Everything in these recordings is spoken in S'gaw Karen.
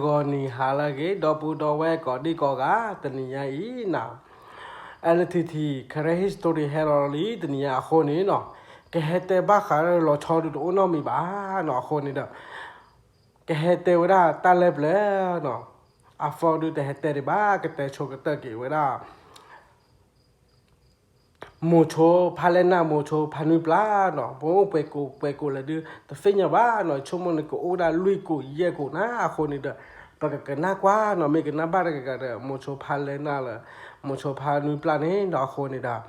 ဂီၤနံၤဟါလၢအဂ့ၤ ဒီပုၢ်ဒီဝဲၢ်ကိးဒံကိးဂၤ တနံၤညါအံၤနီၤ အဲလထံထံ Karen History ဟဲလီၤလံ တနံၤညါအဃိန့ၣ်နီၤ ကဟဲတဲဘၣ်ဃးလၢလီၤဆီဒုးတအိၣ်နီတမံၤဘၣ်နီၤ အဃိန့ၣ်ဒီး ကဟဲတဲဝဲဒၣ်တၢ်လၢပျၢၤနီၤ အ vlog ဒုးတဟဲတဲဒံးဘၣ် ကတဲဆိကတၢၢ်က့ၤဝဲဒၣ် မိၤဆိဖါလဲၢ်နၢ် မိၤဆိဖါနွံပျၢ်နီၤ ပအိၣ်ပှဲၤကိးပှဲၤကိးလဲၣ်ဒုး တသ့ၣ်ညါဘၣ်နီၤ ဆိကမိၣ်န့ၣ်ကအိၣ်ဒၣ်လွံၢ်ကိးယဲၢ်ကိးနၤ အဃိန့ၣ်ဒီး ပကကနၣ်ကွၢ်နီၤ မ့ၢ်ကနၣ်ဘၣ်တဂၤဂၤဒီး မိၤဆိဖါလဲၢ်နၢ်လၢ မိၤဆိဖါနွံပျၢ်န့ၣ်နီၤ အဃိန့ၣ်ဒီး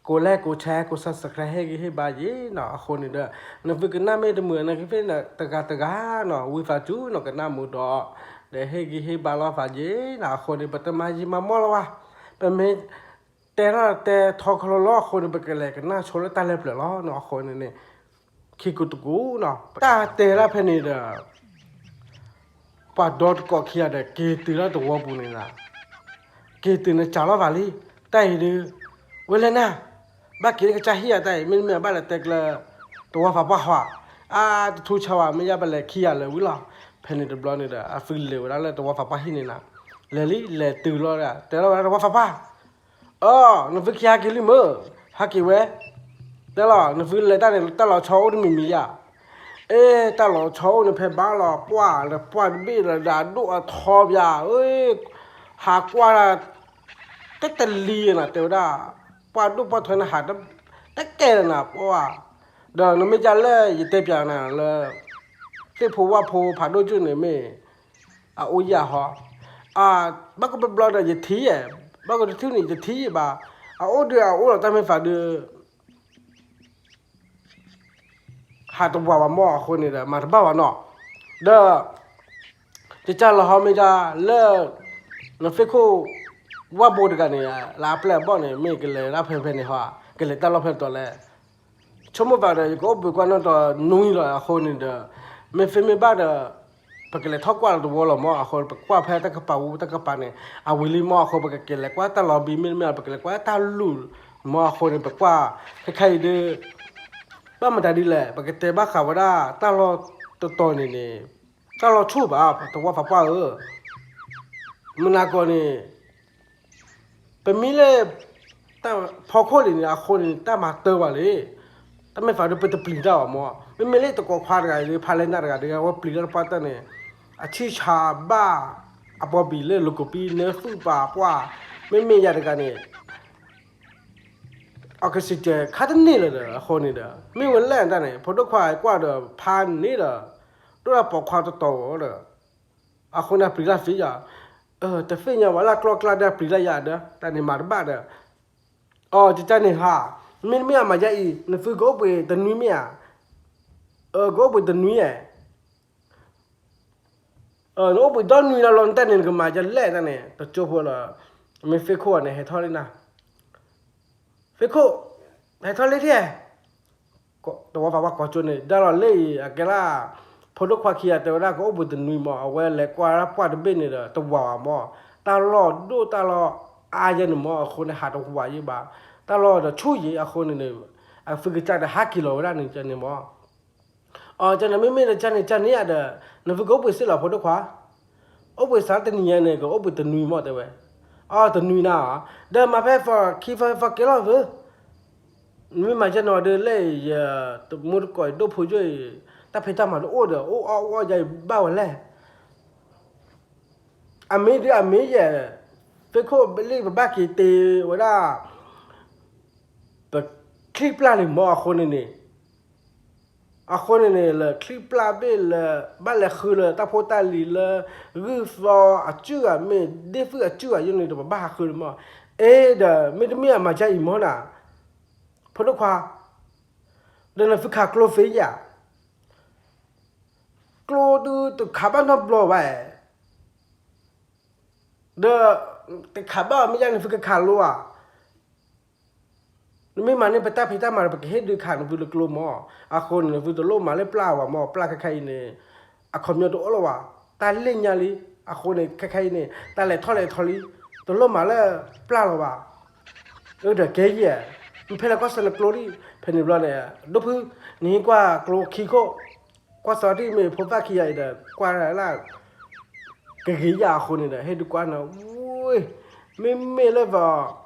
ကိးလဲၣ်ကိးဆဲး ကိး subscribe ဟ့ၣ်ဂံၢ်ဟ့ၣ်ဘါယ့ၤနီၤ အဃိန့ၣ်ဒီး နသုကနၣ်မ့ၢ်တမုာ် နကသ့ၣ်တဂၤတဂၤနီၤ ဝံသးစူၤနီၤ ကနၣ်မုာ်ဒီး ဒီးဟ့ၣ်ဂံၢ်ဟ့ၣ်ဘါလိာ်သးယ့ၤနီၤ အဃိန့ၣ် ပတမၤယံာ်မၤမီၢ်လၢၤဘၣ် ပမ့ၢ်တဲထီၣ်တဲထီခီလီလီၤ အဃိန့ၣ် ပကလဲၤကနၣ်ဆိလၢတၢ်လၢပျၢၤလီၤနီၤ အဃိန့ၣ်န့ၣ် ခံကူတကူနီၤ တၢ်တဲလၢဖဲန့ၣ်ဒီး ပှၤဒီတကိးခံဂၤဒီး က့ၤတုၤလၢသဝီပူၤန့ၣ်လီၤ က့ၤတုၤန့ၣ်စးလီၤသးလံ တၢ်အံၤဒုး ဝဲလဲၣ်နၢ် ဘၣ်က့ၤလၢကစၢ်ဟံၣ်ဧါတၢ်အံၤ မ့တမ့ၢ်ဘၣ်လဲၤတဲကျၢၤ သဝီသးပှၢ်ဟီဧါ အါ တထူဆါဝဲ မ့ၢ်ယါပလဲၤခံဂၤလၢာ်ဝံၤလီၤ ဖဲန့ၣ်တဘျီန့ၣ်ဒီး အသုလဲၤဝဲဒၣ်လၢသဝီသးပှၢ်ဟံၣ်န့ၣ်လီၤ လဲၤလံ လဲၤတုၤလီၤဒီး တဲလီၤဝဲဒၣ်သဝီသးပှၢ် အၢ နသုခံဟဲက့ၤလံမ့ၢ် ဟဲက့ၤဝဲ တဲလီၤ နသုလဲၤတၢ်န့ၣ် တၢ်လီၤဆီအိၣ်တမံၤမံၤဧါ အ့ တၢ်လီၤဆီအိၣ်န့ၣ် ဖဲဘၣ်လီၤ ပှၢ်လၢ ပှၢ်တဘ့ၣ်လၢ ဒၣ်ဒိၣ်အထီဘၣ် အ့ ဟးကွၢ်ဒၣ် တတလံၤနၤ တဲဝဲဒၣ် ပှၢ်ဒိၣ်ပှၢ်ထီန့ၣ် ဟးတကဲလၢၤနၤ ပှၢ် ဒီးနမ့ၢ်ဒ်လၢယတဲပျးနၤလၢ သ့ၣ်ဖိဝၣ်ဖိဖးဒိၣ်ကၠိန့ၣ်မ့ၢ် အအိၣ်ယၢ်ဟီ ဘၣ်ကဘျီဘျီဒီးယထံၣ်ယဲၢ် ဘၣ်ကတထံၣ်န့ၣ် ယထံၣ်ယဲၢ်ဘၣ် အအိၣ်ဒုးအအိၣ်လီၤတၢ်မ့ၢ်သးဒုး ဟးတဝးဘၣ်မီၢ်အဃိန့ၣ်ဒီး မၤတဘၣ်ဘၣ်နီၤ ဒီး ကစၢ်လီၤဟီမ့ၢ်ဒၣ်လၢ နသ့ၣ်ခိၣ် ဝၣ်ဘိတဂၤန့ၣ် လၢအပျဲၢ်အဘီၣ်န့ၣ် မ့ၢ်ကလဲၤဒၣ်ဖဲဖဲန့ၣ်ဟီ ကလဲၤတၢ်လီၢ်ဖဲတီၤလဲၣ် ဆိကမိၣ်သးဒီး ယကအိၣ်ဘှံးကွၢ်နီၣ်တီနွံလီၤအဃိန့ၣ်ဒီး မ့ၢ်သ့မ့ၢ်ဘၣ်ဒီး ပကလဲၤထီၣ်ကွၢ်လီၤတဝီလီၤမီၢ်အဃိ ပကွၢ်ဖဲတၢ်ကပၤဝူတၢ်ကပၤန့ၣ် အဝံၤလံမီၢ်အဃိ ပကက့ၤလဲၤကွၢ်တၢ်လီၤဘံမ့တမ့ၢ် ပကလဲၤကွၢ်တၢ်လူၢ်မီၢ်အဃိန့ၣ် ပကွၢ်ခဲခါအံၤဒီး ဘၣ်မတၤဒ်လဲၣ် ပကတဲဘၣ်ဃးဝဲဒၣ်တၢ်လီၢ်တတီၤန့ၣ်န့ၣ် တၢ်လီၢ်ဆူၣ်ဘၣ် သဝီသးပှၢ်ဧၢ မုၢ်နၤကီၢ်န့ၣ် ပမ့ၢ်လၢ တၢ်ဖီခိၣ်လံန့ၣ် အဃိန့ၣ် တၢ်မၤတၢ်ဘၣ်လံ တၢ်မ့ၢ်သးဒုးပတပျံၤတၢ်ဘၣ်မီၢ် မ့မ့ၢ်လၢတကိးခွါတဂၤအံၤ ဖါလဲၢ်နၢ်တဂၤဒီး အဝဲပျံၤတၢ်တပှၢ်တၢၢ်န့ၣ် အဆံၣ်ဆါဘၣ် အပီပံၤလၢ လိၤကိးပံ နၢသူၣ်ပာ်ပှၢ် မ့မ့ၢ်ယၤတဂၤန့ၣ် oxygen ခါတန့ၢ်လၢၤဒီး အဃိန့ၣ်ဒီး မ့ၢ်ဝဲလဲၣ်တၢ်န့ၣ် ဖိဒိၣ်ခွါကွၢ်ဒီးဖးန့ၣ်ဒီး ဒိၣ်ဒၣ်ပိာ်ခွါတတီၤဒီး အဃိန့ၣ်ပျံၤတၢ်သ့ယၤ တသ့ၣ်ညါဝဲလၢကျီၢ်ကျါဒီးပျံၤတၢ်ယၤဒီး တၢ်န့ၣ်မၤတဘၣ်ဒီး အီၤ ကကၢ်န့ၣ်ဟါ မ့တမ့ၢ်အမၤယါအံၤ နသုကအိၣ်ပှ့ၤတနွံမ့ၢ်ဧါ ကအိၣ်ပှ့ၤတနွံဧါ နအိၣ်ပှ့ၤဒီနွံလီၤလီၤ နတၢ်န့ၣ်နကမၤယါလဲၣ်တၢ်န့ၣ် တကၠိဖိလီၤ မ့ၢ်သ့ၣ်ခိၣ်အီၤန့ၣ် ဟဲထီၣ်လံနၤ သ့ၣ်ခိၣ် ဟဲထီၣ်လံထံၣ် တဝီပၤပှၢ်ကိးကၠိန့ၣ် ဒၣ်လီၤလၢအံၤ အကဲလၢ ဖိဒိၣ်ခွါခံဂၤတဲဝဲဒၣ်ကအိၣ်ဘှံးတနွံမီၢ် အဝဲလဲၤကွၢ်ဒၣ်ပှၢ်တဘ့ၣ်န့ၣ်ဒီး တဝးဘၣ်မီၢ် တၢ်လီၢ်ဒိၣ်တၢ်လီၢ်အါယဲန့ၣ်မီၢ် အဃိန့ၣ် ဟးတဝးယဲဘၣ် တၢ်လီၢ်ဒီးဆူၣ်ယဲအဃိန့ၣ်န့ၣ် အသုကစၢ်ဒီးဟးက့ၤလီၤဝဲဒၣ်န့ၣ်န့ၣ်မီၢ် အကန့ၣ်မ့မ့ၢ်ဒီးကန့ၣ်ကန့ၣ်ဧါဒီး နသုကအိၣ်ဘှံးစ့ၢ်လီၤဖိဒိၣ်ခွါ အိၣ်ဘှံးစးတနံၤညါန့ၣ် ကအိၣ်ဘှံးတနွံမီၢ်တဲဝဲ အီၤတနွံနၤ ဒီးမၤဖဲဖီခံဖီဖီကဲလီၤသု မ့ၢ်မၤကဲနီၤဒီးလဲၣ် ယတမူတကိးအံၤ ဒိၣ်ဖိယိၣ်အံၤ တၢ်ဖံးတၢ်မၤတအိၣ်ဒီး အိၣ်အီၣ်အိၣ်အီယၤအံၤဘၣ်ဝဲလဲၣ် အမ့ၢ်ဒ်အမ့ၢ်ယဲၢ် သ့ၣ်ခိၣ်လံ ပဘၣ်က့ၤတ့ဝဲဒၣ် ပချံပျၢ်လံမီၢ်အဃိန့ၣ်န့ၣ် အဃိန့ၣ်န့ၣ် လၢချံပျၢ်ဘ့ၣ်လၢ ဘၣ်လဲၤဃုလၢတၢ်ဖိတၢ်လံၤလၢ ဂုၢ်သီအစုၣ်ဂၤမ့ၢ် ဒ့ၣ်သုၣ်အစုၣ်ဂၤယိၣ်န့ၣ်ဒီး ပဘၣ်ဟးဃုလံမီၢ် အ့ဒီး မ့တမ့ၢ်အမၤကၢ်အံၤမီၢ်နၤ ဖိဒိၣ်ခွါ ဒီးနသုခးကျိသ့ယၤ ကျိဒုးတခးဘၣ်နီတဘျီဘၣ် ဒီး တခးဘၣ်အီၤမ့ၢ်ယါန့ၣ် သုကခးလိဧါ နမ့ၢ်မၤန့ၢ်ပတၢ်ဖံးတၢ်မၤဒီး ပကဟ့ၣ်ဒုးခးနသုလၢကျိမီၢ် အဃိန့ၣ် နသုတလိၣ်မၤလၢပျၢ်ဘၣ်မီၢ် ပျၢ်ခဲခါအံၤန့ၣ် အခီပညီတအိၣ်လၢၤဘၣ် တၢ်လ့ၣ်ညါလံ အဃိန့ၣ် ခဲခါအံၤန့ၣ် တၢ်လဲၤထီၣ်လဲၤထီလံ တလိၣ်မၤလၢပျၢ်လၢၤဘၣ် ဒီးကဲယဲၢ် မ့ၢ်ဖဲလဲၣ်ကွၢ်စၢၤနကျိလံ ဖဲန့ၣ်ဘျီန့ၣ် ဒိၣ်ဖု နဟံးကွၢ်ကျိခံခိၣ် ကွၢ်စၢၤဒ်မ့ၢ်ဖိသၣ်ခံဂၤအံၤဒီး ကွၢ်လၢ ဂ့ၤယၤအဃိန့ၣ်ဒီး ဟ့ၣ်ဒုးကွၢ်န့ၣ် ဝ့ၢ် မ့မ့ၢ်လၢ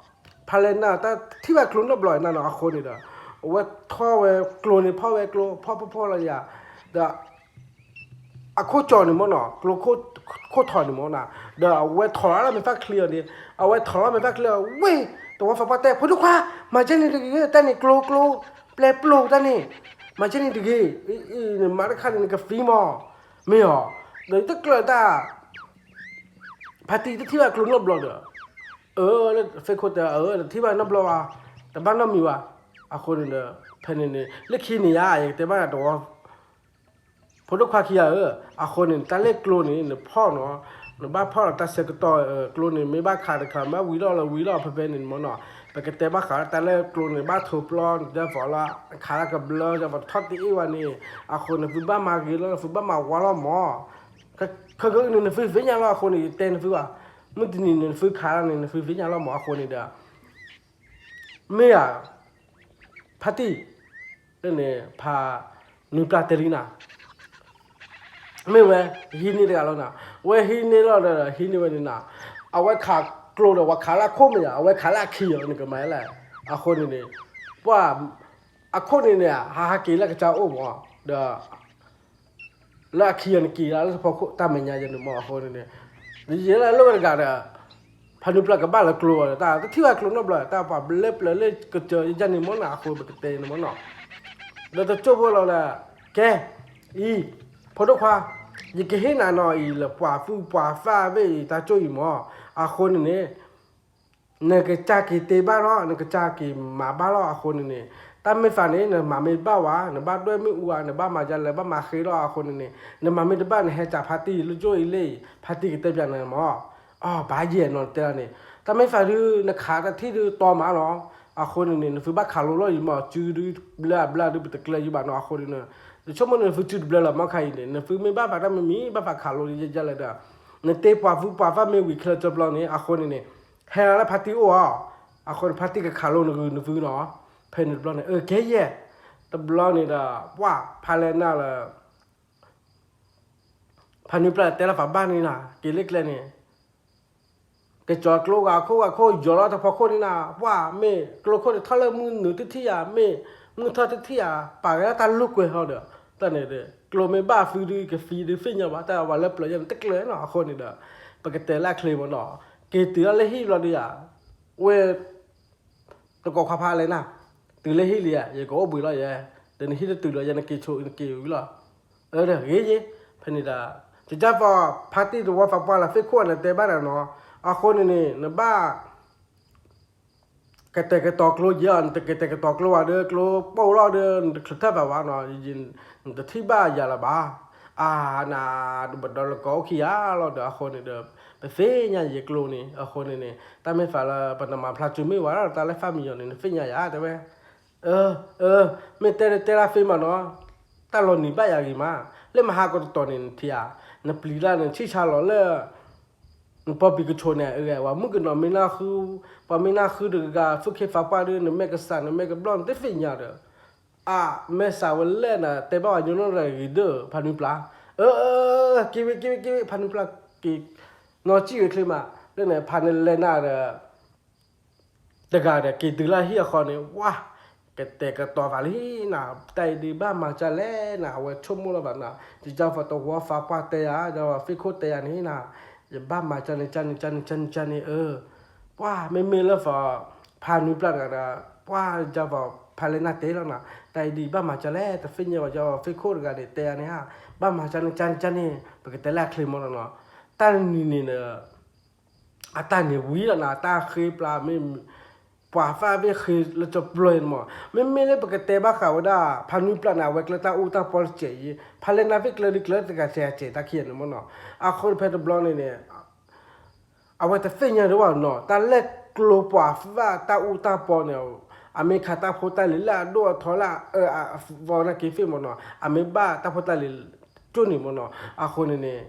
ဖးလဲၢ်နၢ် တၢ်ထံၣ်ဘၣ်ကျိနီတဘျီနၤနီၤ အဃိန့ၣ်ဒီး အဝဲထီၣ်ဝဲကျိန့ၣ် ဖီၣ်ဝဲကျိ ဖီၣ်ဖီၣ်ဖီၣ်လီၤယၤ ဒီး အခိၣ်ကၠီန့ၣ်မ့ၢ်နီၤ ကျိခိၣ်ထီၣ်န့ၣ်မ့ၢ်နီၤ ဒီးအဝဲထီၣ်လီၤလၢမဲာ်ဖးချံအီၤန့ၣ် အဝဲထီၣ်လီၤမဲာ်ဖးချံအီၤ ဝ့ၢ် သဝီသးပှၢ်တဲ ဖိဒိၣ်ခွါ မၤကဲန့ၣ်တဂ့ၤ တၢ်န့ၣ်ကျိကျိ ပျဲပျိတၢ်န့ၣ် မၤကဲန့ၣ်တဂ့ၤ နမၤတခါန့ၣ် နကသံမး မ့ၢ်အီၤ ဒီးယတကျၢၤတၢ် ဖါတံၢ်တထံၣ်ဘၣ်ကျိနီတဘျီဒီး အၢ လၢ Facebook တဲ အၢ တထံၣ်ဘၣ်နီတဘျီဘၣ် တဘၣ်နီတမံၤဘၣ် အဃိန့ၣ်ဒီး ဖဲန့ၣ်န့ၣ် လၢခံန့ၣ်ဧါ ယကတဲဘၣ်တဝီ ဖိဒိၣ်ခွါခံဂၤဧၢ, အဃိန့ၣ် တၢ်လၢကျိန့ၣ် နဖီၣ်နီၤ, နဘၣ်ဖီၣ်ဒီးတၢ်ဆၢကတီၢ် ကျိန့ၣ် မ့ၢ်ဘၣ်ခးတခါ မ့ၢ်ဝံၤလီၤလၢဝံၤလီၤ ဖဲဖဲန့ၣ်မ့ၢ်နီၤ, ပကတဲဘၣ်ဃးတၢ်လၢကျိန့ၣ် ဘၣ်ထိးပျီ နတဲဖီလီၤ ခးလၢကဘျၢ နတဲဖီထီၣ်တအ့ၣ်ဝဲန့ၣ်, အဃိန့ၣ် နသုဘၣ်မၤဂ့ၤလီၤ နသုဘၣ်မၤဝါလီၤမး, ခဲကနံၣ်န့ၣ် နသုသ့ၣ်ညါလီၤ အဃိန့ၣ် ယတဲနသုဘၣ်, မုၢ်တနံၤန့ၣ် နသုခးလီၤန့ၣ် နသုသ့ၣ်ညါလီၤမး အဃိန့ၣ်ဒီး မ့ၢ်ဧါ, ဖါတံၢ်, လၢန့ၣ် ဖါနွံပျၢ်တဲလံနၤ, မ့ၢ်ဝဲ ဟံးန့ၢ်တဂၤလီၤနၤ, ဝဲဟံးန့ၢ်လီၤဒီး ဟံးန့ၢ်ဝဲန့ၣ်နၤ, အဝဲခးကျိဒီး ဝဲခးလၢအခိၣ်မ့ၢ်ဧါ, အဝဲခးလၢအခံအီၤ နကမၤလဲၣ်, အဃိန့ၣ်န့ၣ် ပှၤ အခိၣ်န့ၣ်န့ၣ် ဟးဟးက့ၤလၢကစၢ်အိၣ်မး, ဒီး လၢအခံဂၤန့ၣ်က့ၤလၢတဖီခိၣ် တၢ်မဲာ်ညါယဲန့ၣ်မး အဃိန့ၣ်န့ၣ်, ယဲလၢလိၣ်ဝဲတဂၤဒီး ဖါနွံပျၢ်ကဘၣ်လၢကျိအီၤဒီး တၢ်တထံၣ်ဘၣ်ကျိနီတဘျီ တၢ်ပှၤဘျၢပျၢၤလၢကစၢၤယဲန့ၣ်မးနၤ အဃိပကတဲန့ၣ်မးနီၤ, ဒီးတကၠိၢ်ဖိလီၤလၢ ကဲ, အံၤ, ဖိဒိၣ်ခွါ, ယကဟ့ၣ်နၤနီၤအံၤလၢပှၤသူၣ်ပှၤသၣ်ဘ့ၣ်အံၤ တၢ်ကၠိၢ်အံၤမး, အဃိန့ၣ်န့ၣ် နကစၢ်က့ၤတ့ဘၣ်လီၤ နကစၢ်က့ၤမၤဘၣ်လီၤ အဃိန့ၣ်န့ၣ်, တၢ်မ့ၢ်သးန့ၣ် နမၤမ့ၢ်တဘၣ်ဝဲ နဘၣ်ဒွဲၣ်မ့ၣ်အူဧါ နဘၣ်မၤဒ်လဲၣ် ဘၣ်မၤဃ့လီၤ အဃိန့ၣ်န့ၣ် နမၤမ့ၢ်တဘၣ် နဟဲစးဖါတံၢ်လၢကၠိၢ်အံၤလၢအံၤ ဖါတံၢ်ကတဲပျးနၤမး, အဘၣ်ယဲၢ်နီၤတဲလီၤန့ၣ်, တၢ်မ့ၢ်သးဒုး နခးတၢ်ထံၣ်ဒုးတီမးလီၤ, အဃိန့ၣ်န့ၣ် နသုဘၣ်ခးလိလီၤအံၤမး စုဒုးဘျၢအဘျၢဒုး ပတကျဲၤယဘၣ်နီၤ အဃိန့ၣ်န့ၣ်, နဆိကမိၣ်န့ၣ် နသုစုတဘျၢလီၤမးခါအံၤန့ၣ် နသုမ့ၢ်ဘၣ်ဖးတၢ်မံၤမံၤ ဘၣ်ဖးခးလိယဲလဲၣ်ဒီး နတ့ပှၤသူၣ်ပှၤသၣ်မ့ၢ်ဝံၤခဲလၢာ်တဘျီန့ၣ် အဃိန့ၣ်န့ၣ်, ဟဲလီၤလၢဖါတံၢ်အိၣ်ဧါ, အဃိန့ၣ် ဖါတံၢ်ကခးလိနဂုၤနသုနီၤ, ဖဲန့ၣ်တဘျီန့ၣ် အကဲယဲၢ်, တဘျီန့ၣ်ဒီး ပှၤဖါလဲၢ်နၢ်လၢ ဖါနွံပျၢ်တဲလီၤဖးဘၣ်န့ၣ်နၤ က့ၤလၢကျဲန့ၣ် ကကၠီၤကျိဂၤခိၣ်ဂၤခိၣ် ယီၤလီၤတဖီခိၣ်န့ၣ်နၤ ပှၤမ့ၢ်ကျိခိၣ်န့ၣ် ထီၣ်လၢမုၢ်နုာ်တထံၣ်ဧါ မ့ၢ်မုၢ်ထီၣ်တထံၣ်ဧါ ပာ်ကဲလၢတၢ်လိာ်ကွဲဟီဒီး တၢ်န့ၣ်ဒီး ကျိမ့ၢ်ဘၣ်သုဒုးကသံဒုးသ့ၣ်ညါဘၣ် တၢ်ဝဲလၢပျၢၤယဲၢ်န့ၣ် တကျၢၤနီၤ အဃိန့ၣ်ဒီး ပကတဲလၢအချ့မးနီၤ က့ၤတုၤလၢဟံၣ်ဘျီဒုးယၤ ဝဲ တကိးခွါဖါလဲၢ်နၢ် တုၤလၢဟံၣ်လံဧါ ယကအိၣ်ဘှံးလီၤယဲ ဒီးနဟံၣ်တတုၤလီၤယဲ နက့ၤဆိးနက့ၤဝံၤလီၤ အၢ ဒီးဂ့ၤယ့ ဖဲန့ၣ်ဒီး ကစၢ်သီ ဖါတံၢ်တဝီသးပှၢ်လၢ Facebook န့ၣ်တဲဘၣ်နၤနီၤ အဃိန့ၣ်န့ၣ် နဘၣ် ကတဲာ်ကတီၤကျိယဲၢ် နတကတဲာ်ကတီၤကျိဘၣ်ဒီး ကျိပိၢ်လီၤဒီး နတချုးထၢၣ်ဖးဘၣ်နီၤ နတထံၣ်ဘၣ်ယၤလၢၤဘၣ် အါ နၤ တဘၣ်ဒီးလၢကီၢ်အိၣ်ခံယၤလီၤဒီး အဃိန့ၣ်ဒီး ပသ့ၣ်ညါယဲကျိန့ၣ် အဃိန့ၣ်န့ၣ် တၢ်မ့ၢ်သးလၢ ပနမၤဖျါစုမ့ၢ်ဝဲဒၣ်တၢ်လၢ family န့ၣ် နသ့ၣ်ညါယၤတဲဝဲ အၢ အၢ မ့ၢ်တဲတဲလၢ Facebook နီၤ တၢ်လီၤနံၤဘၣ်ယၤဂ့ၤမး လၢမဟါကတီၢ်တတီၤန့ၣ် နထံၣ်ဧါ နပျံၤတၢ်န့ၣ် ဆံၣ်ဆါလီၤလၢ နပီပံၤကဆိးန့ၣ် အဂၤဝဲ မုၣ်ကနီၤမ့ၢ်နၢ်ဃု ပှၤမ့ၢ်နၢ်ဃုတဂၤဂၤ သူၣ်ခ့သးပှၢ်ဒီး နမဲာ်ကစၢ် နမဲာ်ကဘျီၣ် နတသ့ၣ်ညါဒီး အ မဲာ်ဆှးဝဲလဲၣ်နၤ တဲဘၣ်ဝဲညီနုၢ်တဂၤဂ့ၤဒၢၣ် ဖါနွံပျၢ် အၢ အၢ က့ၤဝံၤ က့ၤဝံၤ က့ၤဝံၤ ဖါနွံပျၢ်က့ၤ နီၢ်စံၣ်ဝဲချ့မး လၢန့ၣ် ဖါနလဲၢ်နၢ်ဒီး တဂၤဒီး က့ၤတုၤလၢဟံၣ်အဃီန့ၣ် ဝါ ကတဲာ်ကတီၤသးလံနၤ တၢ်အံၤဒုးဘၣ်မၤဒ်လဲၣ်နၤ အဝဲဆိကမိၣ်လီၤဘၣ်နၤ ကစၢ်သီတဝီသးပှၢ်တဲယၤ ကစၢ်သီ Facebook တဲယၤန့ၣ်နၤ ယဘၣ်မၤဒ်န့ၣ် ဒ်န့ၣ် ဒ်န့ၣ် ဒ်န့ၣ် ဒ်န့ၣ် အၢ ပှၤမ့မ့ၢ်လၢသီ ဖါနွံပျၢ်တဂၤဒီး ပှၤကစၢ်သီ ဖါလဲၢ်နၢ်တဲလီၤနၤ တၢ်အံၤဒုးဘၣ်မၤဒ်လဲၣ် တသ့ၣ်ညါဘၣ် ကစၢ်သီ Facebook တဂၤန့ၣ် တဲယၤန့ၣ်ဧါ ဘၣ်မၤဒ်န့ၣ် ဒ်န့ၣ် ဒ်န့ၣ် ပကတဲလၢအချ့မးလီၤနီၤ တၢ်နံၤန့ၣ်ဒီး အတၢ်န့ၣ်ဝံၤလီၤနၤ တၢ်ဃ့ပျၢ်မ့ၢ် ပှၤသၣ်ဘ့ၣ်ဃ့လၢကၠီပျီန့ၣ်မး မ့မ့ၢ်လၢပကတဲဘၣ်ဃးဝဲဒၣ် ဖါနွံပျၢ်န့ၣ် အဝဲကျဲတၢ်အူတၢ်ပီတစဲးအံၤ ဖါလဲၢ်နၢ်ဘ့ၣ်ကျဲဒုးကျဲတဂၤစဲးအစဲးတၢ်ခံဂၤန့ၣ်မးနီၤ အဃိဖဲတဘျီန့ၣ်န့ၣ် အဝဲတသ့ၣ်ညါဒံးဘၣ်နီၤ တၢ်လၢကျိပှၤသၣ်တၢ်အူတၢ်ပီန့ၣ် အမ့ၢ်ခးတၢ်ဖိတၢ်လံၤလၢအဒိၣ်အထီလၢအအဝီနၢ်က့ၤသ့ၣ်မးနီၤ အမ့ၢ်ဘၣ်တၢ်ဖိတၢ်လံၤကၠိန့ၣ်မးနီၤ အဃိန့ၣ်န့ၣ်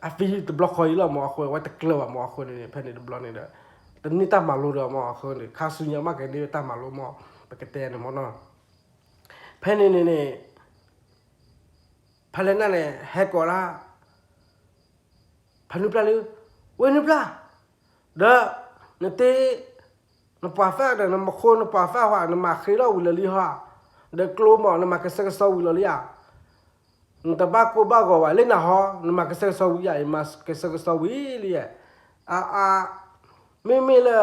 အသံတဘျီဃီအံၤလီၤမး အဃိအဝဲတကျၢၤဘၣ်မး အဃိန့ၣ်န့ၣ် ဖဲန့ၣ်တဘျီန့ၣ်ဒီး တန့ၢ်တၢ်မၤလိဒီးမး အဃိန့ၣ် ခါဆူညါမးကန့ၢ်တၢ်မၤလိမး ပကတဲန့ၣ်မးနီၤ ဖဲန့ၣ်န့ၣ်န့ၣ် ဖါလဲၢ်နၢ်န့ၣ် ဟဲကိးလၢ ဖးနွံပျၢ်လံ, ဝဲနွံပျၢ်, ဒီး နတ့ နပှၤသၣ်ဒီး နမၤဃိနပှၤသၣ်ဟီ နမၤဃ့ထီၣ်ဝံၤလၢာ်လံဟီ, ဒီးကျိမး နမၤကဆှဲကဆှီဝံၤလီၤလံဧါ, နတဘၣ်ကိၢ်ဘၣ်ဂီၤဘၣ် လၢနၤဟီ နမၤကဆှဲကဆှီဝံၤဧါ, ယမၤကဆှဲကဆှှီဝံၤလံဧါ, အါအါ, မ့မ့ၢ်လၢ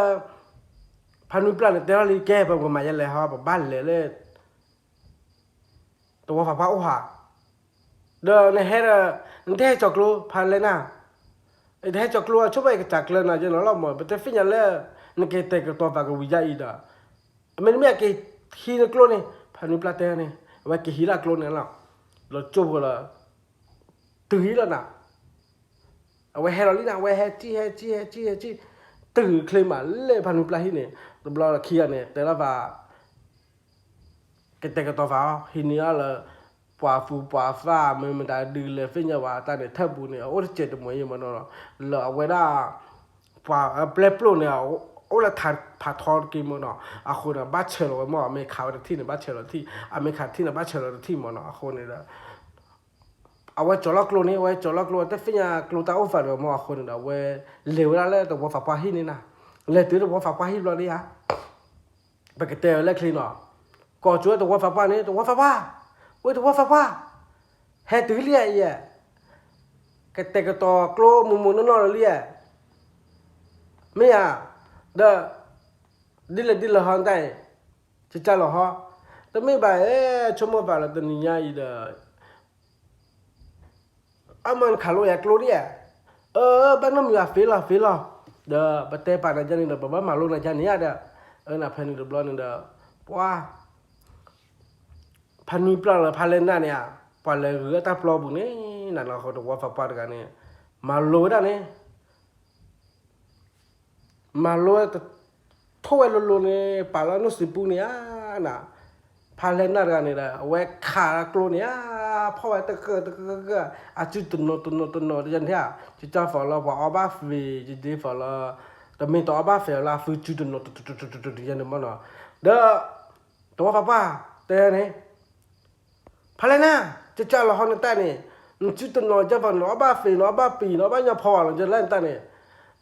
ဖးနွံပျၢ်န့ၣ် တဲထီၣ်လံ ကဲ ပကမၤယဲလဲၣ်ဟီ ပဘၣ်လဲၤလၢ သဝီဖးပှၢ်အိၣ်ဟး, ဒီးနဟဲဒီး နတဟဲကၠီၤကျိ ဖးလဲၢ်နၢ်, နတဟဲကၠီၤကျိ ဆိကမိၣ်ကစၢ်ကျၢနၤယဲနီၤလီၤမး ပတသ့ၣ်ညါလၢ နကတဲာ်ကတီၤသးကဝံၤယါအံၤဒီး မ့တမ့ၢ်အက့ၤဟံးနကျိန့ၣ် ဖးနွံပျၢ်တဲန့ၣ် အဝဲက့ၤဟံးလၢကျိန့ၣ်လီၤ, လီၤကၠိဖိလီၤ, တုၤလီၤနၤ, အဝဲဟဲလီၤလံနၤ အဝဲဟဲကံၣ်ဟဲကံၣ်ဟဲကံၣ်ဟဲကံၣ်, တုၤချ့မးလၢဖးနွံပျၢ်ဟံၣ်န့ၣ် တဘျီခံဂၤန့ၣ် တဲလီၤဖး ကတဲာ်ကတီၤသးအီၤ ဟံးန့ၢ်အီၤလၢ ပှၤသူပှၤသၣ် မ့ၢ်မတၤဒုးလဲၤသ့ၣ်ညါဝဲတၢ်န့ၣ် ထၢၣ်ပူၤန့ၣ် အအိၣ်တစဲးတမှဲၤယဲမးနီၤ, လၢအဝဲဒၣ် ပှၤပျဲပျိၣ်န့ၣ် အိၣ်လၢထးဖးထီတက့ၢ်မးနီၤ, အဃိန့ၣ် ဘၣ်ဆဲးလီၤဝဲမး အမ့ၢ်ခးဝဲတထံၣ်န့ၣ် ဘၣ်ဆဲးလီၤတထံၣ် အမ့ၢ်ခးတထံၣ်န့ၣ် ဘၣ်ဆဲးလီၤတထံၣ်မးနီၤ, အဃိန့ၣ်ဒီး အဝဲကၠီၤလီၤကျိန့ၣ် အဝဲကၠီၤလီၤကျိ တသ့ၣ်ညါကျိတၢ်အိၣ်သးဒီးမး အဃိန့ၣ်ဒီး အဝဲလဲၤဝဲဒၣ်လၢသဝီဖးပှၢ်ဟံၣ်န့ၣ်နၤ, လဲၤတုၤသဝီဖးပှၢ်ဟံၣ်ဘျီဒ်ဧါ ပကတဲဝဲလၢချ့နီၤ, ကိးကၠိသဝီဖးပှၢ်န့ၣ် သဝီဖးပှၢ်, ဝဲသဝီဖးပှၢ်, ဟဲတုၤလံဧါအံၤ, ကတဲာ်ကတီၤကျိမိၢ်မိၢ်နီၢ်နီၢ်လံဧါ, မ့ၢ်ဧါ, ဒီး ဒ်လဲၣ်ဒ်လဲၣ်ဟီတၢ်အံၤ, ကကၢ်လီၤဟီ, တမ့ၢ်ဘၣ်ဧါ, ဆိကမိၣ်ဘၣ်လၢတနံၤညါအံၤဒီး အမ့ၢ်နခးလိယၤကျိဒ်ဧါ, အၢ ဘၣ်နီတမံၤဘၣ် သ့လီၤသ့လီၤ, ဒီးပတဲပာ်နၤယါန့ၣ်ဒီး ပဘၣ်မၤလိနၤယါန့ၣ်ဧါဒီး, အၢ နဖဲန့ၣ်တဘျီန့ၣ်ဒီး ပှၤ ဖးနွံပျၢ်လၢဖးလဲၢ်နၢ်န့ၣ်ဧါ, ပှၤလဲၤဂုၤအတၢ်ပျီပူၤန့ၣ် နလီၤဃီသဝီဖးပှၢ်တဂၤန့ၣ် မၤလိဝဲဒၣ်န့ၣ် မၤလိဝဲတ ထိၣ်ဝဲလိၤလိၤန့ၣ် ပာ်လၢနီၢ်စံာ်ပူန့ၣ်ဧါ, န ဖးလဲၢ်နၢ်တဂၤန့ၣ်ဒီး အဝဲခးကျိန့ၣ်ဧါ, ဖီၣ်ဝဲတကၢၢ်တကၢၢ်တကၢၢ်, အစုတနီၤတနီၤတနီၤတယါန့ၣ်ဧါ, ကကၢ်ဖီလီၤ ပှၤအီၣ်ဘၣ်သ့ ယဒ့ဖီလီၤ, တမ့ၢ်တအီၣ်ဘၣ်သ့လၢအသုစုတနီၤ တယါန့ၣ်မနီၤ, ဒီး သဝီဖးပှၢ် တဲန့ၣ် ဖးလဲၢ်နၢ် ကကၢ်လီၤဟီနတၢ်န့ၣ်, နစုတနီၤကၢ်ဖီ နအီၣ်ဘၣ်သ့ နအီၣ်ဘၣ်ပံၤ နအီၣ်ဘၣ်ညါဖီဝဲလီၤ ယလၢနတၢ်န့ၣ်,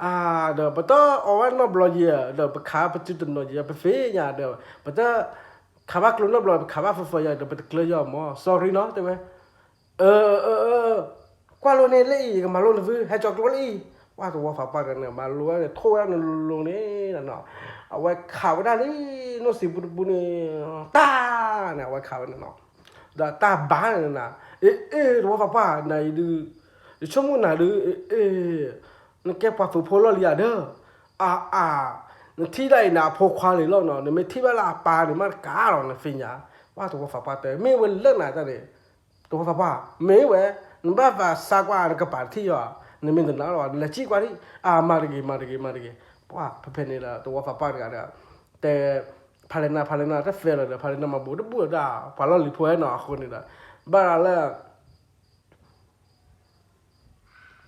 အါ ဒီးပတအီၣ်ဝဲနီတဘျီယဲၢ် ဒီးပခးပစုတနီၤယဲၢ် ပသ့ၣ်ညါဒီး ပတ ခးဘၣ်ကျိနီတဘျီ ပခးဘၣ်ဖီဖီယဲၢ် ဒီးပတကျၢၤယဲၢ်မး sorry နီၤ တဲဝဲ အၢ အၢ ကွၢ်လိန့ၣ်လၢအံၤ ယကမၤလိနသု ဟဲကၠီၤကျိလၢအံၤ, ပှၤသဝီဖးပှၢ်တဂၤန့ၣ် မၤလိဝဲန့ၣ် ထိၣ်ဝဲဒၣ်န့ၣ်လိၤလိၤန့ၣ်နီၤ, အဝဲခးဝဲဒၣ်လံ နီၢ်စံာ်ပူတပူန့ၣ် တၢ်န့ၣ် အဝဲခးဝဲန့ၣ်နီၤ, ဒီးတၢ်ဘါန့ၣ်နၤ, အ့ အ့ သဝီဖးပှၢ် နၤအံၤဒုး ယဆိကမိၣ်နၤဒုး အ့ အ့ နကဲပှၤသုးဖိလီၢ်လံဧါဒီး, အါ အါ နထံၣ်ဒၣ်အံၤနၤအဖိခွါလံလီၤနီၤ, နမ့ၢ်ထံၣ်ဘၣ်လၢအပၢ်န့ၣ် မ့ၢ်တကးလီၤ နသ့ၣ်ညါ, ပှၤသဝီဖးပှၢ်တဲ မ့ၢ်ဝဲလၢနၤတၢ်န့ၣ် သဝီဖးပှၢ် မ့ၢ်ဝဲ နဘၣ်သးစါကွၢ် နကပာ်တထံၣ်ယီၤ, နမ့ၢ်တနာ်လီၤ နလဲၤစံၣ်ကွၢ်ထံၣ်, အါ မၤတဂ့ၤ မၤတဂ့ၤ မၤတဂ့ၤ, ပှၤဖဲဖဲန့ၣ်ဒီး သဝီဖးပှၢ်တဂၤဒီး တဲ ဖးလဲၢ်နၢ် ဖးလဲၢ်နၢ် တသဲလီၤဒီး ဖးလဲၢ်နၢ်မၤဘူးတဘူးဒီး ပှၤလီၢ်လံၤဖိဟဲနီၤ အဃိန့ၣ်ဒီး ဘၣ်ဒီးလၢ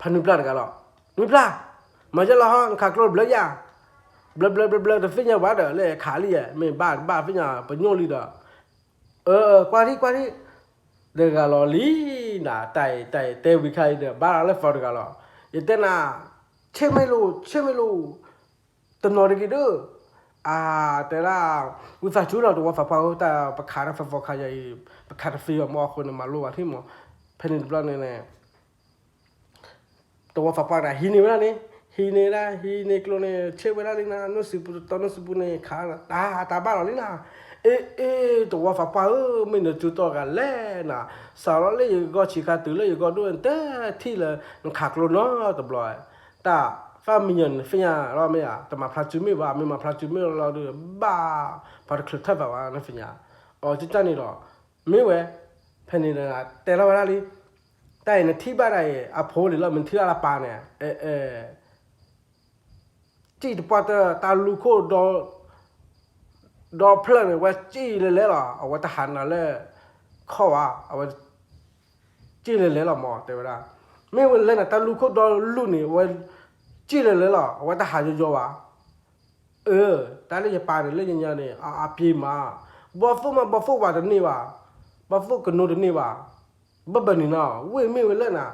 ဖးနွံပျၢ်တဂၤလီၤ, နွံပျၢ် မၤယဲလီၤဟီ နခးကျိဘျၢယၤ, ဘျၢဘျၢဘျၢဘျၢ တသ့ၣ်ညါဝဲဒီး လၢခးလံယဲ မ့ၢ်ဘၣ်တဘၣ်သ့ၣ်ညါ ပညိၣ်လံဒီး အၢ ကွၢ်ထံၣ် ကွၢ်ထံၣ်, တဂၤလီၤလံနၤ တၢ်အံၤ တၢ်အံၤ တဲဝံၤခါအံၤဒီး ဘၣ်ဒီးလၢသီတဂၤလီၤ, ယတဲနၤ ဆ့မ့ၢ်လိၤ ဆ့မ့ၢ်လိၤ တနီၤတဂ့ၤဒၢ, အါ တဲဒၣ် ဝံသးစူၤလီၤ သဝီဖးပှၢ်ဧၢ တၢ်ပခးတၢ်သီသီခါယၤအံၤ ပခးတသ့ဘၣ်မး အဃိန့ၣ် မၤလိဘၣ်ထံၣ်မး, ဖဲန့ၣ်တဘျီန့ၣ်န့ၣ် သဝီဖးပှၢ်န့ၣ် ဟံးန့ၢ်ဝဲဒၣ်န့ၣ် ဟံးန့ၢ်ဒၣ် ဟံးန့ၢ်ကျိန့ၣ် ဆ့ဝဲဒၣ်လံနၤ နီၢ်စံာ်ပူတတီ နီၢ်စံာ်ပူန့ၣ် ခးတၢ်တၢ်ဘၣ်လီၤလံနၤ, အ့ အ့ သဝီဖးပှၢ်ဧၢ မ့ၢ်နကၠိတီၢ်ဂၤလဲၣ်နၤ, စးထီၣ်လၢယဂီၢ်ဆံးခါတုၤလၢယဂီၢ်ဒိၣ် နတထံၣ်လၢ နခးကျိနီတဘျီ, တၢ်သၣ်မံညီၤန့ၣ် နသ့ၣ်ညါလီၤမ့ၢ်ဧါ, တမၤဖျါစုမ့ၢ်ဘၣ် မ့ၢ်မၤဖျါစုမ့ၢ်လီၤဒီး ဘၣ် ပှၤတချုးထၢၣ်သးဘၣ် နသ့ၣ်ညါ, အီၤကၢ်ကၢ်န့ၣ်ဒီး မ့ၢ်ဝဲ ဖဲန့ၣ်ဒီး တဲလီၤဝဲဒၣ်လံ, တၢ်အံၤနထံၣ်ဘၣ်ဒၣ်အံၤ အဖိလံၤလီၤ မ့ၢ်ထံၣ်ဘၣ်လၢပၢ်န့ၣ် အဲ အဲ စံၣ်တပှၢ်တၢၢ် တၢ်လူၢ်ခိၣ်ဒီ ဒီဖျၢၣ်န့ၣ် ဝဲစံၣ်လဲၤလဲၤလီၤ အဝဲတဟးနၤလၢ ခီၣ်ဘၣ် အဝဲ စံၣ်လဲၤလဲၤလီၤမး တဲဝဲဒၣ်, မ့ၢ်ဝဲလဲၤနၤ တၢ်လူၢ်ခိၣ်ဒီလူၢ်န့ၣ် အဝဲ စံၣ်လဲၤလဲၤလီၤ အဝဲတဟးယီၤယီၤဘၣ်, အၢ တၢ်လၢယပၢ်န့ၣ် လၢညါန့ၣ် အ အပျ့ၤမး, ဘီသိၣ်မး ဘီသိၣ်ဝးတန့ၢ်ဘၣ်, ဘီသိၣ်ကနိတန့ၢ်ဘၣ်, ဘၣ်ဘၣ်န့ၣ်နီၤ ဝ့ၢ်မ့ၢ်ဝဲလၢနၤ,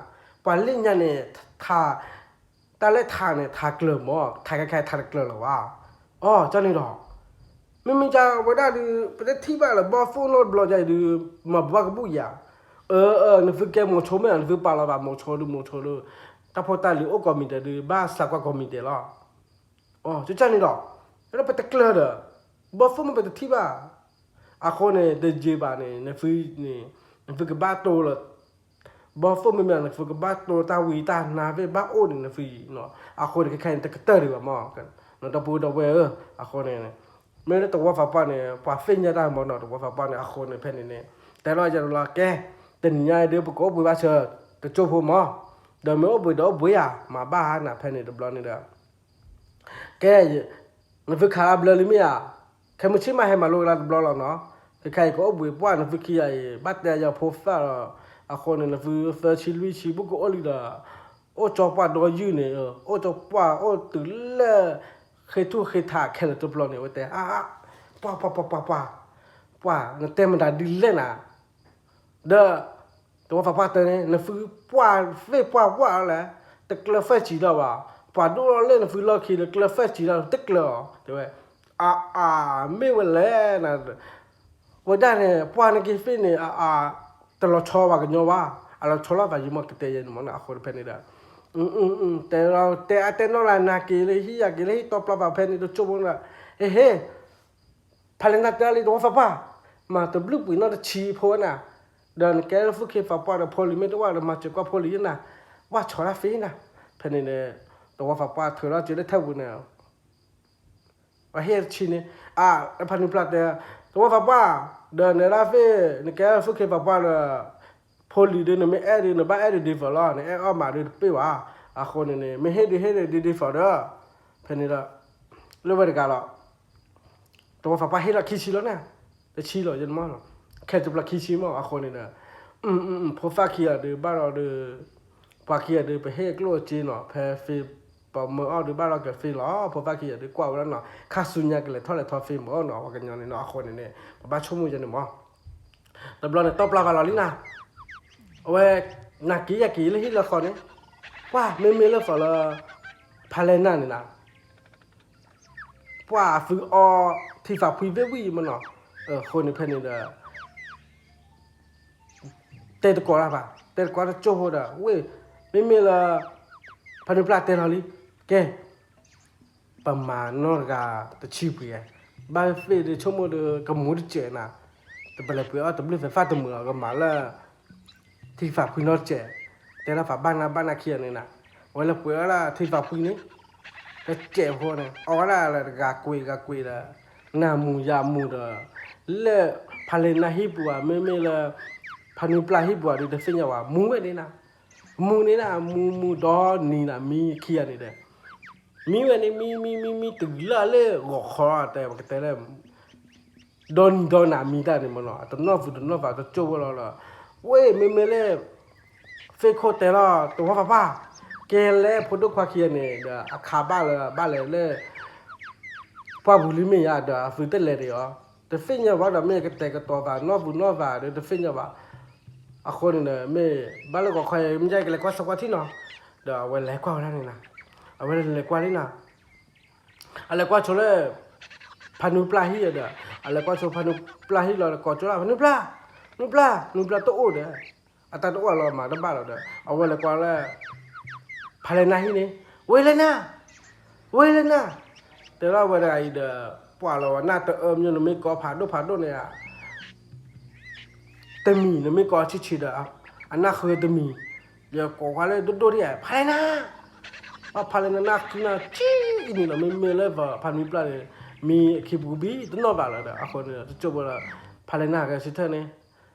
ပှၤလၢညါန့ၣ် ထး တၢ်လၢထးန့ၣ် ထးကျၢၤမး, ထးခဲခါထးတကျၢၤလၢၤဘၣ်. အီ ကန့ၣ်ဒီး မ့မ့ၢ်ကဝဲဒၣ်ဒုး ပတထံၣ်ဘၣ်လၢ ဘီၣ်သိၣ်နီတဘျီကဒီး မၤဘှါကဘူၣ်ယၤ, အၢ အၢ နသုကဲမိၤဆိမ့ၢ်ဧါ, နသုပာ်လီၤသးမိၤဆိဒုး မိၤဆိဒုး တၢ်ဖိတၢ်လံၤအိၣ်ကိးမံၤဒဲးဒုး ဘၣ်စးကွၢ်ကိးမံၤဒဲးလီၤ. အီ ကန့ၣ်ဒီး လၢပတကျၢၤဒီး ဘီၣ်သိၣ်မ့ၢ်ပတထံၣ်ဘၣ် အဃိန့ၣ် တယံာ်ဘၣ်န့ၣ် နသုန့ၣ် နသုကဘၣ်တိၢ်လီၤ ဘီၣ်သိၣ်မ့မ့ၢ် နသုကဘၣ်တိၢ်တၢ်ဝံတၢ်နါ ဘၣ်အိၣ်န့ၣ်နသုအံၤနီၤ, အဃိန့ၣ် ခဲခဲအံၤန့ၣ် တကတၢၢ်ဒံးဘၣ်မး, ဒီပုၢ်ဝဲၢ်ဒီပုၢ်ဝဲၢ်ဧၢ, အဃိန့ၣ် မ့ၢ်လၢသဝီသးပှၢ်န့ၣ် ပှၤသ့ၣ်ညါတၢ်မးနီၤ, သဝီသးပှၢ်န့ၣ် အဃိန့ၣ် ဖဲန့ၣ်န့ၣ် တဲလီၤယၤလီၤ ကဲ တနံၤညါအံၤဒုး ပကအိၣ်ဘှံးဘၣ်ဆၢ တကၠိၢ်ဖိမး, ဒီးမ့ၢ်အိၣ်ဘှံးဒီးအိၣ်ဘှံးဧါ, မၤဘၣ်ဟါနၤ ဖဲန့ၣ်တဘျီန့ၣ်ဒီး ကဲ နသုခးလၢဘျၢလံမ့ၢ်ဧါ, ခဲမုၢ်ဆ့ၣ်မးဟဲမၤလိကလါတဘျီလီၤနီၤ, ခဲခါအံၤကအိၣ်ဘှံးပှၢ် နသုခံဂၤအံၤ ဘၣ်တဲယၤဖိသၣ်လီၤ, အဃိန့ၣ် နသုသၢဆံလွံၢ်ဆံ ဘူးကအိၣ်လံဒီး အိၣ်ကၠီပှၢ်ဒီယုၢ်န့ၣ်, အိၣ်ကၠီပှၢ်အိၣ်တုၤလၢ ဃ့ထူၣ်ဃ့ထးခဲလၢာ်တဘျီန့ၣ် အဝဲတဲ အါ အါ ပှၢ် ပှၢ် ပှၢ် ပှၢ် ပှၢ် နတဲမတၤဒ်လဲၣ်နၤ ဒီး သဝီသးပှၢ်တဲန့ၣ် နသုပှၢ်သ့ၣ်ပှၢ်ဝၣ်လီၤလဲၣ်, တကျၢၤ five G ဒီးဘၣ်, ပှၤဒိၣ်လီၤလၢနသုလီၢ်ခံဒီး ကျၢၤ five G ဒီး တကျၢၤအီၤ တဲဝဲ, အါ အါ မ့ၢ်ဝဲလဲၣ်နၤ, ဝဲဒၣ်န့ၣ် ပှၢ်န့ၣ်က့ၤသ့ၣ်န့ၣ် အါ အါ တလီၤဆီဘၣ်ကညီဘၣ်, အလီၤဆီလီၤသးယံၤမး ကတဲယဲန့ၣ်မးနီၤ, အဃိန့ၣ်ဖဲန့ၣ်ဒီး တဲလီၤ တဲအါတဲနီၢ်လၢနၤက့ၤလၢဟံၣ် ယၤက့ၤလၢဟံၣ် တီပျီသးဖဲန့ၣ် တကၠိၢ်ဖိန့ၣ်ဒီး ဟ့ၣ် ဟ့ၣ် ဖးလဲၢ်နၢ်တဲလံ သဝီသးပှၢ်, မၤတဘျုးပှ့ၤနီၣ်တဆံဖိဝဲနၤ, ဒီးနကဲလၢသူၣ်က့သးပှၢ်ဒီး ဖိလံၤမ့ၢ်တဝၣ်ဒီး မၤစၢၤကွၢ်ဖိလံၤနၤ, ဝၣ်ဆီဒၣ်သ့နၤ, ဖဲန့ၣ်န့ၣ် သဝီသးပှၢ်ထုးထီၣ်က့ၤလၢထဲပူၤန့ၣ် ပှၤဟ့ၣ်တဆံန့ၣ် အါ ဖးနွံပျၢ်တဲ သဝီသးပှၢ်, ဒီးနဒၣ်သ့ၣ် နကဲလၢသူၣ်က့သးပှၢ်ဒီး ဖိလံၤဒုး နမ့ၢ်အဲၣ်ဒုး နဘၣ်အဲၣ်ဒုးဒ်သိးလီၤ, နအဲၣ်အီၣ်မးဒုးတပ့ၢ်ဘၣ်, အဃိန့ၣ်န့ၣ် မ့ၢ်ဟ့ၣ်ဒုးဟ့ၣ်ဒုးဒ်သိးဒီး ဖဲန့ၣ်ဒီး လၢဝဲတဂၤလီၤ သဝီသးပှၢ်ဟ့ၣ်လီၤခံဆံလီၤန့ၣ်, တဆံလီၤယဲန့ၣ်မး, ခဲတဘျီခံဆံမး အဃိန့ၣ်ဒီး ဖိသၣ်ခံဂၤဒုးဘၣ်ဒီးဒုး ပှၤခံဂၤဒုး ပဟ့ၣ်အကျိၣ်အစ့နီၤ, ဖဲသ့ ပမၢအီၣ်ဒုးဘၣ်ဒီးကသ့လီၤ, ဖိသၣ်ခံဂၤဒုးကွၢ်ဝဲဒၣ်နီၤ, ခါဆူညါကလဲၤထီၣ်လဲၤထီသ့မးနီၤ, ပှၤကညီန့ၣ်နီၤ, အဃိန့ၣ်န့ၣ် ပဘၣ်ဆိကမိၣ်ယဲန့ၣ်မး, တဘျီန့ၣ် တီပျီဃာ်လီၤလံနၤ, အဝဲ နၤက့ၤယၤက့ၤလၢဟံၣ်လၢဃီန့ၣ်, ပှၢ် မ့မ့ၢ်လၢသိးလၢ ဖးလဲၢ်နၢ်န့ၣ်နၤ ပှၢ်သုအီထံသးဖှံသ့ၣ်ဝံၣ်မးနီၤ, အဃိန့ၣ်ဖဲန့ၣ်ဒီး တဲတကိးတၢ်ဘၣ်, တဲတကိးတကၠိၢ်ဖိဒီး ဝ့ၢ် မ့မ့ၢ်လၢ ဖးနွံပျၢ်တဲလီၤလံ, ကဲ ပမၤနီၢ်တဂၤတဆံပှ့ၤဧါ, ဘၣ်သ့ၣ်ဒုးဆိကမိၣ်ဒီး ကမူတစဲးနၤ, တပလဲၤပှ့ၤအီၣ်တဘျုးသဲးသၣ်တမုာ်လီၤ, ကမၤလၢ ထံသးဖှံနီၢ်တစဲး, တဲလၢသးဘၣ်နၢ်ဘၣ်နၢ်ခံဂၤန့ၣ်နၤ, အဝဲလဲၤပှ့ၤအီၣ်ဒၣ်ထံသးဖှံန့ၣ် တစဲးဖိန့ၣ် အီၣ်ဝဲဒၣ်လၢတဂၤကွံာ်ဂၤကွံာ်ဒီး နၤမူၤယၤမူၤဒီး လၢ ဖးလဲၢ်နၢ်ဟံၣ်ပူၤဧါ မ့မ့ၢ်လၢ ဖးနွံပျၢ်ဟံၣ်ပူၤဧါဒုး တသ့ၣ်ညါဘၣ်, မူၤဝဲန့ၣ်နၤ, မူၤန့ၣ်နၤ မူၤမူၤဒီနံၤနၤ မံခံဂၤန့ၣ်ဒီး မံဝဲန့ၣ် မံမံမံမံတုၤလၢလၢဂီၤခီ တဲပကတဲလၢ ဒီနံၤဒီနၤမံတၢ်န့ၣ်မးနီၤ, တနီၣ်သူတနီၣ်သးတကၠိၢ်ဖိလီၤလီၤ, ဝ့ၢ် မ့မ့ၢ်လၢ သ့ၣ်ခိၣ်တဲလီၤ သဝီသးပှၢ်, ကဲလၢဖိဒိၣ်ခွါခံဂၤန့ၣ်ဒီး အခါဘၣ်လၢဘၣ်လဲၤလၢ ပှၢ်ပူၤလံမ့ၢ်ယါဒီး အသုတလဲၤဒံးအီၤ, တသ့ၣ်ညါဘၣ်ဒီး မ့ၢ်ကတဲာ်ကတီၤသးနီၢ်သူနီၢ်သးဒီး တသ့ၣ်ညါဘၣ်, အဃိန့ၣ်ဒီး မ့ၢ်ဘၣ်လၢဂီၤခီ မ့ၢ်ယါကလဲၤကွၢ်ဆၢကွၢ်ထံနီၤ, ဒီးအဝဲလဲၤကွၢ်ဝဲဒၣ်န့ၣ်နၤ, အဝဲလဲၤကွၢ်လံနၤ အလဲၤကွၢ်ဆိလၢ ဖးနွံပျၢ်ဟံၣ်ဒီး အလဲၤကွၢ်ဆိဖးနွံပျၢ်ဟံၣ်လီၤဒီး ကိးကၠိလၢ ဖးနွံပျၢ်, နွံပျၢ်, နွံပျၢ်တအိၣ်ဒီး အတၢ်တအိၣ်လီၤ မၤတဘၣ်လီၤဒီး အဝဲလဲၤကွၢ်လၢ ဖးလဲၢ်နၢ်ဟံၣ်န့ၣ် ဝ့ၢ်လၢနၢ်, ဝ့ၢ်လၢနၢ်, တဲလီၤဝဲတဂၤအံၤဒီး ပှၤလီၤဝဲနၢ်တအၢမညိ နမ့ၢ်ကိးဖးဒိၣ်ဖးဒိၣ်န့ၣ်ဧါ တမံၤ နမ့ၢ်ကိးဆံးဆံးဒီး အနၢ်ဃုတမံၤ, ယကိးကွၢ်လၢဒိၣ်ဒိၣ်ဒံးဧါ ဖးလဲၢ်နၢ်, ဖးလဲၢ်နၢ်နၢ်ဃုနၢ်ဆံးအံၤန့ၣ်လီၤ မ့မ့ၢ်လၢဖးနွံပျၢ်န့ၣ် မံခံပူၤဘံတနီၣ်ဘၣ်လီၤဒီး အဃိန့ၣ် တကၠိၢ်ဖိလၢ ဖးလဲၢ်နၢ်ဂဲၤဆၢထၢၣ်န့ၣ်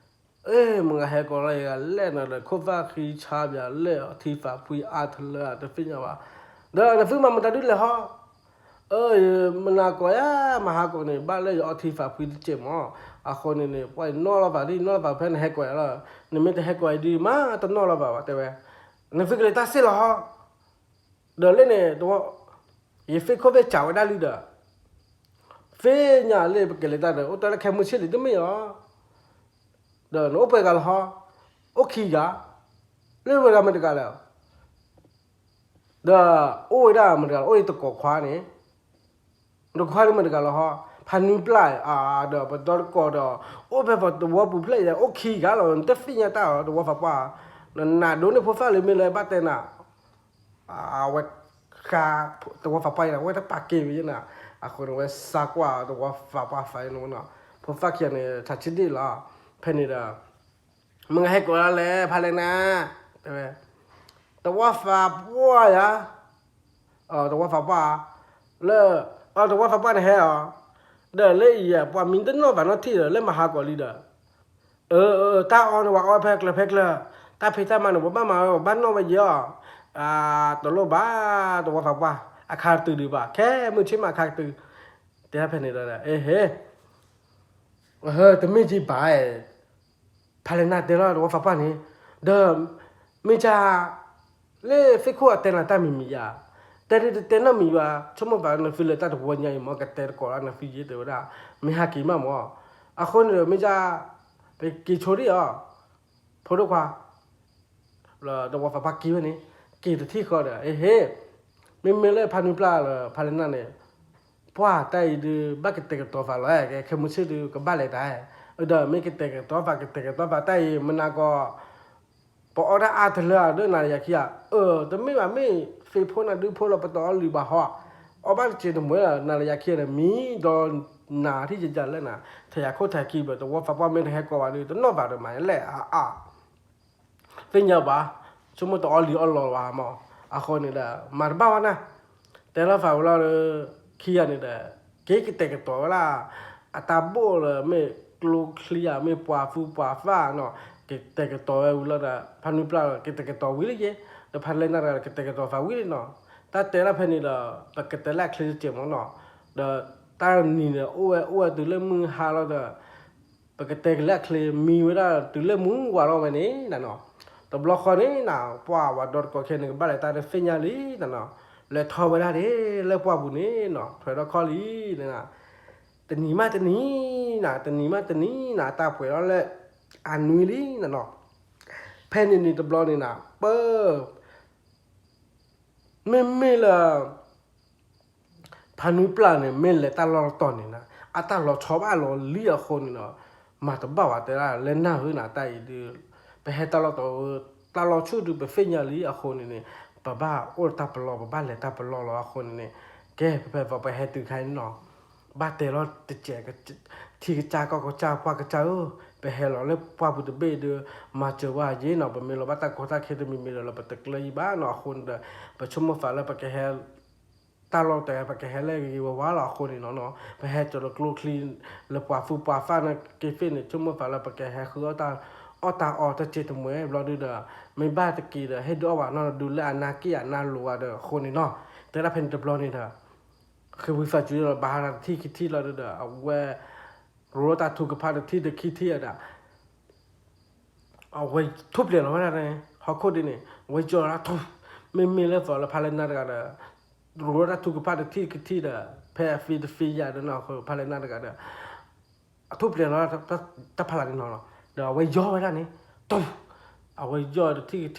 အ့ မ့ၢ်ဂၤဟဲကိးလီၤယဂၤလဲၣ်နၤဒီး ခိၣ်သၣ်ဃံဆါဘၣ်လဲၣ် ထံသးဖှံအါထလၢတသ့ၣ်ညါဘၣ်, ဒီးနသုမၤမတၤဒုလဲၣ်ဟီ အၢ မနၤကိးယၤ မဟါကိးန့ၣ် ဘၣ်လၢယအီထံသးဖှံတစဲးမး, အဃိန့ၣ်န့ၣ် ပှၤနီၣ်လီၤသးဒ်နီၣ်လီၤသးဖဲနဟဲကိးယၤလီၤ, နမ့ၢ်တဟဲကိးယၤဒ်မး တနီၣ်လီၤသးဘၣ်တဲဝဲ, နသုကလဲၤတၢ်စ့ၢ်လီၤဟီ, ဒီးလၢန့ၣ်တဝီ ယသ့ၣ်ခိၣ်သ့ၣ်စးဝဲဒၣ်လံဒီး သ့ၣ်ညါလၢပကလဲၤတၢ်ဒီး အိၣ်တၢ်လၢခဲမုၢ်ဆ့ၣ်လံတမ့ၢ်အီၤ, ဒီးနအိၣ်ပှဲၤဂၤလီၤဟီ, အိၣ်ခံဂၤ, လၢဝဲဂၤမ့ၢ်တဂၤလဲၣ် ဒီးအိၣ်ဝဲဒၣ်မတၤတဂၤလီၤ, အိၣ်အံၤတကိးခွါန့ၣ်, တကိးခွါန့ၣ်မတၤတဂၤလီၤဟီ, ဖါနွံပျၢ်ဧါ, ဒီးပဒီတကိးဒီး အိၣ်ဖဲပှၤသဝီပူၤဖျဲၣ်အံၤ အိၣ်ခံဂၤလီၤ, နတသ့ၣ်ညါတၢ်အီၤ သဝီသးပှၢ်, နနးဒိၣ်န့ၢ်ဖိသၣ်လၢမ့ၢ်လၢဘၣ်တဲနၤ, အဝဲဃါ သဝီသးပှၢ်အံၤ အဝဲတပာ်က့ၤဝဲယဲနၤ, အဃိန့ၣ် ဝဲစါကွၢ်သဝီသးပှၢ်သးအံၤန့ၣ်, ဖိသၣ်ခံဂၤန့ၣ် ထးဆံးဒ့ၣ်လီၤ, ဖဲန့ၣ်ဒီး မ့ၢ်ဟဲကိးဒၣ်လဲၣ် ဖါလဲၢ်နၢ်, တဲဝဲ, သဝီသးပှၢ်ယၤ, သဝီသးပှၢ်, လၢ, သဝီသးပှၢ်န့ၣ်ဟဲအီၤ, ဒီးလၢအံၤ ပှၤမံတနီၣ်ဘၣ်နီတထံၣ်ဒီး လၢမဟါကီးလံဒီး, အၢ, တၢ်အီန့ၣ် ပှၤအီဖဲကျၢၤဖဲကျၢၤ, တၢ်ဖံးတၢ်မၤန့ၣ် ပဘၣ်မၤဝဲ ပဘၣ်နီၣ်ဝဲယဲအီၤ, တလိၣ်ဘၣ် သဝီသးပှၢ်, အခါကတုၤဒံးဘၣ်, ခဲမုၢ်ဆ့ၣ်မးအခါကတုၤ, တဲဖဲန့ၣ်ဒီး အဟ့ တမ့ၢ်က့ၤဘၣ်, ဖါလဲၢ်နၢ်တဲလီၤသဝီသးပှၢ်န့ၣ်, ဒီး, မ့ၢ်က, လၢသ့ၣ်ခိၣ်အတဲနၤတၢ်မံၤမံၤယါ, တဲဒ်တတဲနီတမံၤဘၣ်, ဆိကမိၣ်သးနသုလၢတၢ်တဝီညါအံၤမ့ၢ် ကတဲတကိးလၢနသုယ့ၢ်တဲဝဲဒၣ်, မ့ၢ်ဟးက့ၤမးမ့ၢ်, အဃိန့ၣ်ဒီးမ့ၢ်က, ပက့ၤဆိဒံးအီၤ, ဖိဒိၣ်ခွါ သဝီသးပှၢ်က့ၤဝဲန့ၣ်, က့ၤတထံၣ်ဃီဒီး အဟ့, မ့မ့ၢ်လၢဖါနွံပျၢ်လၢဖါလဲၢ်နၢ်န့ၣ်, ပှၢ်တၢ်အံၤဒုး ဘၣ်ကတဲာ်ကတီၤသးလီၤ, ခဲမုၢ်ဆ့ၣ်ဒုး ကဘၣ်လဲၤတၢ်, ဒီးမ့ၢ်ကတဲာ်ကတီၤသး ကတဲာ်ကတီၤသးတၢ်အံၤ မနၤကီး, ပအီၣ်တၢ်အါတလၢအဒိၣ်နၤလၢယၤခံဧါ, အၢ တမ့ၢ်ဘၣ် မ့ၢ်သ့ၣ်ဖိနၤဒုဖိလီၤ ပတအီၣ်လံဘၣ်ဟီ, အီၣ်ဘၣ်တစဲးတမှဲၤလီၤ နၤလၢယၤခံဒီး မံဒီးနၤထံၣ်ယၤလၢနၤ, ထဲယၤခိၣ်ထဲယၤခံဘၣ် သဝီသးပှၢ်မ့ၢ်တဟဲကိးဘၣ်ဒုး တနီၣ်ဘၣ်ဒီးမၤလဲၣ်အါအါ သ့ၣ်ညါဘၣ်, ဆိကမိၣ်တအီၣ်လံအီၣ်လီၤဘၣ်မ့ၢ်, အဃိန့ၣ်ဒီး မၤတဘၣ်ဝဲနၤ, တဲလီၤသးဝဲလီၤ, ခံဂၤန့ၣ်ဒီး, က့ၤကတဲာ်ကတီၤဝဲဒၣ်, အတၢ်ဘိၣ်လၢမ့ၢ်ကျိချံဧါ မ့ၢ်ပှၤသူပှၤသၣ်နီၤ, ကတဲာ်ကတီၤဝဲဝံၤလီၤဒီး ဖါနွံပျၢ်လီၤ ကတဲာ်ကတီၤဝံၤလံယ့, ဒီးဖါလဲၢ်နၢ်တဂၤဒီး ကတဲာ်ကတီၤသးဝံၤလံနီၤ, တၢ်တဲဒၣ်ဖဲန့ၣ်ဒီး ပကတဲလၢအချ့တစဲးမ့ၢ်နီၤ, ဒီးတၢ်နံၤန့ၣ် အိၣ်ဝဲအိၣ်ဝဲတုၤလၢမုၢ်ဟါလီၤဒီး ပကတဲကလဲာ်အချ့ မံဝဲဒၣ်တုၤလၢမုၢ်ဝါထီၣ်ဝဲန့ၣ်နနီၤ, တဘျီဃီန့ၣ်နၤ ပှၢ်ဝဲဒီတကိးခဲန့ၣ် ကဘၣ်လဲၤတၢ်တသ့ၣ်ညါလံနနီၤ, လဲၤထီၣ်ဝဲဒၣ်န့ၣ် လၢပှၢ်ပူၤန့ၣ်နီၤ ထွဲထီၣ်ခီၣ်လံနနီၤ, တနံၤမးတနံၤနၤ တနံၤမးတနံၤနၤ တၢ်ပှဲၤထီၣ်လၢ အနွံလံနနီၤ, ဖဲန့ၣ်န့ၣ်တဘျီန့ၣ်နၤ ပၢ မ့မ့ၢ်လၢ ဖါနွံပျၢ်န့ၣ် မ့ၢ်လဲၤတၢ်လီၢ်တတီၤန့ၣ်နၤ အတၢ်လီၤဆီဘၣ်လီၤလံအဃိန့ၣ်ဒီး မၤတဘၣ်ဝဲတဲဒၣ် လဲၤနၢ်ဟၢနၤ တၢ်အံၤဒုး ပဟဲတၢ်လီၢ်တတီၤ တၢ်လီၢ်ဆူၣ်ဒုး ပသ့ၣ်ညါလံအဃိန့ၣ်န့ၣ် ပဘၣ်အိၣ်တၢ်ပလီၢ် ပဘၣ်လဲၤတၢ်ပလီၢ်လီၤအဃိန့ၣ်န့ၣ် ကဲ ပဖဲပဟဲတုၤခါန့ၣ်နီၤ ဘၣ်တဲလီၤတစဲး ထံကစၢ်ကီၢ်ကစၢ်ပှၢ်ကစၢ်ဧၢ, ပဟဲလီၤလၢပှၢ်ပူၤတဘ့ၣ်ဒီး မၤစၢၤဝဲယ့ၣ်နီၤ, ပမ့ၢ်လီၤဘၣ်တၢ်ကီတၢ်ခဲတမံၤမံၤဒီး လၢပတကျၢၤယံၤဘၣ်နီၤ, အဃိန့ၣ်ဒီး ပဆိကမိၣ်သးလၢပကဟဲ တၢ်လီၢ်တၢ်ပကဟဲလၢဂ့ၤဂ့ၤဝါဝါလီၤအဃိန့ၣ်နီၤ, ပဟဲကၠီၤလၢကျိချံ လၢပှၤသူၣ်ပှၤသၣ်န့ၣ်က့ၤသ့ၣ်န့ၣ် ဆိကမိၣ်သးလၢပကဟဲဃုအီၣ်တၢ် အီၣ်တၢ်အီတစဲးတမှဲၤဘျီဒုဒီး မ့ၢ်ဘၣ်တက့ၢ်ဒီး ဟ့ၣ်ဒုးအီၣ်ဘၣ်နီၤ ဒုးလၢအနၢ်က့ၣ်အနၢ်လိၤဝဲဒီးအဃိန့ၣ်နီၤ, တဲဒၣ်ဖဲန့ၣ်တဘျီန့ၣ်ဒီး ဃ့ဝံသးစူၤလီၤ ဘၣ်ဟးတထံၣ်ခံထံၣ်လီၤဒီး အဝဲ ရိတၢ်ထူကဖၣ်တထံၣ်တခံထံၣ်အဒၣ် အဝဲထူၣ်ပျဲၤလီၤဝဲဒၣ်န့ၣ် ဟီၣ်ခိၣ်ဒ်န့ၣ် ဝဲယီၤလၢထူ မ့မ့ၢ်လၢသိးလၢဖါလဲၢ်နၢ်တဂၤဒီး ရိတၢ်ထူကဖၣ်တထံၣ်တခံထံၣ်ဒီး ဖဲအသံတသံယၤဒီးနီၤ ဖါလဲၢ်နၢ်တဂၤဒီး အထူၣ်ပျဲၤလီၤတၢ်ဖးလၢ်န့ၣ်နီၤလီၤ ဒီးအဝဲယီၤဝဲဒၣ်န့ၣ် တူ အဝဲယီၤတထံၣ်ကထံၣ်ဒီး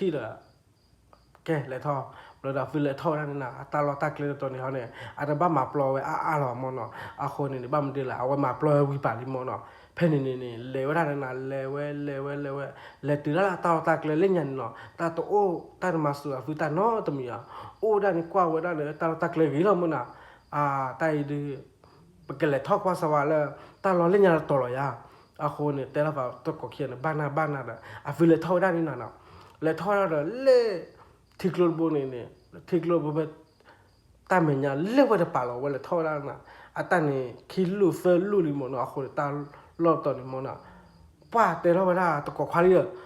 ကဲလဲၤထီၣ် ဘျီဒီးသုလဲၤထီၣ်ဝဲဒၣ်န့ၣ်နၤ အတၢ်လီၢ်တၢ်ကျဲတတီၤန့ၣ်ဟီန့ၣ် အတဘၣ်မၤပျီဝဲအါအါလီၤမ့ၢ်နီၤ အဃိန့ၣ်န့ၣ် ဘၣ်မနုၤလဲၣ် အဝဲမၤပျီဝဲဝံၤပာ်လံမ့ၢ်နီၤ ဖဲန့ၣ်န့ၣ်န့ၣ် လဲၤဝဲဒၣ်န့ၣ်နၤ လဲၤဝဲလဲၤဝဲလဲၤဝဲ လဲၤတုၤဒၣ်လၢအတၢ်လီၢ်တၢ်ကျဲလၢညါန့ၣ်နီၤ တၢ်တအိၣ်တၢ်တမၤစၢၤအသုတၢ်နီတမံၤဧါ အိၣ်ဒၣ်န့ၣ်ကွၢ်ဝဲဒၣ်လၢတၢ်လီၢ်တၢ်ကျဲဂ့ၤလီၤမ့ၢ်နၤ အတၢ်အံၤဒုး ပကလဲၤထီၣ်ကွၢ်စၢၤဝဲလၢ တၢ်လီၢ်လၢညါတတီၤလီၤယါ အဃိန့ၣ် တဲလီၤသးတကိးခံဂၤန့ၣ် ဘၣ်နၢ်ဘၣ်နၢ်ဒီး အသုလဲၤထီၣ်ဝဲဒၣ်န့ၣ်နၤနီၤ လဲၤထီၣ်ဝဲဒၣ်ဒီးလၢ ထံကျိတဘိန့ၣ်န့ၣ် ထံကျိတဘိဖဲ တၢ်မဲာ်ညါလၢဝဲတပာ်လီၤ ဝဲလဲၤထီၣ်ဝဲဒၣ်နၤ အတၢ်န့ၣ် ခံလူၢ်သၢလူၢ်လံမ့ၢ်နီၤ အဃိန့ၣ် တၢ်လီၢ်တတီၤန့ၣ်မ့ၢ်နီၤ ပှၢ်တဲလီၤဝဲဒၣ်တကိးခွါလံ လၢနၤ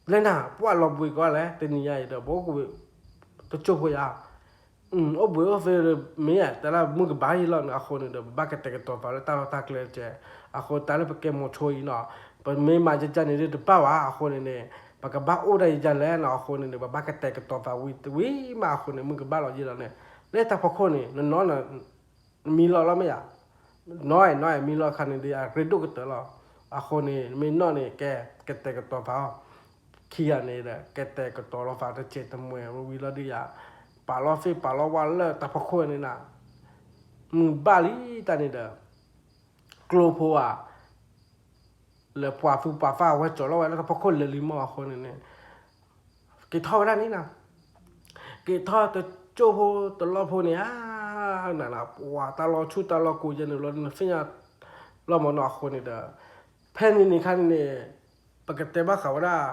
ပှၢ်လီၤဘှံးကီးလဲၣ် တနံၤညါအံၤဒီး ပအိၣ်ကဝံၤ တကၠိၢ်ဖိယါ အိၣ်ဘှံးအိၣ်သ့ဒီး မ့ၢ်ယါ တၢ်လၢမုၢ်ကဘၣ်ယံၤလီၤန့ၣ် အဃိန့ၣ်ဒီး ပဘၣ်ကတဲာ်ကတီၤသးလၢတၢ်လီၢ်တၢ်ကျဲကဲ အဃိတၢ်လၢပကဲမိၤဆိအံၤနီၤ ပမ့ၢ်မၤယကန့ၣ်ဒ်တဘၣ်ဝဲ အဃိန့ၣ်န့ၣ် ပကဘၣ်အိၣ်ဒၣ်ယကလဲၣ်နီၤ အဃိန့ၣ်န့ၣ် ပဘၣ်ကတဲာ်ကတီၤသးဝံၤဝံၤမး အဃိန့ၣ် မုၢ်ကဘၣ်လီၤယံၤလီၤန့ၣ် လၢတၢ်ဖီခိၣ်န့ၣ် နနီၢ်န မံလီၤလီၤမ့ၢ်ယါ နီၢ်နီၢ်မံလီၤခါန့ၣ်ဒီး အရ့ဒိၣ်ကတၢၢ်လီၤ အဃိန့ၣ် မ့ၢ်နီၢ်န့ၣ် ကဲ ကတဲာ်ကတီၤသးအီၤ ခံဂၤန့ၣ်ဒီး ကတဲာ်ကတီၤလီၤသးတစဲးတမှဲၤဝံၤလီၤဒုးယါ ပာ်လီၤသ့ၣ်ပာ်လီၤဝါလၢတၢ်ဖီခိၣ်န့ၣ်နၤ, မုၢ်ဘၣ်လံတၢ်န့ၣ်ဒီး ကျိဖိဧါ လၢပှၤသူၣ်ပှၤသၣ်ဝဲကၠီၤလီၤဝဲလၢတၢ်ဖီခိၣ်လၢာ်လံမီၢ်အဃိန့ၣ်န့ၣ်, က့ၤထီၣ်ဝဲဒၣ်န့ၣ်နၤ, က့ၤထီၣ်တကၠိၢ်ဖိတလီၢ်ဖိန့ၣ်ဧါ, နန ပှၤတၢ်လီၤဆူၣ်တၢ်လီၤကိၤယဲန့ၣ်လီၤ နသ့ၣ်ညါလီၤမီၢ်နီၤအဃိန့ၣ်ဒီး, ဖဲန့ၣ်န့ၣ်ခါန့ၣ်န့ၣ်, ပကတဲဘၣ်ဃးဝဲဒၣ်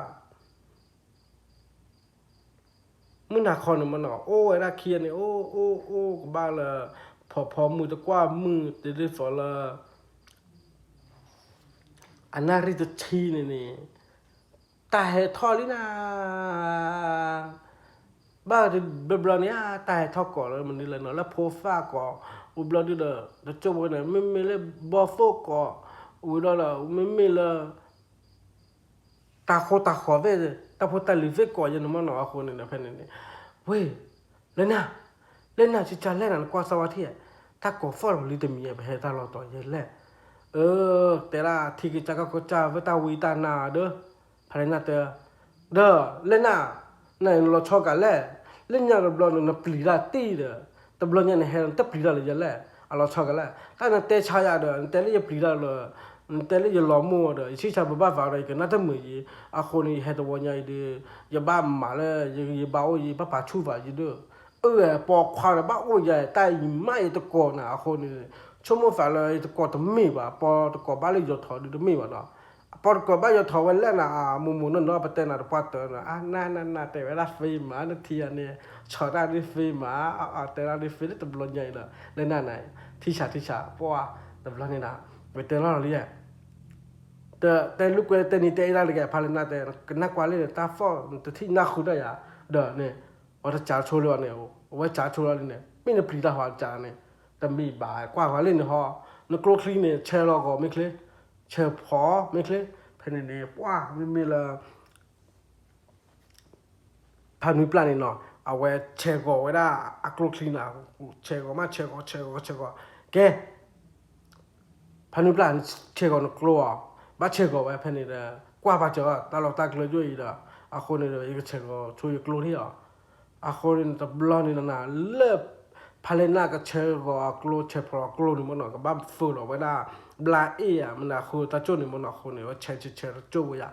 မုၢ်နၤခီန့ၣ်မီၢ်နီၤ အိၣ်ဝဲဒၣ်ခံဂၤန့ၣ် အိၣ်အိၣ်အိၣ်ကဘၣ်လၢ ဖီဖီမုၢ်တကွၢ်မုၢ်တဒ်သိးလၢ အနၣ်ရံၣ်တဆံန့ၣ်န့ၣ်, တၢ်ဟဲထီၣ်လံနၤ, ဘၣ်တဘျီဘျီန့ၣ် တၢ်ဟဲထီၣ်ကိးလၢမနုၤလဲၣ်နီၤ လၢဖိသၣ်ကိး, အိၣ်ဘျီဒုဒီး တကၠိၢ်ဖိန့ၣ် မ့မ့ၢ်လၢဘီၣ်သိၣ်ကိး, ဝံၤဒီး မ့မ့ၢ်လၢ တၢ်ဃိတၢ်ဃီသ့ၣ် တၢ်ဖိတၢ်လံၤသ့ၣ်ကိးယဲန့ၣ်မီၢ်နီၤအဃိန့ၣ်ဒီး ဖဲန့ၣ်န့ၣ်, ဝ့ၢ်, လဲၤနၤ, လဲၤနၤ ဆံးဆါလဲၣ်နၤ နကွၢ်စၢ်ဝါထံၣ်, တၢ်ကိးသီၣ်လီၤလံတမံၤ ပဟဲတၢ်လီၤတီၤယဲလဲၣ်, အၢ, တဲဒၣ်ထံကစၢ်ကီၢ်ကစၢ်ဝဲတၢ်ဝံတၢ်နါဒီး, ဖဲလဲၣ်နၤတဲ ဒီး လဲၤနၤ, နလီၤဆီကလဲၣ်, လၢညါတဘျီနပျံၤတၢ်တံၢ်ဒီး, တဘျီညါနဟဲနတပျံၤတၢ်လၢယဲလဲၣ်, အလီၤဆီကလဲၣ်, တၢ်နတဲဆါယၤဒီး နတဲလၢယပျံၤတၢ်လၢ, နတဲလၢယလီၤမိၢ်ဒီး ယဆံးဆါဘၣ်ဘၣ်သးဒီး ယကနၣ်တမုာ်ယံၤ, အဃိန့ၣ် ယဟဲတဝီညါအံၤဒီး, ယဘၣ်မၤလၢယဂံၢ်ယဘါအိၣ်ယံၤ ဘၣ်ပာ်ဆူၣ်ဘၣ်ယံၤဒီး, အၢ ပိာ်ခွါဒီးဘၣ်အိၣ်ယၤ တၢ်အံၤမးယတကိးနၤအဃိန့ၣ်, ဆိကမိၣ်သးလၢယတကိးတမ့ၢ်ဘၣ် ပိာ်တကိးဘၣ်လၢယီၤထီၣ်ဒုးတမ့ၢ်ဘၣ်နီၤ အပိာ်တကိးဘၣ်ယီၤထီၣ်ဝဲလဲၣ်နၤ အမိၢ်မိၢ်နီၢ်နီၢ် ပတဲနၤတပှၢ်တၢၢ်နၤ အနၢ်နၢ်နၢ်တဲဝဲဒၣ်သ့မး နထံၣ်ယၤန့ၣ် ဆီၣ်တၢ်ဒ်သ့မး အတဲဒၣ်ဒ်သ့လၢတဘျီညါအံၤဒီး လဲၤနၤနၤ ထံၣ်ဆးထံၣ်ဆး ပှၢ် တဘျီန့ၣ်နၤ ပတဲလီၤလံ တဲလုၢ်ကွဲတဲနံၤတဲအ့ၣ်ဒၣ်တဂ့ၤ ဖးလဲၣ်နၤတဲ ကနၣ်ကွၢ်လံန့ၣ် တၢ်သီၣ်နတထံၣ်နၢ်ဃုတၢ်ယၤ ဒီးန့ၣ် အဝဲတစးဆိလၢၤဘၣ်န့ၣ် အဝဲစးဆိလီၤလံန့ၣ် မ့ၢ်နပျံၤတၢ်ဟီတစးန့ၣ် တမ့ၢ်ဘၣ် ကွၢ်ဃီလံန့ၣ်ဟီ နကျိချံန့ၣ် ဆဲးလီၤဂီၤမ့ၢ်ချ့ ဆဲးဖီမ့ၢ်ချ့ ဖဲန့ၣ်န့ၣ် ပှၢ်မ့မ့ၢ်လၢ ဖးနွံပျၢ်န့ၣ်နီၤ အဝဲဆဲးဂီၤဝဲဒၣ်အကျိချံန့ၣ် ဆဲးဂီၤမး ဆဲးဂီၤ ဆဲးဂီၤ ဆဲးဂီၤ ကဲ ဖးနွံပျၢ် ဆဲးဂီၤနကျိအီၤ ဘၣ်ဆဲးဂီၤဝဲဖဲန့ၣ်ဒီး ကွၢ်ပာ်စၢၤတၢ်လီၢ်တၢ်ကျဲယိၣ်အံၤဒီး အဃိန့ၣ်ဒီး ယကဆဲးဂီၤဆိယကျိထံၣ်အီၤ အဃိန့ၣ် တဘျီန့ၣ်နၤ လၢ ဖးလဲၣ်နၤကဆဲးဂီၤအကျိ ဆဲးဖီအကျိန့ၣ်မ့ၢ်နီၤ ကဘၣ်သိၣ်လီၤဝဲဒၣ် ဘျါအ့ၣ်ဧါ မနၤဃိတၢ်ကၠိၣ်န့ၣ်မ့ၢ်နီၤ အဃိန့ၣ် ဝဲဆဲးဆဲးဆဲးတကၠိၣ်ဝဲယၤ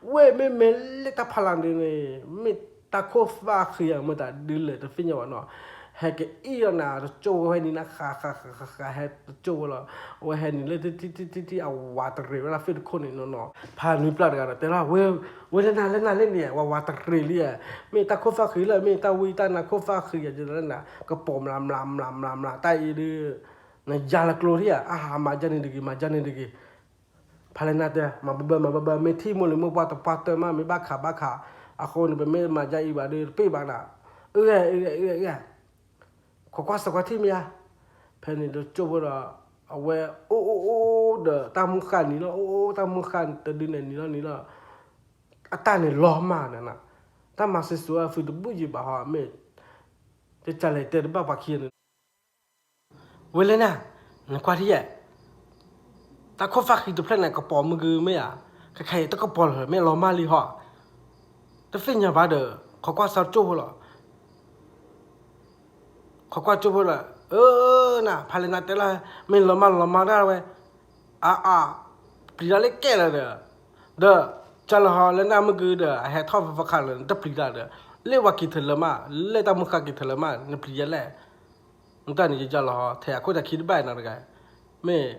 ဝဲမ့မ့ၢ်လၢတၢ်ဖးလၢ်န့ၣ်န့ၣ် မ့ၢ်တၢ်ခိၣ်သၣ်ဃံအမ့ၢ်တၢ်ဒ်လဲၣ်တသ့ၣ်ညါဘၣ်နီၤ ဟဲကအံၣ်အီၤနၤ တကၠိၣ်ဝဲနံၤနၤ ဃးဃးဃးဃးဃး ဟဲတကၠိၣ်ဝဲလီၤ အဝဲဟဲနုာ်လၢထံထံထံထံထံ အဝၤတရံးဝဲဒၣ်သ့ၣ်တခိၣ်န့ၣ်နီၤနီၤ ဖးနွံပျၢ်တဂၤဒီးတဲလီၤ ဝဲ ဝဲလဲၤနၤလဲၤနၤလဲၤန့ၣ် ဝၤဝၤတရံးလံဧါ မ့ၢ်တၢ်ခိၣ်သၣ်ဃံလၢ မ့ၢ်တၢ်ဝံတၢ်နါခိၣ်သၣ်ဃံဧါ ယလဲၤနၤ ကပိာ်မျးမျးမျးမျးမျး တၢ်အံၤဒုး နယါလၢကျိထံၣ်ဧါ အဟးမၤယါန့ၣ်တဂ့ၤ မၤယါန့ၣ်တဂ့ၤ ဖးလဲၣ်နၤတဲ မၤဘၢဘၢ မၤဘၢဘၢ မ့ၢ်ထံၣ်မိၢ်လံၤမိၢ်ပှၢ်တပှၢ်တၢၢ်မး မ့ၢ်ဘၣ်ခးဘၣ်ခး အဃိန့ၣ် ပမ့ၢ်မၤယါအံၤဘၣ်ဒီး တပ့ၢ်ဘၣ်နၤ အၢ အၢ အၢ အၢ ခိးကွၢ်စၢၤကွၢ်ထံၣ်မ့ၢ်ဧါ ဖဲန့ၣ်ဒီးကၠိၣ်ဖိဒီး အဝဲအိၣ်အိၣ်အိၣ်ဒီး တၢ်မုၢ်ဃၢ်နံၤလီၤ အိၣ်အိၣ်တၢ်မုၢ်ဃၢ်တဒုန့ၣ်နံၤလီၤနံၤလီၤ အတၢ်န့ၣ်လီၤမၢ်နၤ တၢ်မၤစ့ၢ်စိၤအသုတဘူၣ်ယံၤဘၣ်ဟီ မ့ၢ် တကးလဲၣ်တဲတဘၣ်ပှၤခံဂၤန့ၣ် ဝဲလဲၣ်နၤ နကွၢ်ထံၣ်ယဲၢ် တၢ်ခိၣ်သၣ်ဃံတဖျၢၣ်န့ၣ် ကပိာ်မုၢ်ဂ့ၤမ့ၢ်ဧါ ခဲခဲအံၤတကပိာ်လၢၤ မ့ၢ်လီၤမၢ်လံဟီ တသ့ၣ်ညါဘၣ်ဒီး ခိးကွၢ်စၢၤကၠိၣ်ဖိလီၤ ခိးကွၢ်ကၠိၣ်ဖိလီၤ အၢ နၤ ဖးလဲၣ်နၤတဲလီၤ မ့ၢ်လီၤမၢ်လီၤမၢ်ဒၣ်ဝဲ အါအါ ပျံၤတၢ်လၢကဲလၢၤဒီး ဒီး ကၢ်လီၤဟီ လၢနၢ်မုၢ်ဂ့ၤဒီး အဟဲထီၣ်ဖီဖီခါလၢ နတပျံၤတၢ်ဒီး လၢဝၤက့ၤထၢၣ်လၢမး လၢတၢ်မုၢ်ဃၢ်က့ၤထၢၣ်လၢမး နပျံၤယဲလဲၣ် နတၢ်န့ၣ်ယကၢ်လီၤဟီ ထဲအခိၣ်တၢ်ခံတဘၣ်နီတဂၤ မ့ၢ်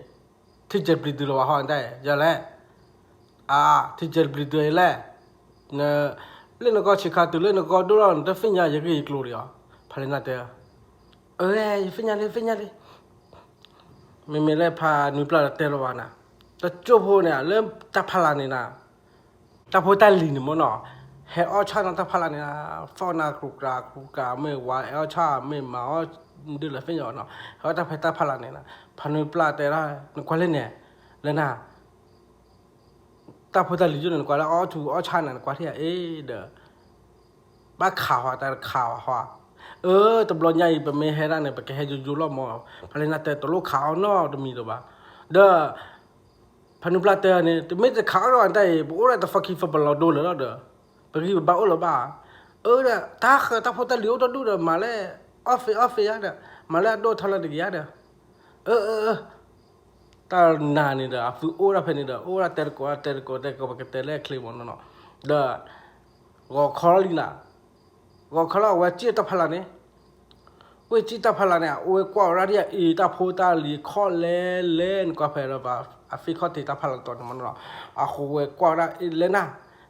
ထံၣ်ကဲပျံၤတုၤလီၤဝဲဟီ နတၢ်ယဲလဲၣ် အါ ထံၣ်ကဲပျံၤတုၤယဲလဲၣ် လၢနကီၢ်ဆံးခါတုၤလၢနကီၢ်ဒိၣ်လီၤ နတသ့ၣ်ညါယဂ့ၢ်ယကျိၤဒံးအီၤ ဖးလဲၣ်နၤတဲ အၢ ယသ့ၣ်ညါလံ သ့ၣ်ညါလံ မ့မ့ၢ်လၢဖးနွံပျၢ်တဲလီၤဘၣ်နၤ တကၠိၣ်ဖိန့ၣ် လၢတၢ်ဖးလၢ်န့ၣ်နၤ တၢ်ဖိတၢ်လံၤန့ၣ်မ့ၢ်နီၤ ဟဲအီၣ်ဆၣ်နီၤတၢ်ဖးလၢ်န့ၣ် သီၣ်နၤကြူးကြးကြူးကြး မ့ၢ်ဝၤဟဲအီၣ်ဆၣ် မ့ၢ်မၤအီၣ်ဒ်လဲၣ်သ့ၣ်ညါနီၤ ဟဲအီၣ်တၢ်ဖဲတၢ်ဖးလၢ်န့ၣ်နၤ ဖးနွံပျၢ်တဲဒၣ် နကွၢ်လၢန့ၣ် လၢနၤ တၢ်ဖိတၢ်လံၤယိၣ်န့ၣ် နကွၢ်လၢအီၣ်ဆူၣ်အီၣ်ဆၣ်နၤ နကွၢ်ထံၣ်အအ့ၣ်ဒီး ဘၣ်ခးဟီ တၢ်တခးဟီ အၢ တဘျီညါအံၤ ပမ့ၢ်ဟဲဒၣ်န့ၣ် ပကဟဲယိယိလီၤမး ဖဲလၢနၤတဲတလိၣ်ခးအီၣ်နီတမံၤလၢၤဘၣ် ဒီး ဖးနွံပျၢ်တဲန့ၣ် တမ့ၢ်တခးအီၣ်လီၤတၢ်အံၤ ပအိၣ်ဒၣ်တသီခံသီပလီၤဒိလၢၤလီၤဒီး ပဂံၢ်ပဘါအိၣ်လၢၤဘၣ် အၢဒီး တၢ်ဃၢၤတၢ်ဖိတၢ်လံၤအိၣ်တဒူၣ်ဒီး မၤလၢ off အီၣ် off ယါဒီး မၤလၢအဒိၣ်ထီၣ်လၢတဂ့ၤယါဒီး အၢ အၢ အၢ တၢ်နၤန့ၣ်ဒီး အသုအိၣ်ဒၣ်ဖဲန့ၣ်ဒီး အိၣ်ဒၣ်တဲတကိး တဲတကိး တဲတကိး ပကတဲလၢအချ့မ့ၢ်နီၤနီၤ, ဒီး ဂီၤခီလီၤလံနၤ, ဂီၤခီလီၤ အဝဲစံၣ်တၢ်ဖးလၢ်န့ၣ်, ဝ့ၢ်စံၣ်တၢ်ဖးလၢ်န့ၣ် အဝဲကွၢ်ဝဲဒၣ်ဒ်အံၤ တၢ်ဖိတၢ်လံၤခီၣ်လဲလဲ နကွၢ်ဖဲဒီး အ fake ခီၣ်ထံးတၢ်ဖးလၢ်တီၤန့ၣ်မ့ၢ်နီၤနီၤ, အဃိဝဲကွၢ်ဝဲဒၣ် အ့ လဲၤနၤ,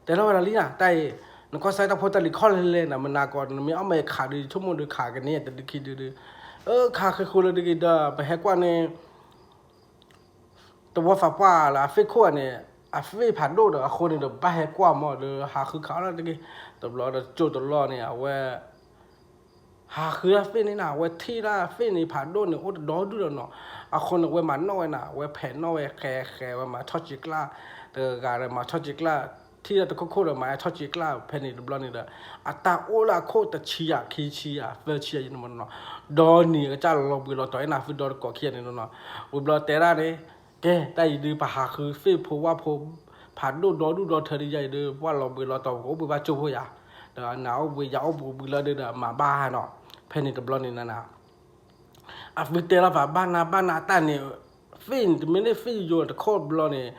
တဲလီၤဝဲဒၣ်လံနၤ တၢ်အံၤ နကွၢ်စၢ်တၢ်ဖိတၢ်လံၤခီၣ်လဲလဲနၤ မနၤကီး နမ့ၢ်အီၣ်မ့ၢ်ခးဒီး ဆိကမိၣ်ဒီးခးကန့ၢ်တဒုခံဒုဒု, အၢ ခးဃ့ဃိလၢတဂ့ၤဒီး ပဟဲကွၢ်န့ၣ် တဝီသးပှၢ်လၢအ fake ခီၣ်န့ၣ် အ fake ဖးဒိၣ်ဒီး အဃိန့ၣ်ဒီး ဘၣ်ဟဲကွၢ်မ့ၢ်ဒီး ဟးဃုခးအီၣ်လၢတဂ့ၤ, တဘျီဒီးကၠိတလီၢ်န့ၣ် အဝဲ ဟးဃုဒၣ် fake န့ၣ်နၤ, အဝဲထံၣ်ဒၣ် fake န့ၣ်ဖးဒိၣ်န့ၣ် အိၣ်တဒီဒူၣ်ဒီးနီၤ, အဃိန့ၣ် အဝဲမၤနီၣ်ဝဲနၤ, အဝဲဖဲးနီၣ်ဝဲဃဲဃဲ အဝဲမၤထီၣ်စံးကျၢ်, တဂၤဒီးမၤထီၣ်စံးကျၢ်, ထံၣ်ဒၣ်တခိၣ်ခိၣ်ဒီး မၤထီၣ်စံးကျၢ်ဖဲန့ၣ်တဘျီန့ၣ်ဒီး အတၢ်အိၣ်လၢအခိၣ်တဆံယၤ ခံဆံယၤ သၢဆံယၤန့ၣ်မ့ၢ်နီၤ, ဒီးနံၤအကစၢ်လီၤဘှံးလီၤတီၤအ့ၣ်နၤ သုဒီတကိးခံဂၤန့ၣ်နီၤ, ဝံၤဘျီတဲဒၣ်န့ၣ် ကဲ တၢ်အံၤဒုး ပဟးဃု fake ဖိဝၣ်ဖိ ဖးဒိၣ်ဒီဒူၣ်ဒီထၢဒ်ယၤအံၤဒီး ပှၤလီၤဘှံးလီၤတီၤ ပကအိၣ်ဘှံးဘၣ်ကၠိဖိယၤ, ဒီးနၤအိၣ်ဘှံး ယၤအိၣ်ဘှံးလီၤဒီး မၤဘၣ်နီၤ, ဖဲန့ၣ်တဘျီန့ၣ်နၤ အသုတဲလီၤပာ်ဘၣ်နၤဘၣ်နၤတၢ်န့ၣ်, fake န့ၣ် တမ့ၢ်လၢ fake ယိာ်တခိၣ်တဘျီန့ၣ်,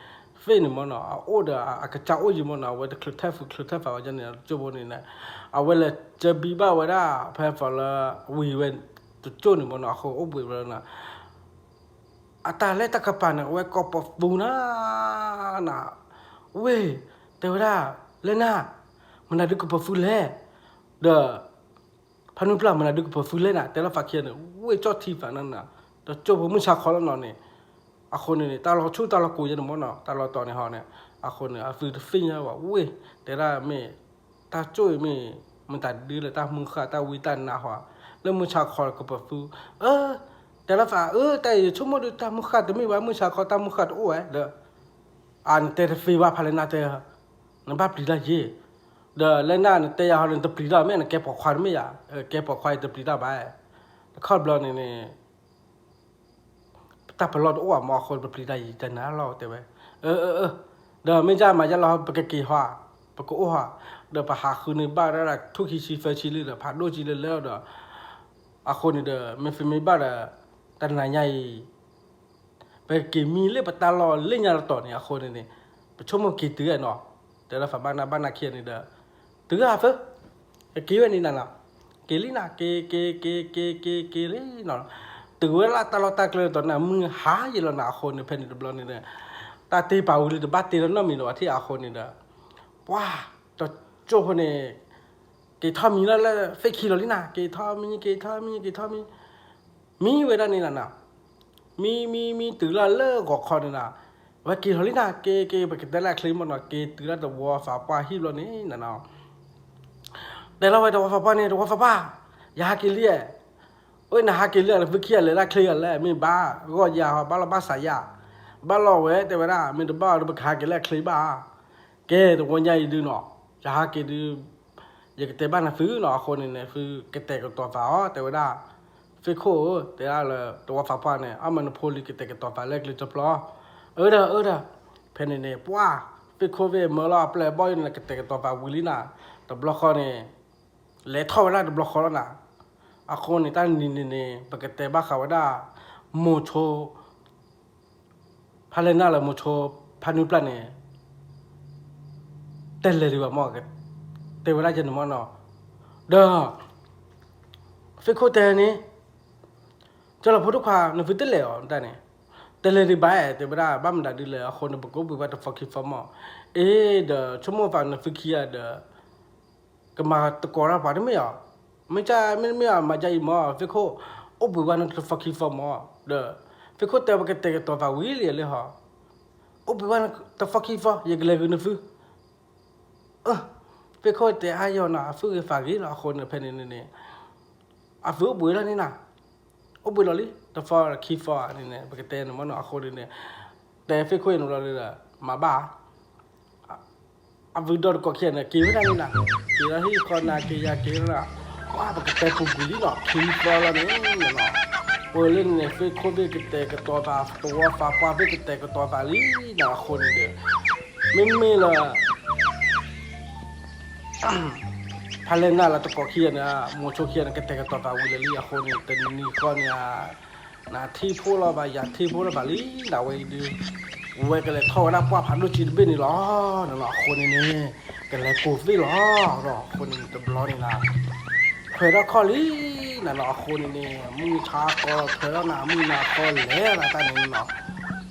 fake န့ၣ်မ့ၢ်နီၤ အအိၣ်ဒီးအကစၢ်အိၣ်ယံၤမ့ၢ်နီၤ, အဝဲတချုးထၢၣ်ဖုးချုးထၢၣ်ဖးဝဲန့ၣ် ကၠိဖိန့ၣ်, အဝဲလဲၤစၢဘံဘၣ်ဝဲဒၣ် ဖဲဖီလၢ ဝံၤဝဲတကၠိန့ၣ်မ့ၢ်နီၤ အဃိအိၣ်ဘှံးဝဲနီၤ အတၢ်လဲၤတၢ်ကပၤန့ၣ် အဝဲကိးပသူနၤ, နၤ, ဝ့ၢ်, တဲဝဲဒၣ်, လဲၤနၤ, မနုၤဒုးကပသူလဲၣ်, ဒီး ဖးနုပျၢ် မနုၤဒုးကပသူလဲၣ်နၤ, တဲလီၤဖးခံဂၤန့ၣ် ဝ့ၢ်ကၠီၣ်ထံဖးနၤနၤ, ဒီးကၠိဖိမုၢ်ဆါခီလီၤနီၤန့ၣ်, အဃိန့ၣ်န့ၣ် တၢ်လီၤဆူၣ်တၢ်လီၤကိၤယဲန့ၣ်မ့ၢ်နီၤ တၢ်လီၤတီၤန့ၣ်ဟီန့ၣ်, အဃိန့ၣ် အသုတသ့ၣ်ညါဘၣ် ဝ့ၢ်, တဲဒၣ်မ့ၢ် တၢ်ကၠိအံၤမ့ၢ် မတၤဒုလၢတၢ်မုၢ်ဃၢ်တၢ်ဝံတၢ်နါဟီ, လၢမုၢ်ဆါခီကပသူ, အၢ, တဲလီၤသး အၢ တၢ်အံၤယဆိကမိၣ်ဒီးတၢ်မုၢ်ဃၢ်တမ့ၢ်ဘၣ် မုၢ်ဆါခီတၢ်မုၢ်ဃၢ်တအိၣ်ဝဲဒီး, အနတဲတသ့ဘၣ် ဖးလဲၣ်နၤတဲ, နဘၣ်ပျံၤတၢ်ယ့ၢ်, ဒီးလဲၣ်နၤနတဲယၤဟီ နတပျံၤတၢ်မ့ၢ် နကဲပိာ်ခွါတမ့ၢ်ယၤ, ကဲပိာ်ခွါအံၤတပျံၤတၢ်ဘၣ်, တခီဘျီန့ၣ်န့ၣ် တၢ်ပလီၢ်တအိၣ်ဘၣ်မ့ၢ်အဃိ ပပျံၤတၢ်ယံာ်တနၤလီၤတဲဝဲ, အၢ အၢ အၢ, ဒီးမ့ၢ်ယါမၤယါလီၤ ပကက့ၤဟီ, ပကအိၣ်ဟီ, ဒီးပဟးဃုန့ၢ်ဘၣ်ဒၣ်ထူၣ်ခံဆံသၢဆံလံဒီး ဖးဒိၣ်ကံလၢလၢဒီး, အဃိန့ၣ်ဒီး မ့ၢ်သ့မ့ၢ်ဘၣ်ဒီး တနၤညါအံၤ ပက့ၤမံလၢပတၢ်လီၢ်လၢညါတတီၤန့ၣ် အဃိန့ၣ်န့ၣ် ပဆိကမိၣ်က့ၤတုၤနီၤ, တဲလီၤဖးဘၣ်နၤဘၣ်နၤခံဂၤန့ၣ်ဒီး, တုၤအဖၢ ကက့ၤဝဲန့ၣ်နၤနီၤ, က့ၤလံနၤ က့ၤ က့ၤ က့ၤ က့ၤ က့ၤ က့ၤ က့ၤလံနီၤ, တုၤဝဲလၢတၢ်လီၢ်တၢ်ကျဲတတီၤန့ၣ် မုၢ်ဟါယံာ်လီၤနၤ အဃိန့ၣ် ဖဲန့ၣ်တဘျီန့ၣ်ဒီး, တၢ်တ့ပာ်ဝံၤလံတဘၣ်တ့လၢနီတမံၤလၢၤဘၣ်ထံၣ်အဃိန့ၣ်ဒီး, ပှၤ, တကၠိဖိန့ၣ် က့ၤထီၣ်မံလၢလၢ fake ခံလီၤလံနၤ က့ၤထီၣ်မံ က့ၤထီၣ်မံ က့ၤထီၣ်မံ, မံဝဲဒၣ်န့ၣ်နၤနီၤ, မံ မံ မံ တုၤလၢလၢဂီၤခီန့ၣ်နၤ, ဝဲက့ၤလီၤလံနၤ က့ၤ က့ၤ ပကတဲလၢအချ့မ့ၢ်နီၤ က့ၤတုၤလၢတဝီသးပှၢ်ဟံၣ်ဘျီန့ၣ်နၤနီၤ, တဲလီၤဝဲတဝီသးပှၢ်န့ၣ် တဝီသးပှၢ်, ယဟးက့ၤလံဧါ, အိၣ်နဟးက့ၤလံဧါ နသုခံဂၤလဲၤလၢအချ့ဂၤလဲၣ် မ့ၢ်ဘၣ်ဂီၢ်ယၤဟီ ဘၣ်လီၤဘၣ်စးယၤ, ဘၣ်လီၤဝဲတဲဝဲဒၣ် မ့ၢ်တဘၣ်ဒီးပကဟးက့ၤလၢအချ့ဘၣ် ကဲတဝီညါအံၤဒုနီၤ, ယဟးက့ၤဒု ယကတဲဘၣ်နသုနီၤ အဃိန့ၣ်န့ၣ် သုကတဲာ်ကတီၤသးအီၤ တဲဝဲဒၣ်, သ့ၣ်ခိၣ်ဧၢ တဲဒၣ်လၢတဝီသးပှၢ်န့ၣ် အမနဖိလံၤကတဲာ်ကတီၤသးလၢကျဲတဖျီ, အၢဒီး အၢဒီး, ဖဲန့ၣ်န့ၣ် ပှၤ, သ့ၣ်ခိၣ်သ့ၣ်မၢလီၤအပျဲၢ်အဘီၣ်အံၤန့ၣ် ကတဲာ်ကတီၤသးဝံၤလံနၤ, တဘျီဃီန့ၣ် လဲၤထီၣ်ဝဲဒၣ်တဘျီဃီလီၤနၤ, အဃိန့ၣ် တၢ်နံၤန့ၣ်န့ၣ် ပကတဲဘၣ်ဃးဝဲဒၣ် မိၤဆိ ဖးလဲၢ်နၢ်လၢမိၤဆိ ဖးနွံပျၢ်န့ၣ် တဲလဲၤဒံးဘၣ်မ့ၢ် တဲဝဲဒၣ်ယဲန့ၣ်မ့ၢ်နီၤ, ဒီး သ့ၣ်ခိၣ်တဲန့ၣ် ကၠီလီၤဖိဒိၣ်ခွါ နသုတလဲၤအီၤတၢ်န့ၣ် တဲလဲၤဒံးဘၣ် တဲဝဲဒၣ် ဘၣ်မတၤဒုလဲၣ် အဃိန့ၣ် ပကအိၣ်ဘှံးဘၣ်တဖီခံဖီမ့ၢ်, အ့ဒီး ဆိကမိၣ်သးနသုခံဂၤဒီး ကမၤသကိးတၢ်ပှၤတမ့ၢ်အီၤ, မ့ၢ်မ့ၢ်အမၤဒ်အံၤမ့ၢ် သ့ၣ်ခိၣ် အိၣ်ဘှံးဘၣ်နတဖီခံဖီမ့ၢ်, ဒီး သ့ၣ်ခိၣ်တဲပကတဲာ်ကတီၤသးဝံၤလံလံဟီ, အိၣ်ဘှံးဘၣ်နတဖီခံဖီ ယကလဲၤဂုာ်နသု, သ့ၣ်ခိၣ်တဲအါယီၤနီၤ အသူၣ်ဂ့ၤသးဂ့ၤလီၤ အဃိန့ၣ် ဖဲန့ၣ်န့ၣ်န့ၣ် အသုအိၣ်ဘှံးလီၤန့ၣ်နၤ, အိၣ်ဘှံးလီၤလံ တဖီခံဖီန့ၣ်န့ၣ် ပကတဲန့ၣ်မ့ၢ်နီၤ အဃိန့ၣ်န့ၣ် တဲသ့ၣ်ခိၣ်အံၤန့ၣ်ဘျီဒီး မၤဘၣ် အဝဲဒီတကိးခံဂၤန့ၣ် က့ၤဝဲဒၣ်န့ၣ်နၤ, က့ၤလီၤဟံၣ်ဃီနၤ က့ၤယၤက့ၤလီၤနၤ, ပှၤပကတဲပူၤကွံာ်လံနီၤ ခံသီလီၤန့ၣ်နီၤ, ပှၤလၢန့ၣ် သ့ၣ်ခိၣ်သ့ၣ်ကတဲာ်ကတီၤသး သဝီသးပှၢ်သ့ၣ်ကတဲာ်ကတီၤသးလံနီၤ အဃိန့ၣ်ဒီး မ့မ့ၢ်လၢ ဖ ဖးလဲၢ်နၢ်လၢတကိးခံဂၤန့ၣ် မိၤဆိခံဂၤန့ၣ် ကတဲာ်ကတီၤသးဝံၤလၢာ်လံအဃိန့ၣ် တနံၤဃီန့ၣ် နထံၣ်ဖိလီၤဘၣ် ယၤထံၣ်ဖိလီၤဘၣ်လံ နဝဲဒုး ဝဲကလဲၤထီၣ်ဝဲဒၣ်ပှၢ်ဖးဒိၣ်စ့တဘ့ၣ်န့ၣ်လီၤ. နနီၤအဃိန့ၣ်န့ၣ် ကလဲၤကိးသ့ၣ်လီၤ. အဃိန့ၣ်တဘျီန့ၣ်န ထွဲထီၣ်ခီၣ်လံ နနီၤအဃိန့ၣ်န့ၣ် မုၢ်ဆါခီထွဲထီၣ်နၤ မုၢ်နၤခီလဲၤနၤတၢ်န့ၣ်နနီၤ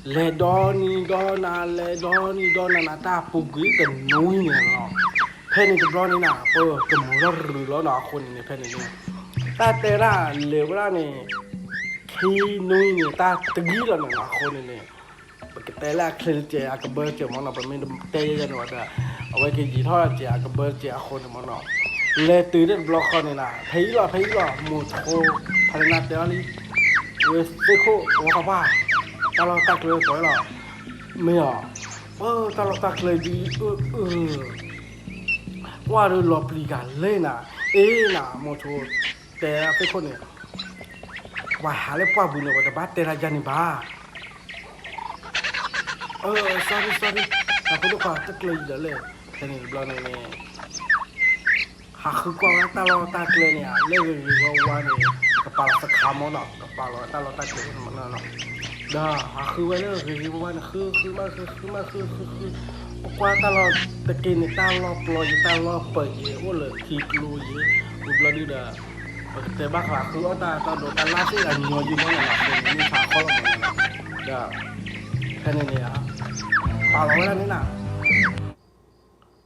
လဲၤဒီနံၤဒီနၤ လဲၤဒီနံၤဒီနၤ နတၢ်ပူၤကွံာ်တနွံန့ၣ်လီၤ. ဖဲန့ၣ်တဘျီန့ၣ်န ပကမိၤထီၣ်ရုၤလီၤနနီၤအဃိန့ၣ်န့ၣ် ဖဲန့ၣ်န့ၣ် တၢ်တဲဒၣ်လဲၤဝဲဒၣ်န့ၣ် ခံနွံန့ၣ် တၢ်တဂံၢ်လီၤနနီၤအဃိန့ၣ်န့ၣ် ပကတဲလၢအချ့တစဲးအကဘၢတစဲးမ့ၢ်နီၤ ပမ့ၢ်တဲယဲယဲန့ၣ်ဝဲဒီး အဝဲကယံာ်ထီၣ်တစဲးအကဘၢတစဲးအဃိန့ၣ်မ့ၢ်နီၤ လဲၤတုၤတဘျီဃီန့ၣ်န ဖဲအံၤလီၤ ဖဲအံၤလီၤ မိၤဆိ ဖးလဲၢ်နၢ်တဲအီၤလံ ဝဲသ့ၣ်ခိၣ်ဝဲဃီပှၢ် တၢ်လီၢ်တၢ်ကျဲကီးလီၤ မ့ၢ်အီၤ ပတၢ်လီၢ်တၢ်ကျဲဒ်အၢအၢ ကွၢ်ဒီးလီၤပျံၤကၤလဲၣ်နၤ အ့နၤ မိၤဆိ တဲသ့ၣ်ခိၣ်န့ၣ် ပှၤဟးလၢပှၢ်ပူၤန့ၣ် ပှၤတဘၣ်တဲတၢ်ယါန့ၣ်ဘၣ် အၢ sorry sorry တၢ်ဖိဒိၣ်ခွါတကျၢၤယံၤဒီးလဲၣ် ဖဲန့ၣ်တဘျီန့ၣ်န့ၣ် ဟးဃုကွၢ်ဝဲတၢ်လီၢ်တၢ်ကျဲန့ၣ် လၢဂ့ၤဂ့ၤဝါဝါန့ၣ် ကပာ်လီၤသခါမ့ၢ်နီၤ ကပာ်လီၤတၢ်လီၢ်တၢ်ကျဲန့ၣ်မ့ၢ်နီၤ ဒီးဟးဃုဝဲလၢဂ့ၤဂ့ၤဝါဝါန့ၣ် ဃုဃုမးဃုဃုမးဃုဃုဃု ပကွၢ်တၢ်လီၢ်တက့ၢ်န့ၣ် တၢ်လီၢ်ပျီယံၤ တၢ်လီၢ်ပၢၢ်ယံၤ အိၣ်လၢထံကျိယံၤ ဝံၤဘျီဒုဒီး ပကတဲဘၣ်ဃးဃုအီၣ်တၢ်တၢ်ဒိးတၢ်လၢ်သ့ၣ်အညီယံၤမ့ၢ်နီၤ မ့ၢ်ဆါခီလီၤမ့ၢ်နီၤ ဒီး ဖဲန့ၣ်န့ၣ် ပာ်လီၤဝဲဒၣ်န့ၣ်နၤ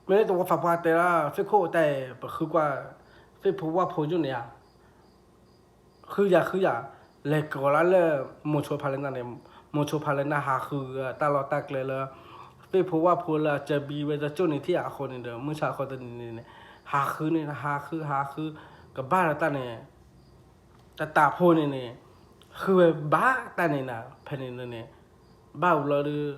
မ့ၢ်တဝီဖးပှၢ်တဲဒၣ် သ့ၣ်ခိၣ်တၢ်အံၤ ပဃုကွၢ် သ့ၣ်ဖိဝၣ်ဖိယိၣ်န့ၣ်ဧါ ဃုယၤဃုယၤ လဲၤကိးလၢလၢ မိၤဆိဖးလဲၢ်နၢ်န့ၣ် မိၤဆိဖးလဲၢ်နၢ်ဟးဃုတၢ်လီၢ်တၢ်ကျဲလၢ သ့ၣ်ဖိဝၣ်ဖိလၢအစၢဘံဝဲတကၠိၣ်န့ၣ်ထံၣ်အဃိန့ၣ်ဒီး မုၢ်ဆါဃီတနံၤန့ၣ်န့ၣ် ဟးဃုန့ၣ် ဟးဃုဟးဃု ကဘၣ်ဒီးတၢ်န့ၣ် တတးဖိန့ၣ်န့ၣ် ဃုဝဲဘၣ်တၢ်န့ၣ်နၤ ဖဲန့ၣ်န့ၣ် ဘၣ်ဝံၤလီၤ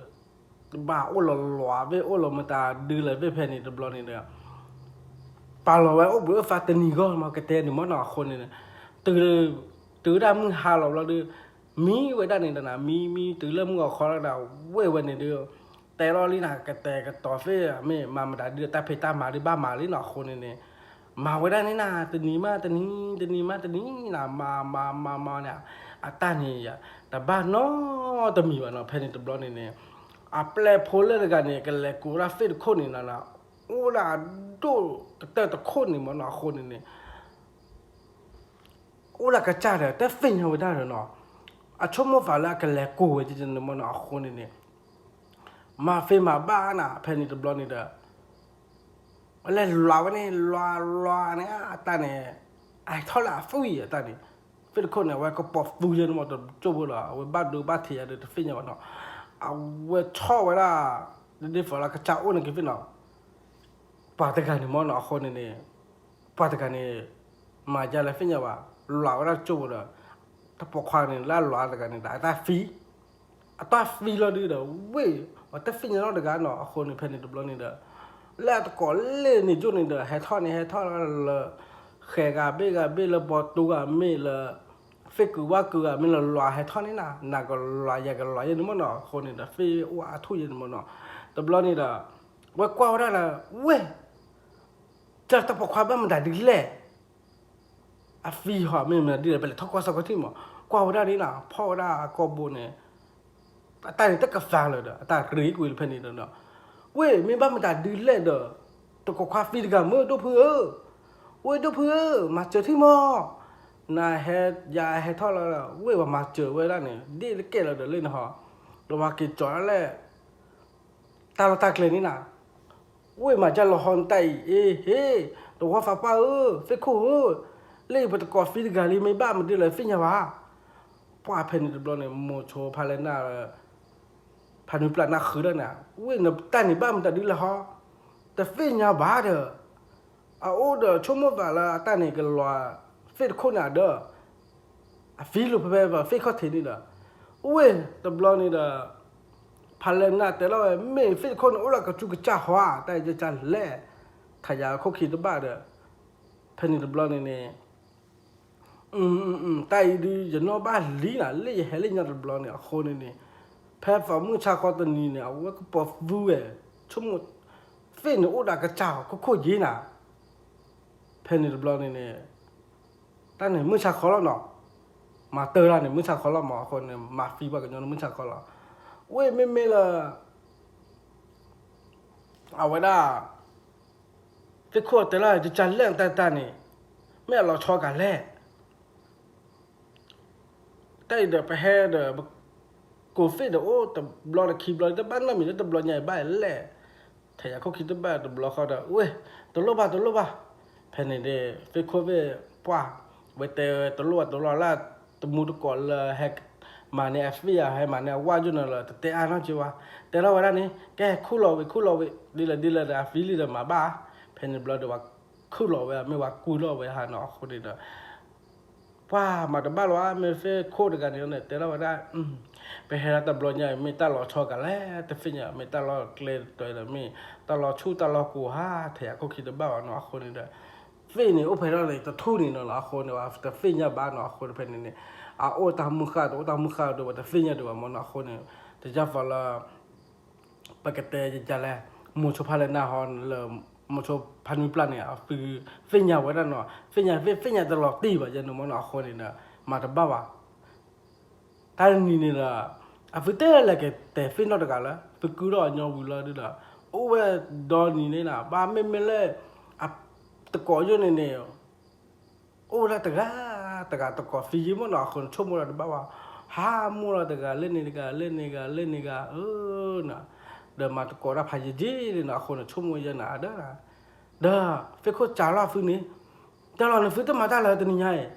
ဒုး ဘၣ်အိၣ်လီၤလွးဘ့ၣ် အိၣ်လီၤမတၤဒုလၢဘ့ၣ်ဖဲန့ၣ်တဘျီန့ၣ်ဒီး ပာ်လီၤဝဲအိၣ်ဘှံးအိၣ်သါတနံၤဂီၢ်မ့ၢ်ကတဲန့ၣ်မ့ၢ်နီၤ အဃိန့ၣ် တုၤဒၣ်မုၢ်ဟါလီၤဘျီဒုး မံဝဲဒၣ်န့ၣ်ဒီးနၤ မံမံတုၤလၢမုၢ်အီၤခီလီၤဒီး ဝ့ၢ်ဝဲန့ၣ်ဒုး တဲလီၤလံနၤ ကတဲာ်ကတီၤသ့ၣ် မ့ၢ်မၤမတၤဒုးတၢ်ဖံးတၢ်မၤဒုးဘၣ်မၤလံနီၤ အဃိန့ၣ်န့ၣ် မၤဝဲဒၣ်န့ၣ်နၤ တနံၤမးတနံၤ တနံၤမးတနံၤနၤ မၤမၤမၤမၤန့ၣ် အတၢ်န့ၣ် တဘၣ်နီတမံၤဘၣ်နီၤ ဖဲန့ၣ်တဘျီန့ၣ်န့ၣ် အပျဲၢ်ဖိလၢတဂၤန့ၣ် ကလဲၤကိးဝဲဒၣ်သ့ၣ်တခိၣ်န့ၣ်နၤ အိၣ်ဒၣ်အဒိၣ်ကတၢၢ်တခိၣ်န့ၣ်မ့ၢ်နီၤ အဃိန့ၣ်န့ၣ် အိၣ်ဒၣ်ကစၢ်ဒီး တသ့ၣ်ညါဝဲဒၣ်ဒီးနီၤ အဆိကမိၣ်သးလၢအကလဲၤကိးဝဲဒ်န့ၣ်မ့ၢ်နီၤ အဃိန့ၣ်န့ၣ် မၤသ့မၤဘၣ်နၤ ဖဲန့ၣ်တဘျီန့ၣ်ဒီး လဲၤလွးဝဲန့ၣ် လွးလွးန့ၣ် အတၢ်န့ၣ် အဟဲထီၣ်လၢအသွံၣ်အတၢ်န့ၣ် သ့ၣ်တခိၣ်န့ၣ် အဝဲကပိာ်သူယဲန့ၣ်မ့ၢ်တကၠိၢ်ဖိလီၤ အဝဲဘၣ်ဒိဘၣ်ထံးယၤဒီးတသ့ၣ်ညါဘၣ်နီၤ အဝဲထီၣ်ဝဲဒၣ် ဒ်ဒ်သိးလၢကစၢ်အိၣ်န့ၣ်က့ၤသ့ၣ်နီၤ ပှၤတဂၤန့ၣ်မ့ၢ်နီၤ အဃိန့ၣ်န့ၣ် ပှၤတဂၤန့ၣ် မၤယါလၢသ့ၣ်ညါဘၣ် လွးဝဲဒၣ်ကၠိၢ်ဖိဒီး တပိာ်ခွါန့ၣ် လၢအလွးတဂၤန့ၣ်ဒီး အတၢ်သံ အတၢ်သံလီၤဒုဒီး ဝ့ၢ် ပှၤတသ့ၣ်ညါနီတဂၤနီၤ အဃိန့ၣ်ဖဲန့ၣ်တဘျီန့ၣ်ဒီး လၢအတကိးလဲၣ်န့ၣ်ကၠိၢ်န့ၣ်ဒီး ဟဲထီၣ်န့ၣ် ဟဲထီၣ်လၢ ဃဲၤဂၤဘ့ၣ်ဂၤဘ့ၣ်လၢ ဘီတူဂၤမ့ၢ်လၢ သ့ၣ်ကုၤဝၣ်ကုၤဂၤမ့ၢ်လၢ လွးဟဲထီၣ်န့ၣ်နၤ နကလွးယၤကလွးယဲန့ၣ်မ့ၢ်နီၤ အဃိန့ၣ်ဒီး သ့ၣ်အိၣ်အါထူၣ်ယဲန့ၣ်မ့ၢ်နီၤ တဘျီန့ၣ်ဒီး ဝဲကွၢ်ဝဲဒၣ်လၢ ဝ့ၢ် ကၢ်တၢ်ပိာ်ခွါဘၣ်မတၤဒ်လဲၣ် အသံဟီမ့ၢ်မတၤဒ်လဲၣ် ပလဲၤထီၣ်ကွၢ်စီၤကီၢ်ထံးမး ကွၢ်ဝဲဒၣ်န့ၣ်နၤ ဖီၣ်ဝဲဒၣ်အကိာ်ဘိန့ၣ် အတၢ်န့ၣ်တကသါလၢၤဒီး အတၢ်ရ့ကွံာ်လၢဖဲန့ၣ်ဒီး ဝ့ၢ် မ့ၢ်ဘၣ်မတၤဒ်လဲၣ်ဒီး တကိးခွါသံတဂၤမ့ၢ်ဒိၣ်ဖုဧၢ, ဝ့ၢ်ဒိၣ်ဖုဧၢ, မၤစၢၤထံၣ်မး, နဟဲ ယဟဲထီၣ်လီၤဒီး ဝ့ၢ်ပှၤမၤစၢၤဝဲဒၣ်န့ၣ် ဒ်တကဲလီၤဒီးလၢနဟီ, ဒီးပှၤက့ၤကၠီၤဒၣ်လဲာ် တၢ်လီၢ်တၢ်ကျဲန့ၣ်နၤ, ဝ့ၢ်မၤဒ်လဲၣ်ဟီနတၢ်အံၤ အ့ဟ့, တဝီသးပှၢ်ဧၢ, သ့ၣ်ခိၣ်ဧၢ, လၢပတကိးသံတဂၤလံ မ့ၢ်ဘၣ်မနုၤလဲၣ်သ့ၣ်ညါဘၣ်. ပှၢ်ဖဲန့ၣ်တဘျီန့ၣ် မိၤဆိဖါလဲၣ်နၢ် ဖးနွံပျၢ်နၢ်ဃုာ်ဒီးနၤ, ဝ့ၢ်နတၢ်န့ၣ်ဘၣ်မတၤဒ်လဲၣ်ဟီ, တသ့ၣ်ညါဘၣ်ဒီး အအိၣ်ဒီးဆိကမိၣ်သးလၢအတၢ်န့ၣ်ကလီၤသ့ၣ်တခိၣ်န့ၣ်ဒီး အသံလိာ်ဖဲဖဲသ့ၣ်ခီၣ်ထံးန့ၣ်ဒီး ဝ့ၢ်တဘျီန့ၣ်ဒီး ဖါလဲၣ်နၢ်တဲလီၤဝဲ မ့ၢ်သ့ၣ်တခိၣ်န့ၣ် အိၣ်ဒီးကစူးကစၢ်ဟီဧါ, တၢ်အံၤကစၢ်လဲၣ်, ထးယၤခိၣ်ခံတဘၣ်ဒီး ဖဲန့ၣ်တဘျီန့ၣ်န့ၣ် တၢ်အံၤဒုး ယနီၣ်ဘၣ်လံနၤ, လၢယဟဲလၢညါတဘျီန့ၣ် အဃိန့ၣ်န့ၣ် ဖဲသးမုၢ်ဆါခီတနံၤန့ၣ် အဝဲကပိာ်သူဝဲ ဆိကမိၣ် သ့ၣ်န့ၣ်အိၣ်ဒီးကစၢ်ခိၣ်ခိၣ်ယ့နၤ, ဖ ဖဲန့ၣ်တဘျီန့ၣ်န့ၣ် တၢ်န့ၣ်မုၢ်ဆါခီလီၤနီၤ, မၤတၢ်တၢ်န့ၣ် မုၢ်ဆါခီလီၤမး အဃိန့ၣ် မၤသံပှၤကညီန့ၣ် မုၢ်ဆါခီလီၤ. ဝ့ၢ်မ့မ့ၢ်လၢ အဝဲဒၣ် သ့ၣ်ခိၣ်တဲလီၤ ယကလဲၣ်တၢ်တၢ်န့ၣ် မ့ၢ်အလီၤဆီကလဲၣ် တၢ်အံၤဒီးပဟဲဒီး ကိးသ့ၣ်ဒီးအိၣ်တဘျီဒီးခံဘျီ တဘၣ်နီတမံၤလၢတဘျီညါအံၤဘၣ်လဲၣ်, ထဲယၤခိၣ်ခံတဘၣ်တဘျီဃီဒီး ဝ့ၢ် တလိၣ်ဘၣ်တလိၣ်ဘၣ်, ဖဲန့ၣ်ဒီး သ့ၣ်ခိၣ်သ့ၣ်ပှၢ် ဝဲတဲတလိၣ်ဘၣ်တလိၣ်လၢ တမူတကိးလၢဟဲ မၤန့ၢ်အသ့ၣ်ဧါ ဟဲမၤန့ၢ်အဝၣ်ယိၣ်န့ၣ်လီၤ တတဲအါနီတက့ၢ်ဘၣ်, တဲထီၣ်ဝဲဒၣ်န့ၣ် ကဲခူၣ်လီၤဝံၤခူၣ်လီၤဝံၤ ဒ်လဲၣ်ဒ်လဲၣ်ဒီး အသံလံဒီးမၤဘၣ်, ဖဲန့ၣ်တဘျီဒီး ပှၤခူၣ်လီၤဝဲ မ့ၢ်ပှၤကွံာ်လီၤဝဲဟးနီၤ အဃိန့ၣ်ဒီး ပှၤမၤတဘၣ်လီၤ မ့ၢ်သ့ၣ်ခိၣ်တဂၤန့ၣ်န့ၣ် တဲထီၣ်ဝဲဒၣ် ပဟဲလၢတဘျီညါအံၤ မ့ၢ်တၢ်လီၤဆီကလဲၣ် တသ့ၣ်ညါ မ့ၢ်တၢ်လီၢ်ကျဲတတီၤဒီး မ့ၢ်တၢ်လီၤဆူၣ်တၢ်လီၢ်ကိၤဟါ ထဲယၤခိၣ်ခံတဘၣ်ဘၣ်နီၤ အဃိန့ၣ်ဒီး သ့ၣ်န့ၣ် အိၣ်ဖဲထီၣ်န့ၣ် တထူၣ်န့ၣ်နီၤလီၤ အဃိန့ၣ် ပှၤတသ့ၣ်ညါဘၣ်နီၤ အဃိန့ၣ်ဖဲန့ၣ်န့ၣ် အအိၣ်တၢ်မုၢ်ဃၢ်တအိၣ်တၢ်မုၢ်ဃၢ်ဒီး ပှၤတသ့ၣ်ညါဒံးဘၣ်မးနီၤ အဃိန့ၣ် တယၢ်သီလၢ ပကတဲယလဲၣ် မိၤဆိဖါလဲၣ်နၢ်ဟီလၢ မိၤဆိဖါနွံပျၢ်န့ၣ် အသုသ့ၣ်ညါဝဲဒၣ်နီၤ သ့ၣ်ညါသ့ၣ်သ့ၣ်ညါတလီၤတံၢ်ဘၣ်ယဲန့ၣ်မးနီၤ အဃိန့ၣ်ဒီး မၤတဘၣ်ဘၣ် တၢ်နံၤန့ၣ်ဒီး အသုတလဲၤကတဲာ်သ့ၣ်နီၣ်တဂၤလၢ သုကုထီၣ်အညီဝံၤလီၤဒုဒီး အိၣ်ဝဲဒီနံၤန့ၣ်နီၤ ဘၣ်မ့မ့ၢ်လၢ တကိးယိၣ်န့ၣ်န့ၣ် အိၣ်ဝဲဒၣ်တဂၤ တဂၤတကိးသံယံၤမးနီၤ အဃိန့ၣ် ဆိကမိၣ်ဒီးတဘၣ်ဘၣ် ဟးမိၢ်လီၤတဂၤ လဲန့ၣ်တဂၤ လဲန့ၣ်ဂၤ လဲန့ၣ်ဂၤ အၢ နီၤ ဒီးမၤတကိးတၢ်ဖးယံၤယံၤန့ၣ်နီၤ အဃိန့ၣ် ဆိကမိၣ်ယဲနၤဒီး ဒီးသ့ၣ်ခိၣ်စးလီၤသုန့ၣ် တဲလီၤနသုတမၤတၢ်လၢတနံၤညါအံၤ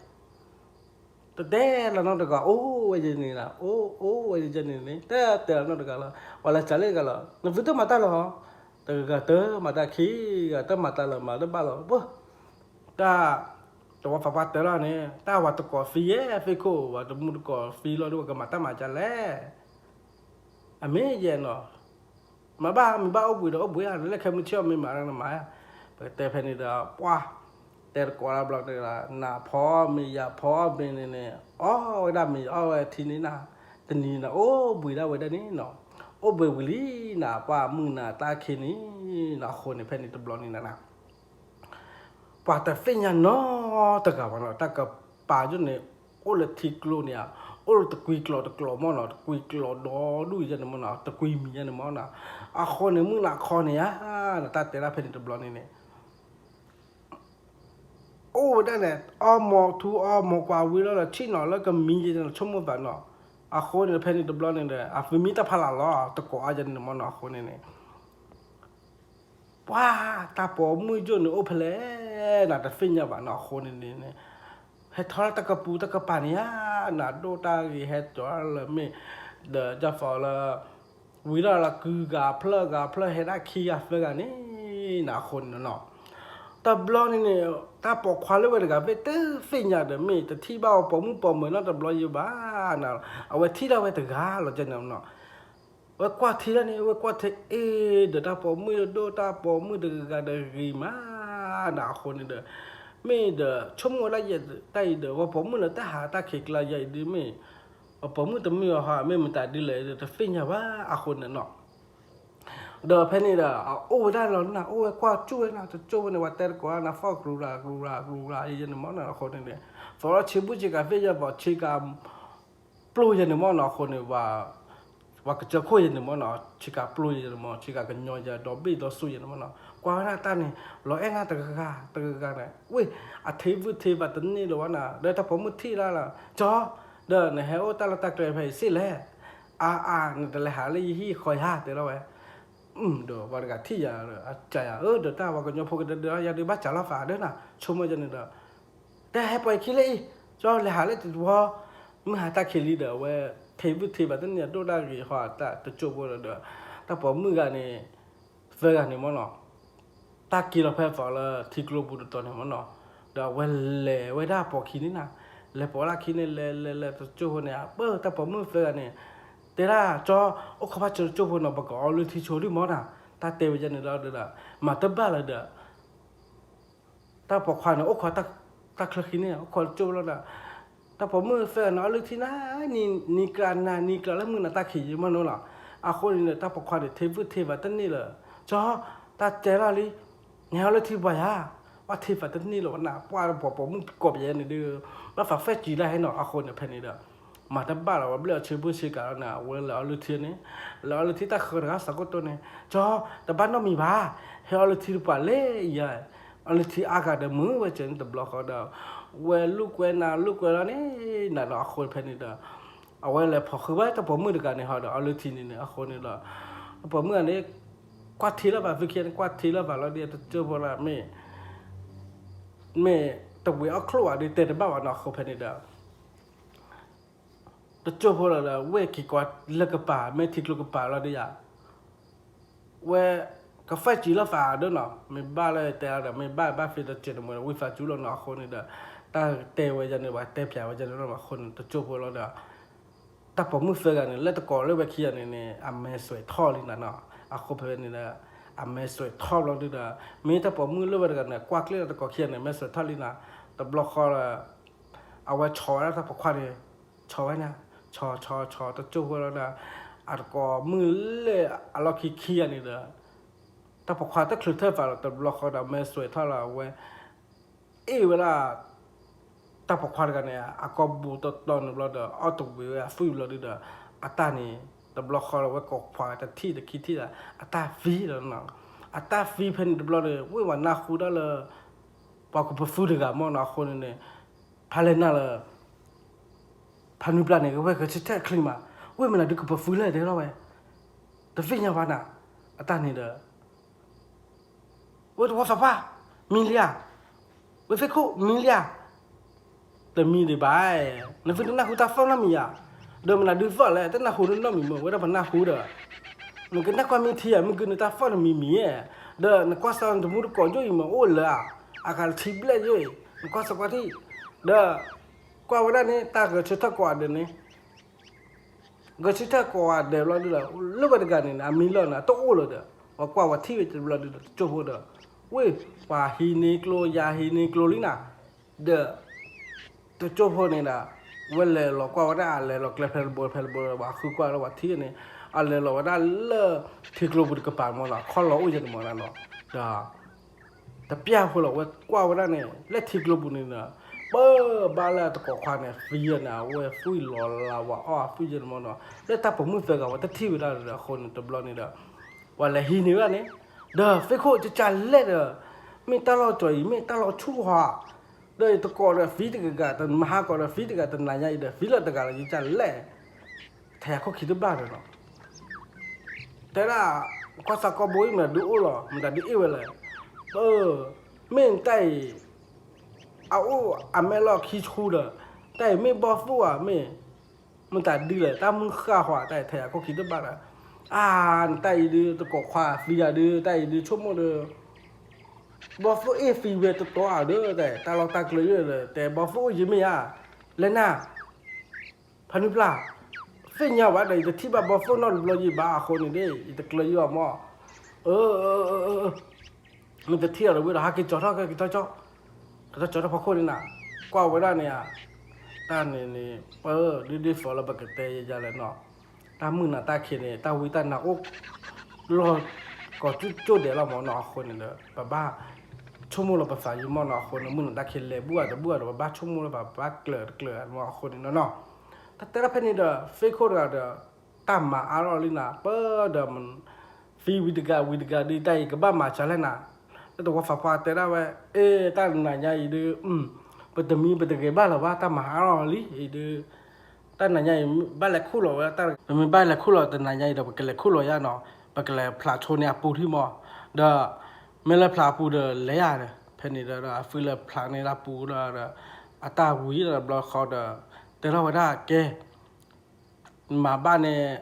တတဲလီၤနီတဂၤ အိၣ်ဝဲယဲန့ၣ်လီၤ အိၣ်အိၣ်ဝဲယဲန့ၣ်န့ၣ် တတဲလီၤနီတဂၤလီၤ ပှၤလဲၤစးလၢတဂၤလီၤ နသုတမၤတၢ်လၢၤဟီ တဂၤတမၤတၢ်ခံဂၤ တမၤတၢ်လၢၤမၤတဘၣ်လီၤ တၢ် တဝီသးပှၢ်တဲလီၤန့ၣ် တၢ်ဝၤတကိးသံယဲ သ့ၣ်ခိၣ်ဝၤတမူတကိးသံလီၤဒ်ဝဲကမၤတၢ်မၤဒ်လဲၣ် အမ့ၢ်ယဲနီၤ မၤဘၣ်မ့ၢ်ဘၣ်အိၣ်ဘှံးဒီးအိၣ်ဘှံးဧါ လၢခဲမုၢ်ဆ့ၣ်အီၤမ့ၢ်မၤတၢ်နမၤဧါ ပကတဲဖဲန့ၣ်ဒီး ပှၢ် တဲတကိးတၢ်ဘျီတဂၤ နၢ်ဖီမ့ၢ်ယၤဖီမ့ၢ်န့ၣ်န့ၣ် အီၣ်ဝဲဒၣ်မ့ၤအီၣ်ဝဲထံန့ၣ်နၤ တနံၤနၤ အိၣ်ဘှံးဒၣ်ဝဲဒၣ်န့ၣ်နီၤ အိၣ်ဘှံးဝံၤလံနၤ ပှၢ်မုၢ်နၤတၢ်ခံန့ၣ်နီၤ အဃိန့ၣ် ဖဲန့ၣ်တဘျီန့ၣ်နၤ ပှၤတသ့ၣ်ညါနီတဂၤဘၣ်နီၤ တၢ်ကပၤယိၣ်န့ၣ် အိၣ်လၢထံကျိန့ၣ်ဧါ အိၣ်လၢတကွံကျိာ်တကျိာ်မ့ၢ်နီၤ တကွံကျိာ်ဒီဒူၣ်ယဲန့ၣ်မ့ၢ်နီၤ တကွံမံၤယဲန့ၣ်မ့ၢ်နီၤ အဃိန့ၣ် မုၢ်နၤခီန့ၣ်ဧါ တၢ်တဲဒၣ်ဖဲန့ၣ်တဘျီန့ၣ်န့ၣ် အိၣ်ဝဲဒၣ်န့ၣ် အီမိာ်ထူအီမိာ်ကွၢ်ဝံၤလီၤဒီး ထံၣ်နီၤလၢကမံၤယဲန့ၣ် ဆိကမိၣ်သးနီၤ အဃိန့ၣ် ဖဲန့ၣ်တဘျီန့ၣ်ဒီး အသုမံတၢ်ဖးလၢ်လီၤ တကိးအါယဲန့ၣ်မ့ၢ်နီၤ အဃိန့ၣ်န့ၣ် ပှၤတၢ်ပိာ်မုၣ်ယိၣ်န့ၣ် အိၣ်ဖဲလဲၣ်နၤတသ့ၣ်ညါဘၣ်နီၤ အဃိန့ၣ်န့ၣ် ဟဲထီၣ်တၢ်ကပူၤတၢ်ကပၤန့ၣ်ဧါ နၤဒိၣ်တၢ်ဂ့ၤဟဲကၠီလၢမ့ၢ် ဒီးယၢ်သီလၢ ဝံၤလီၤလၢကုဂၤဖျၢၣ်ဂၤဖျၢၣ်ဟဲဒၣ်ခံဂၤသၢဂၤန့ၣ် နၤအဃိန့ၣ်နီၤ တဘျီန့ၣ်န့ၣ် တၢ်ပိာ်ခွါလၢဝဲတဂၤ ဘၣ်တသ့ၣ်ညါဒီး မ့ၢ်တထံၣ်ဘၣ်ဝဲပိာ်မုၣ်ပိာ်မၢၤနီတဘျီယိၤဘၣ် နၤ အဝဲထံၣ်ဒၣ်ဝဲတဂၤလီၤကဲန့ၣ်နီၤ ဝဲကွၢ်ထံလၢန့ၣ် ဝဲကွၢ်ထံအ့ၣ်ဒီး တၢ်ပိာ်မုၣ်ဒိၣ်တၢ်ပိာ်မုၣ်တဂၤဒီးဂ့ၤမး နၤအဃိန့ၣ်ဒီး မ့ၢ်ဒီးဆိကမိၣ်ဝဲဒၣ်ယဲတၢ်အံၤဒီး ဝဲပိာ်မုၣ်လၢတၢ်ဟးတၢ်ခံးကျါယၤအံၤဒ်မ့ၢ် အပိာ်မုၣ်တမ့ၢ်အီၤဟီ မ့ၢ်မတၤဒ်လဲၣ်ဒီး တသ့ၣ်ညါဘၣ်အဃိန့ၣ်နီၤ ဒီးဖဲန့ၣ်ဒီး အအိၣ်ဝဲဒၣ်လီၤနၤ အိၣ်ဝဲကွၢ်ကၠူၣ်ဝဲနၤ တကၠိၢ်ဝဲန့ၣ် ပှၤတဲတကိးနၤ ဖီၣ်ကရူရၤကရူရၤကရူရၤယဲန့ၣ်မ့ၢ်နီၤ အဃိန့ၣ်န့ၣ် သီထီၣ်ဆံးဘူးဆံးကၤသ့ၣ်ယဲဘၣ် ဆံးကၤ ပျိယဲန့ၣ်မ့ၢ်နီၤ အဃိန့ၣ် ပှၤကစၢၢ်ခိၣ်ယဲန့ၣ်မ့ၢ်နီၤ ဆံးကၤပျိယဲန့ၣ်မ့ၢ် ဆံးကၤကညီယဲ ဒီဘ့ၣ်ဒီဆူၣ်ယဲန့ၣ်မ့ၢ်နီၤ ကွၢ်ဝဲဒၣ်တၢ်န့ၣ် လီၤအဲၣ်နၤတဂၤတဂၤန့ၣ် ဝ့ၢ် အထံဝုၣ်ထံဘၣ်တန့ၢ်လၢၤဝဲနၤ ဒီးတၢ်ပိာ်မုၣ်ထံၣ်လၢ်လၢ် ကၠီ ဒီးနဟဲအိၣ်တၢ်လီၢ်တၢ်ကျဲဖဲအံၤစ့ၢ်လဲၣ် အါအါ နတလဲၤဟးလၢယဟံၣ်ဃီယၤ တဲလီၤဝဲ ဒီးပှၤတဂၤထံၣ်ယၤ အကးယၤ အၢ ဒီးတၢ်ပှၤကညီဖိကဒၢဒၢယၤဒုးဘၣ်စးလီၤသးဒၢနၤ ဆိကမိၣ်ယဲန့ၣ်ဒီး တဲဟဲပှဲၤခံလၢအံၤ ကၠီလဲၤဟးလၢတဝီ မုၢ်ဟါတၢ်ခံးလံဒီး အဝဲ ထံဝုၣ်ထံဘၣ်တန့ၢ်အဒိၣ်တၢ်ဂ့ၤဟီတၢ်တကၠိၢ်ဖိဒီး တၢ်ပိာ်မုၣ်ဂၤန့ၣ် သၢဂၤန့ၣ်မ့ၢ်နီၤ တၢ်က့ၤလီၤဖဲသီလၢထံကျိပူၤတတီၤန့ၣ်မ့ၢ်နီၤ ဒီးအဝဲလဲၤဝဲဒၣ်ပိာ်ခံန့ၣ်နၤ လဲၤပိာ်ဝဲဒၣ်ခံန့ၣ် လဲၤလဲၤလဲၤတကၠိၢ်ဖိန့ၣ် အပၢၢ်တၢ်ပိာ်မုၣ်သၢဂၤန့ၣ် တဲဒၣ်ကၠီ အိၣ်ခိးဘၣ်ဆၢတကၠိၢ်ဖိနီၤ ပကအီလုၢ်ထံဆိဒံၣ်မ့ၢ်နၤ တၢ်တဲဝဲယဲန့ၣ်လီၤဒီး မၤတဘၣ်လၢၤဒီး တၢ်ပိာ်ခွါန့ၣ် အိၣ်ခိးတၢ်ချၢခံန့ၣ် အိၣ်ခိးတကၠိၢ်ဖိလီၤဒီး တၢ်ပိာ်မုၣ်သၢဂၤန့ၣ် အီလုၢ်ထံနၤ နံၤကြးနၤနံၤကြးလၢမုၢ်နၤတၢ်ခံးယံၤမ့ၢ်နီၤလီၤ အဃိန့ၣ်ဒီး တၢ်ပိာ်ခွါန့ၣ် ထံဝုၣ်ထံဘၣ်တန့ၢ်လၢၤ ကၠီ တၢ်တဲလီၤလံ နဟဲအီလုၢ်ထံပှၤယၤ ကွၢ်ထံၣ်သးတန့ၢ်လၢၤဘၣ်နၤ, ပှၢ်ပိာ်ပိာ်မုၣ်ကိးပယဲန့ၣ်ဒီး ဘၣ်သး five G လၢဟဲနီၤအဃိန့ၣ် ဖဲန့ၣ်ဒီး မၤတဘၣ်လီၤ, ဝဲဘျဲၣ်အီၤဆ့ဘိဆ့ကၤလီၤန့ၣ် အဝဲလဲၤအီလုၢ်ထံန့ၣ်, လဲၤအီလုၢ်ထံတၢ်ဃၢၤတဂၤစးကိၣ်တိန့ၣ် ကၠီ, တဘၣ်နီတမံၤဘၣ်, ဟဲအီလုၢ်ထံတပှၤလဲၣ်ယၤ, အီလုၢ်ထံအါဂၤဒီးမုာ်ဝဲကဲန့ၣ်တဘျီဃီဒီး ဝဲလူၢ်ကွဲနၤ လူၢ်ကွဲလီၤန့ၣ် နၤဒီးအဃိဖဲန့ၣ်ဒီး အဝဲလဲၤဖိးဃုာ်ဘၣ်တၢ်ပိာ်မုၣ်တဂၤန့ၣ်ဟီဒီး အီလုၢ်ထံန့ၣ်န့ၣ် အဃိန့ၣ်ဒီး တၢ်ပိာ်မုၣ်ဂၤန့ၣ် ကွၢ်ထံလၢၤဘၣ်, ဖုခံဂၤန့ၣ် ကွၢ်ထံလၢၤဘၣ်လီၤဒီး တကၠိဖိလၢမ့ၢ် မ့ၢ်တဝံၤအီၣ်ချိၣ်ဘၣ်ဒီး တဲတဘၣ်ဘၣ်နီၤအဃိဖဲန့ၣ်ဒီး တကၠိဖိလီၤဒီး ဝဲၢ်က့ၤကွၢ်လၢကပၤ မ့ၢ်ထံကျိကပၤလီၤဒီးယၤ ဝဲ က five G လီၤသးဒီးနီၤ, မ့ၢ်ဘၣ်လၢတဲအီၤဒီး မ့ၢ်ဘၣ်ဘၣ်ဖဲတကဲးတမှဲၤ ဝံသးစူၤလီၤနီၤအဃိန့ၣ်ဒီး တၢ်တဲဝဲယၤန့ၣ် ပှၤတဲပၠးဝဲယၤန့ၣ်လီၤအဃိန့ၣ် တကၠိဖိလီၤဒီး တၢ်ပိာ်မုၣ်သၢဂၤန့ၣ် လၢတကိးလၢဝဲခံဂၤန့ၣ်န့ၣ် အမဲာ်စွဲးထီၣ်လံနၤနီၤ, အဃိဖဲန့ၣ်ဒီး အမဲာ်စွဲးထီၣ်ဘျီဒုဒီး မ့ၢ်တၢ်ပိာ်မုၣ်လၢဝဲတဂၤန့ၣ် ကွၢ်ကျ့ၣ်လၢတကိးခံဂၤန့ၣ် မဲာ်စွဲးထီၣ်လံနၤ, တဘျီဃီဒီး အဝဲဆီၣ်ဝဲဒၣ်တၢ်ပိာ်ခွါန့ၣ် ဆီၣ်ဝဲန့ၣ် ဆီၣ်ဆီၣ်ဆီၣ် တကၠိဖိလီၤဒီး အတကိးမုၣ်လၢအလီၢ်ခံခံဂၤန့ၣ်ဒီး တၢ်ပိာ်ခွါတချုးထၢၣ်သးလီၤ တဘျီဃီဒီး မဲာ်စွဲးထီၣ်လီၤ အဝဲ အ့ၣ်ဝဲဒၣ် တၢ်ပိာ်ခွါတဂၤန့ၣ် အကိာ်ပူၤတီတီန့ၣ်ဘျီဒီး အီၣ်တဝံၤဝဲအသွံၣ်ဘျီဒုဒီး အတၢ်န့ၣ် တဘျီဃီဒီး ဝဲကိးခွါတထံၣ်တခံထံၣ်ဒီး အတၢ်သံလီၤနီၤ, အတၢ်သံဖဲန့ၣ်တဘျီဒီး ဝ့ၢ်ဝဲနၢ်ဟူဒၣ်လၢ ပှၤကပၢၤဖုတဂၤမ့ၢ်နီၤအဃိန့ၣ်န့ၣ် ဖးလဲၢ်နၢ်လၢ ဖးနွံပျၢ်န့ၣ် ကဝဲဂဲၤဆၢထၢၣ်ချံမး, ဝ့ၢ်မနုၤဒုးကပၢၤဖုလဲၣ်တဲလီၤဝဲ, တသ့ၣ်ညါဘၣ်နၤ, အတၢ်န့ၣ်ဒီး ဝဲတဝီသးပှၢ် မံလံဧါ, ဝဲသ့ၣ်ခိၣ်မံလံဧါ, တမံဒံးဘၣ်, နသုတနၢ်ဟူတၢ်သီၣ်နီတမံၤဧါ, ဒီးမနုၤဒုးသီၣ်လဲၣ် တနၢ်ဟူနီတမံၤမ့ၢ် ဝဲဒၣ်ပနၢ်ဟူဒီး နကနၣ်ကွၢ်မ့ၢ်ထံဧါ မ့ၢ်ဂ့ၤနတၢ်သီၣ်တမံၤမံၤဧါ, ဒီးနကွၢ်စၢ်နတမူတကိးယိၣ်အံၤမ့ၢ်အိၣ်လၢၤဧါ, အဂၤတထံဘျဲၣ်ယိၣ်အံၤ နကွၢ်စၢ်ကွၢ်ထံၣ်, ဒီး ကွၢ်ဝဲဒၣ်န့ၣ် တၢ်ဂဲၤဆၢထၢၣ်ကိးဂၤဒဲးန့ၣ် ဂဲၤဆၢထၢၣ်ကိးဂၤဒဲးဘျီဒုဒီး လၢဝဲတဂၤန့ၣ် အမံလီၤနၤတအိၣ်လၢၤဒီး ပှၤကွၢ်ဝဲထံၣ်ဝဲတဘျီဒုဒီး တကၠိဖိဒီး ဝ့ၢ် ပှၤဟံးန့ၢ်ကျိယၤဟံးန့ၢ်ကျိလံနၤ, ဒီး တကၠိဖိန့ၣ်ဒီး ဝဲလဲၤလီၤကွၢ်ဝဲဒၣ်အလဲၤလီၤကျဲဖဲတဘိဖဲတဘိဒီး ပှၤဃုကွၢ်လၢပှၤထံၣ်န့ၣ် အလဲၤလီၤဝဲဒၣ်လၢ ထံကျိပူၤတကပၤမ့ၢ်နီၤ ခီၣ်လီၤအိၣ်ယဲၢ်တမီၤနၤနီၤ, ဒီး တပျၢ်ဖိလီၤ ဝဲကွၢ်ဝဲဒၣ်န့ၣ် လၢထံကျိပူၤန့ၣ်ဒီး ပၢဘၣ်လၢတကိးခွါန့ၣ် သံယဲၢ်န့ၣ် အဝဲသွံၣ်လီၤလၢဝဲအီၣ်အသွံၣ်ယဲၢ်တမီၤနီၤ လၢတၢ်ပိာ်မုၣ်သၢဂၤဝဲတထံၣ်ဝဲဒၣ်ဒီး အဃိန့ၣ်တဘျီန့ၣ်ဒီး ပှၤလဲၤဟံးန့ၢ်ဝဲဒၣ်န့ၣ် ဒီးသ့ၣ်ခိၣ်ကကလဲၣ်ဒီး မ့ၢ်တၢ်လီၢ်ကီၤအံၤ မ့ၢ်တၢ်လီၢ်ဆူၣ်ဟီ ဒီးယတကိးဒီးသံတဂၤဂၤ တမဟါကိးဒီးသံတဂၤ တနၤညါအံၤဒီး သံလၢတဂၤလီၤ ယကလဲၣ် ထဲယၤခိၣ်ခံတဘၣ်ဒီးနီၤ တဲဒၣ် ကွၢ်စးကီဘိအံၤ မတၤဒုးအိၣ်လီၤ မတၤဒုးအ့ၣ်ဝဲလဲၣ်, မ့ၢ်နတၢ်အံၤ အအိၣ်အမဲာ်လီၢ်ခံဆူဒီး တၢ်အံၤမ့ၢ်ဘီၣ်သိၣ်ဧါ မ့ၢ် မတၤဒုးလဲၣ် တၢ်မုၢ်ဃၢ်ဃီ တၢ်အံၤထဲယၤခိၣ်ခံတဘၣ်ဒီး အါ နတၢ်အံၤဒုး တကိးခွါသံယၤဒုး တၢ်အံၤဒုးဆိကမိၣ်ဒီး ဘီၣ်သိၣ်အ့ၣ်သံဝဲတတီဧါဒီး တၢ်လီၢ်တၢ်ကျဲယိၣ်ဒီး တဲဘီၣ်သိၣ်အိၣ်ယမ့ၢ်ဧါ, လဲၤနၤ ဖးနွံပျၢ်, သ့ၣ်ညါဝဲဒီး ယတထံၣ်ဘၣ်ဘီၣ်သိၣ်နီတဘျီယံၤဘၣ်အဃိန့ၣ်ဒ် ယတကျၢၤယိၣ်အီၤမး, အၢ မ့ၢ်တထံၣ်အီၤဒီးဝံၤဒီး ဟးက့ၤကၠီထီၣ်ကဲကၠီကၠီ, ကၠီထီၣ်ကၠီထီၣ်ဖီခိၣ်န့ၣ်နၤ, ကွၢ်ဝဲဒၣ်န့ၣ်ဧါ, တၢ်န့ၣ်န့ၣ် ပဒ်ဒ်သိးလၢပကတဲယဲယဲလဲၣ်နီၤ, တၢ်မုၢ်နၤတၢ်ခံးန့ၣ် တၢ်ဝံတၢ်နါအိၣ် လီၤ ကိးကၠိၣ်ဒဲးလီၤမးနီၤ အဃိန့ၣ်ဒီး ပဘၣ်ဆိကမိၣ်လီၤပသးယံၤမးနီၤ အဃိန့ၣ် မုၢ်နၤတၢ်ခံးလဲၤဘူးဂၤတဘူးဂၤဒီး ပဘၣ်ဆိကမိၣ်လၢပဘၣ်ကျၢၤတကျၢၤမး အဃိန့ၣ်နီၤ, တၢ်တဲဒၣ်ဖဲန့ၣ်ဒီး သ့ၣ်ခိၣ်တဂၤဒီး တၢ်မၤအါထီၣ်လံနၤ ပၢ်ဒီး သံဝံၤတဂၤဝံၤတဂၤဒုး တၢ်အံၤကဘၣ်မၤစၢၤလဲၣ်နၤ, လၢတဝီသးပှၢ်တဲဒၣ်ဝဲ အ့ တၢ်နၤညါအံၤဒုး ပတမံပတဂဲၤဘၣ်လၢၤဘၣ် တၢ်မၤအါထီၣ်လံအံၤဒုး တၢ်နၤညါအံၤ ဘၣ်လဲၤခူၣ်လီၤဝဲ ပမ့ၢ်ဘၣ်လဲၤခူၣ်လီၤတနၤညါအံၤဒီး ပကလဲၤခူၣ်လီၤယါနီၤ, ပကလဲၤဖျးဆိန့ၢ်အပူၤထံမး, ဒီး မ့ၢ်လဲၤဖျးအပူၤဒီးလဲၤယါဒီး ဖဲန့ၣ်ဒီး အသုလဲၤဖျးန့ၢ်လၢအပူၤဒီး အတၢ်ဝံၤဒီးတဘျီဃီဒီး တဲထီၣ်ဝဲဒၣ်ကဲ မၤဘၣ်န့ၣ်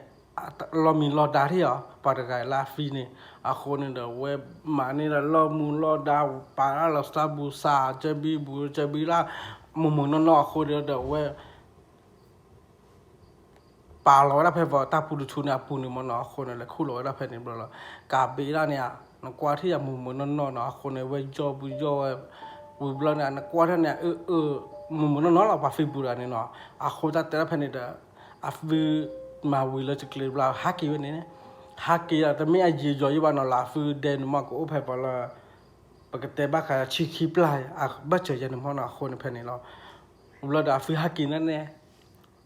လီၢ်မံလီၢ်ဒါထံၣ်အီၤ ပှၤတဂၤလၢအသံန့ၣ်, အဃိန့ၣ်ဒီး ဝဲမၤန့ၢ်ဒီးလီၢ်မူလီၢ်ဒါ ပာ်လၢလီၤစၢ်ဘူစး ကၢဘံဘူ ကၢဘံလၢ မုာ်မုာ်နီၢ်နီၢ်အဃိဒီး ဝဲ ပာ်လီၤဝဲဒၣ်ဖဲပှၤတၢ်ပူၤတဆူန့ၣ်အပူၤန့ၣ်မးနီၤ, အဃိန့ၣ် လဲၤခူၣ်လီၤဝဲဒၣ်ဖဲန့ၣ်ဘျီလီၤ, ကးဘ့ဒၣ်န့ၣ်ဧါ, နကွၢ်ထံၣ်ယၤမုာ်မုာ်နီၢ်နီၢ်နီၤ, အဃိန့ၣ် ဝဲယီၢ်ပူၤယီၢ်ဝဲ ဝံၤဘျီန့ၣ် နကွၢ်ထံၣ်န့ၣ် အၢ အၢ မုာ်မုာ်နီၢ်နီၢ်လီၤ ပှၤသံပူၤတဂၤန့ၣ်နီၤ, အဃိတၢ်တဲဒၣ်ဖဲန့ၣ်ဒီး အသုမၤဝံၤလၢတကျ့ဘျီ ဟးက့ၤဝဲန့ၣ်, ဟးက့ၤဒီး တမ့ၢ်အယံာ်ယီၤယံာ်ဘၣ်နီၤ လၢအသုဒဲန့ၣ်မး ကအိၣ်ဖဲပှၤလၢ ပကတဲဘၣ်ဃးဆံခံပျၢ် ဘၣ်စၢၤယဲန့ၣ်မ့ၢ်နီၤ အဃိန့ၣ်ဖဲန့ၣ်လီၤ. ဘျီဒီးအဖုဟးက့ၤန့ၣ်န့ၣ်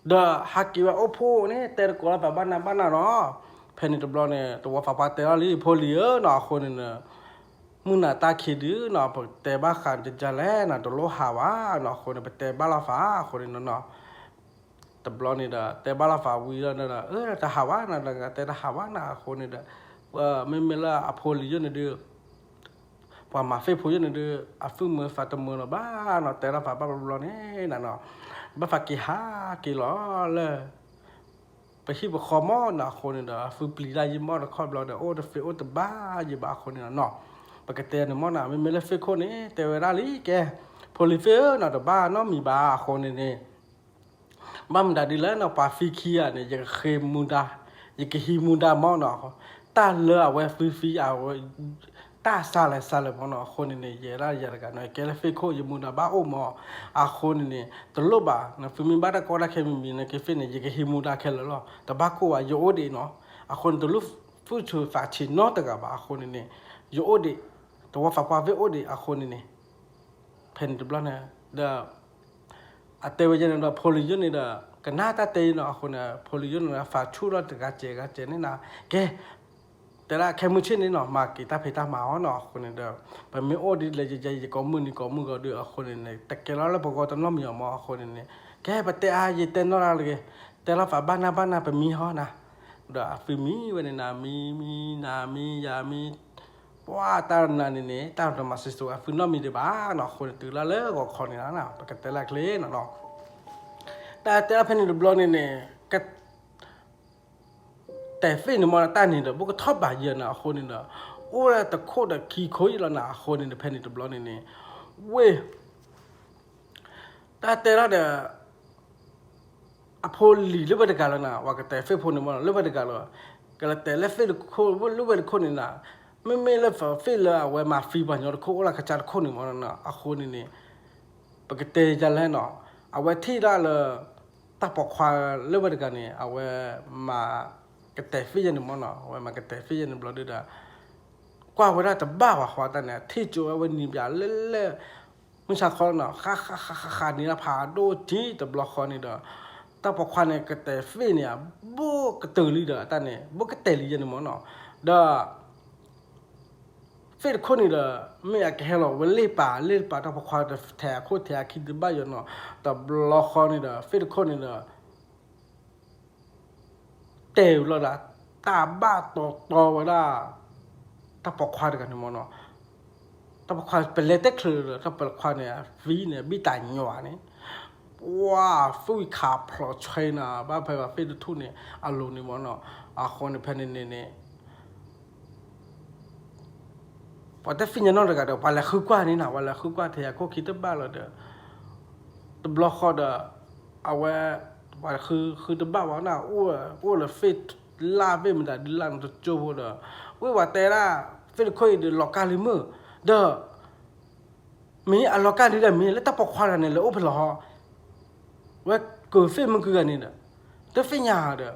ဒီးဟးက့ၤဝဲအိၣ်ဖှိၣ်န့ၣ် တဲတကိးလီၤသးဘၣ်နၤဘၣ်နၤနီၤ. ဖဲန့ၣ်တဘျီန့ၣ် သဝီသးပှၢ်တဲလီၤလံ ဖိလံၤဧၢနီၤ အဃိန့ၣ်န့ၣ် မုၢ်နၤတၢ်ခံဒုနီၤ ပတဲဘၣ်ဃးတကလဲၣ်နီၤ တလိၣ်ဟးဘၣ်နီၤ အဃိန့ၣ် ပတဲဘၣ်လီၤသးအဃိန့ၣ်နီၤ တဘျီန့ၣ်ဒီး တဲဘၣ်လီၤသးဝံၤလီၤဒီး အၢ တဟးဘၣ်နၤ တဲတဟးဘၣ်နၤအဃိန့ၣ်ဒီး မ့မ့ၢ်လၢအဖိလံၤယိၣ်န့ၣ်ဒုး ပှၤမၤသ့ၣ်ဖိယိၣ်န့ၣ်ဒုး အသူၣ်မုာ်သးတမုာ်လီၤဘၣ်နီၤ တဲလီၤသးဘၣ်ဘျီဘျီန့ၣ်နီၤ ဘၣ်သးက့ၤဟးက့ၤလီၤလၢ ပဟံၣ်ပဃီမ့ၢ်နီၤ အဃိန့ၣ်ဒီး အဖုပျံၤတၢ်ယံာ်မ့ၢ်တခီဘျီဒီး အိၣ်တသ့အိၣ်တဘၣ်ယံာ်ဘၣ်အဃိန့ၣ်နီၤ ပကတဲန့ၣ်မ့ၢ်နီၤ မ့မ့ၢ်လၢသ့ၣ်ခိၣ်န့ၣ် တဲဝဲဒၣ်လံ ကဲ ဖိလံၤသ့ၣ်ဧၢနီၤ တဘၣ်နီတမံၤဘၣ်အဃိန့ၣ်န့ၣ် ဘၣ်မတၤဒ်လဲၣ်နီၤ ပှၤသံခံဂၤန့ၣ် ယကဃ့မူဒါ, ယကဟံးမူဒါမ့ၢ်နီၤ, တၢ်လၢအဝဲသံသံအဝဲ တၢ်စှၤလဲၣ်စှၤလဲၣ်မ့ၢ်နီၤ အဃိန့ၣ်န့ၣ် ယဲဒၣ်ယဲတဂၤနီၤ ကဲလၢသ့ၣ်ခိၣ်ယမူဒါဘၣ်အိၣ်မ့ၢ်, အဃိန့ၣ်န့ၣ် တလိၣ်ဘၣ် နသုမ့ၢ်ဘၣ်တၢ်ကီတၢ်ခဲမံၤမံၤ နကသ့ၣ်န့ၣ် ယကဟံးမူဒါခဲလၢာ်လီၤ တဘၣ်ကိၢ်ဘၣ် ယအိၣ်ဒံးနီၤ, အဃိန့ၣ် တလိၣ်သူၣ်ဆူၣ်သးဆံးနီတဂၤဘၣ် အဃိန့ၣ်န့ၣ် ယအိၣ်ဒံး, သဝီသးပှၢ်သ့ၣ်အိၣ်ဒံး အဃိန့ၣ်န့ၣ် ဖဲန့ၣ်တဘျီန့ၣ် ဒီး အတဲဝဲယဲန့ၣ်ဒီး ဖိလံၤယိၣ်န့ၣ်ဒီး ကနၣ်တၢ်တဲအံၤနီၤ အဃိန့ၣ် ဖိလံၤယိၣ်န့ၣ်ဒီး သးဆူၣ်ထီၣ်တဂၤစဲးဂၤစဲးန့ၣ်နီၤ, ကဲ တဲဒၣ်ခဲမုၢ်ဆ့ၣ်န့ၣ်နီၤ မၤက့ၤတၢ်ဖံးတၢ်မၤအီၤနီၤ အဃိန့ၣ်ဒီး ပမ့ၢ်အိၣ်ဒ်လဲၣ် ယယကိးမုၢ်နံၤကိးမုၢ်ဂီၤဒီး အဃိန့ၣ်န့ၣ် တကဲလီၤလၢပဂီၢ်တနီတမံၤအီၤမ့ၢ် အဃိန့ၣ်န့ၣ် ကဲ ပတဲအါ ယတဲနီၢ်တၢ်လၢက့ၤ တဲလီၤသးဘၣ်နၤဘၣ်နၤ ပမံဟီနၤ, ဒီးအသုမံဝဲန့ၣ် နၤမံမံ နၤမံ ယၤမံ ပှၤတၢ်နၤန့ၣ်န့ၣ် တၢ်တမၤစံးစိၤအသုနီတမံၤဒံးဘၣ်နီၤ အဃိန့ၣ် တုၤလၢလၢဂီၤခီန့ၣ်လီၤ ပကတဲလၢကျ့နီၤနီၤ, တၢ်တဲအဖဲန့ၣ်တဘျီန့ၣ်န့ၣ် ကတဲာ်သ့ၣ်န့ၣ်မ့ၢ်တၢ်န့ၣ်ဒီး ဘိၣ်ကထီၣ်ဘးယဲၢ်နီၤ အဃိန့ၣ်ဒီး အိၣ်ဝဲတခိၣ်ဒီးခံခိၣ်ယံၤလီၤနီၤ အဃိန့ၣ်ဒီး ဖဲန့ၣ်တဘျီန့ၣ်န့ၣ် ဝ့ၢ် တၢ်တဲလီၤဒီး အဖိလံၤလၢဝဲတဂၤလီၤနီၤ ပှၤကတဲာ်သ့ၣ်ဖိန့ၣ်မ့ၢ်နီၤ လၢဝဲတဂၤလီၤ, ကလဲၤတဲာ်လၢသ့ၣ်တခိၣ် လၢဝဲတခိၣ်န့ၣ်နီၤ, မ့မ့ၢ်လၢသ့ၣ်လၢအဝဲမၤသံပှၤညီတခိၣ် အိၣ်လၢကစၢ်တခိၣ်န့ၣ်မ့ၢ်နီၤ အဃိန့ၣ်န့ၣ် ပကတဲယလဲၣ်နီၤ, အဝဲထံၣ်ဒၣ်လၢ တၢ်ပိာ်ခွါလၢဝဲတဂၤန့ၣ် အဝဲမၤကတဲာ်သ့ၣ်ယဲၢ်န့ၣ်မ့ၢ်နီၤ အဝဲမၤကတဲာ်သ့ၣ်ယဲၢ်န့ၣ်ဘျီဒုဒီး ကွၢ်ဝဲဒၣ်တဘၣ်ပှၤဃီတၢ်န့ၣ် ထံၣ်ကၠိဝဲဝဲနံၤဘၣ်လဲၣ်လဲၣ် မုၢ်ဆါခီနီၤ ဃးဃးဃးဃးဃးန့ၣ်လၢဖးဒိၣ်ကံတဘျီဃီန့ၣ်ဒီး တၢ်ပိာ်ခွါန့ၣ် ကတဲာ်သ့ၣ်န့ၣ် ဘိၣ်ကတၢၢ်လံဒီးတၢ်န့ၣ် ဘိၣ်ကတဲာ်လံယဲၢ်န့ၣ်မ့ၢ်နီၤ, ဒီး သ့ၣ်တခိၣ်န့ၣ်ဒီး မ့ၢ်အကဟဲလီၤဝဲလ့ၣ်ပာ်လ့ၣ်ပာ်တၢ်ပိာ်ခွါ ထဲးအခိၣ်ထဲးအခံတဘၣ်ယဲၢ်နီၤ, တဘျီဃီန့ၣ်ဒီး သ့ၣ်တခိၣ်န့ၣ်ဒီး တဲာ်လီၤဒၣ် တၢ်ဘၣ်တီတီဝဲဒၣ် တၢ်ပိာ်ခွါတဂၤန့ၣ်မ့ၢ်နီၤ, တၢ်ပိာ်ခွါပလဲၤတဲချုးဒီး တၢ်ပိာ်ခွါန့ၣ် သံန့ၣ် ဘံၣ်တၢ်ညိးန့ၣ် ပှၤ သူၣ်ဝံၤခးဖျိးဆွဲနၤ ဘၣ်ဖဲဘၣ်သ့ၣ်တထူၣ်န့ၣ် အလိၤန့ၣ်မ့ၢ်နီၤ, အဃိန့ၣ်ဖဲန့ၣ်န့ၣ်န့ၣ် ပှၤတသ့ၣ်ညါနီတဂၤဒီး ပှၤလဲၤဃုကွၢ်န့ၣ်နီၤ, ပှၤလဲၤဃုကွၢ်ထဲးအခိၣ်ခံတဘၣ်လီၤဒီး တဘျီဃီဒီး အဝဲ ပှၤဃုဃုတဘၣ်ဝဲနီၤ, အိၣ်လၢသ့ၣ်လၢ်သ့ၣ်မတၤဒ်လၢ်န့ၣ်တကၠိဖိဒီး ဝ့ၢ်ပှၤတဲဒၣ် သ့ၣ်တခိၣ်အံၤဒီးလီၤကၢ်လံမုၢ် ဒီး မ့ၢ်အလီၤကၢ်လံဒီး မ့ၢ်လၢတၢ်ပိာ်ခွါတဂၤန့ၣ် လဲၤအိၣ်ဖဲလဲၣ်ဟီ ဝဲကၢၤသ့ၣ်မုၢ်ကဂၤန့ၣ်ဒီး တသ့ၣ်ညါဒီး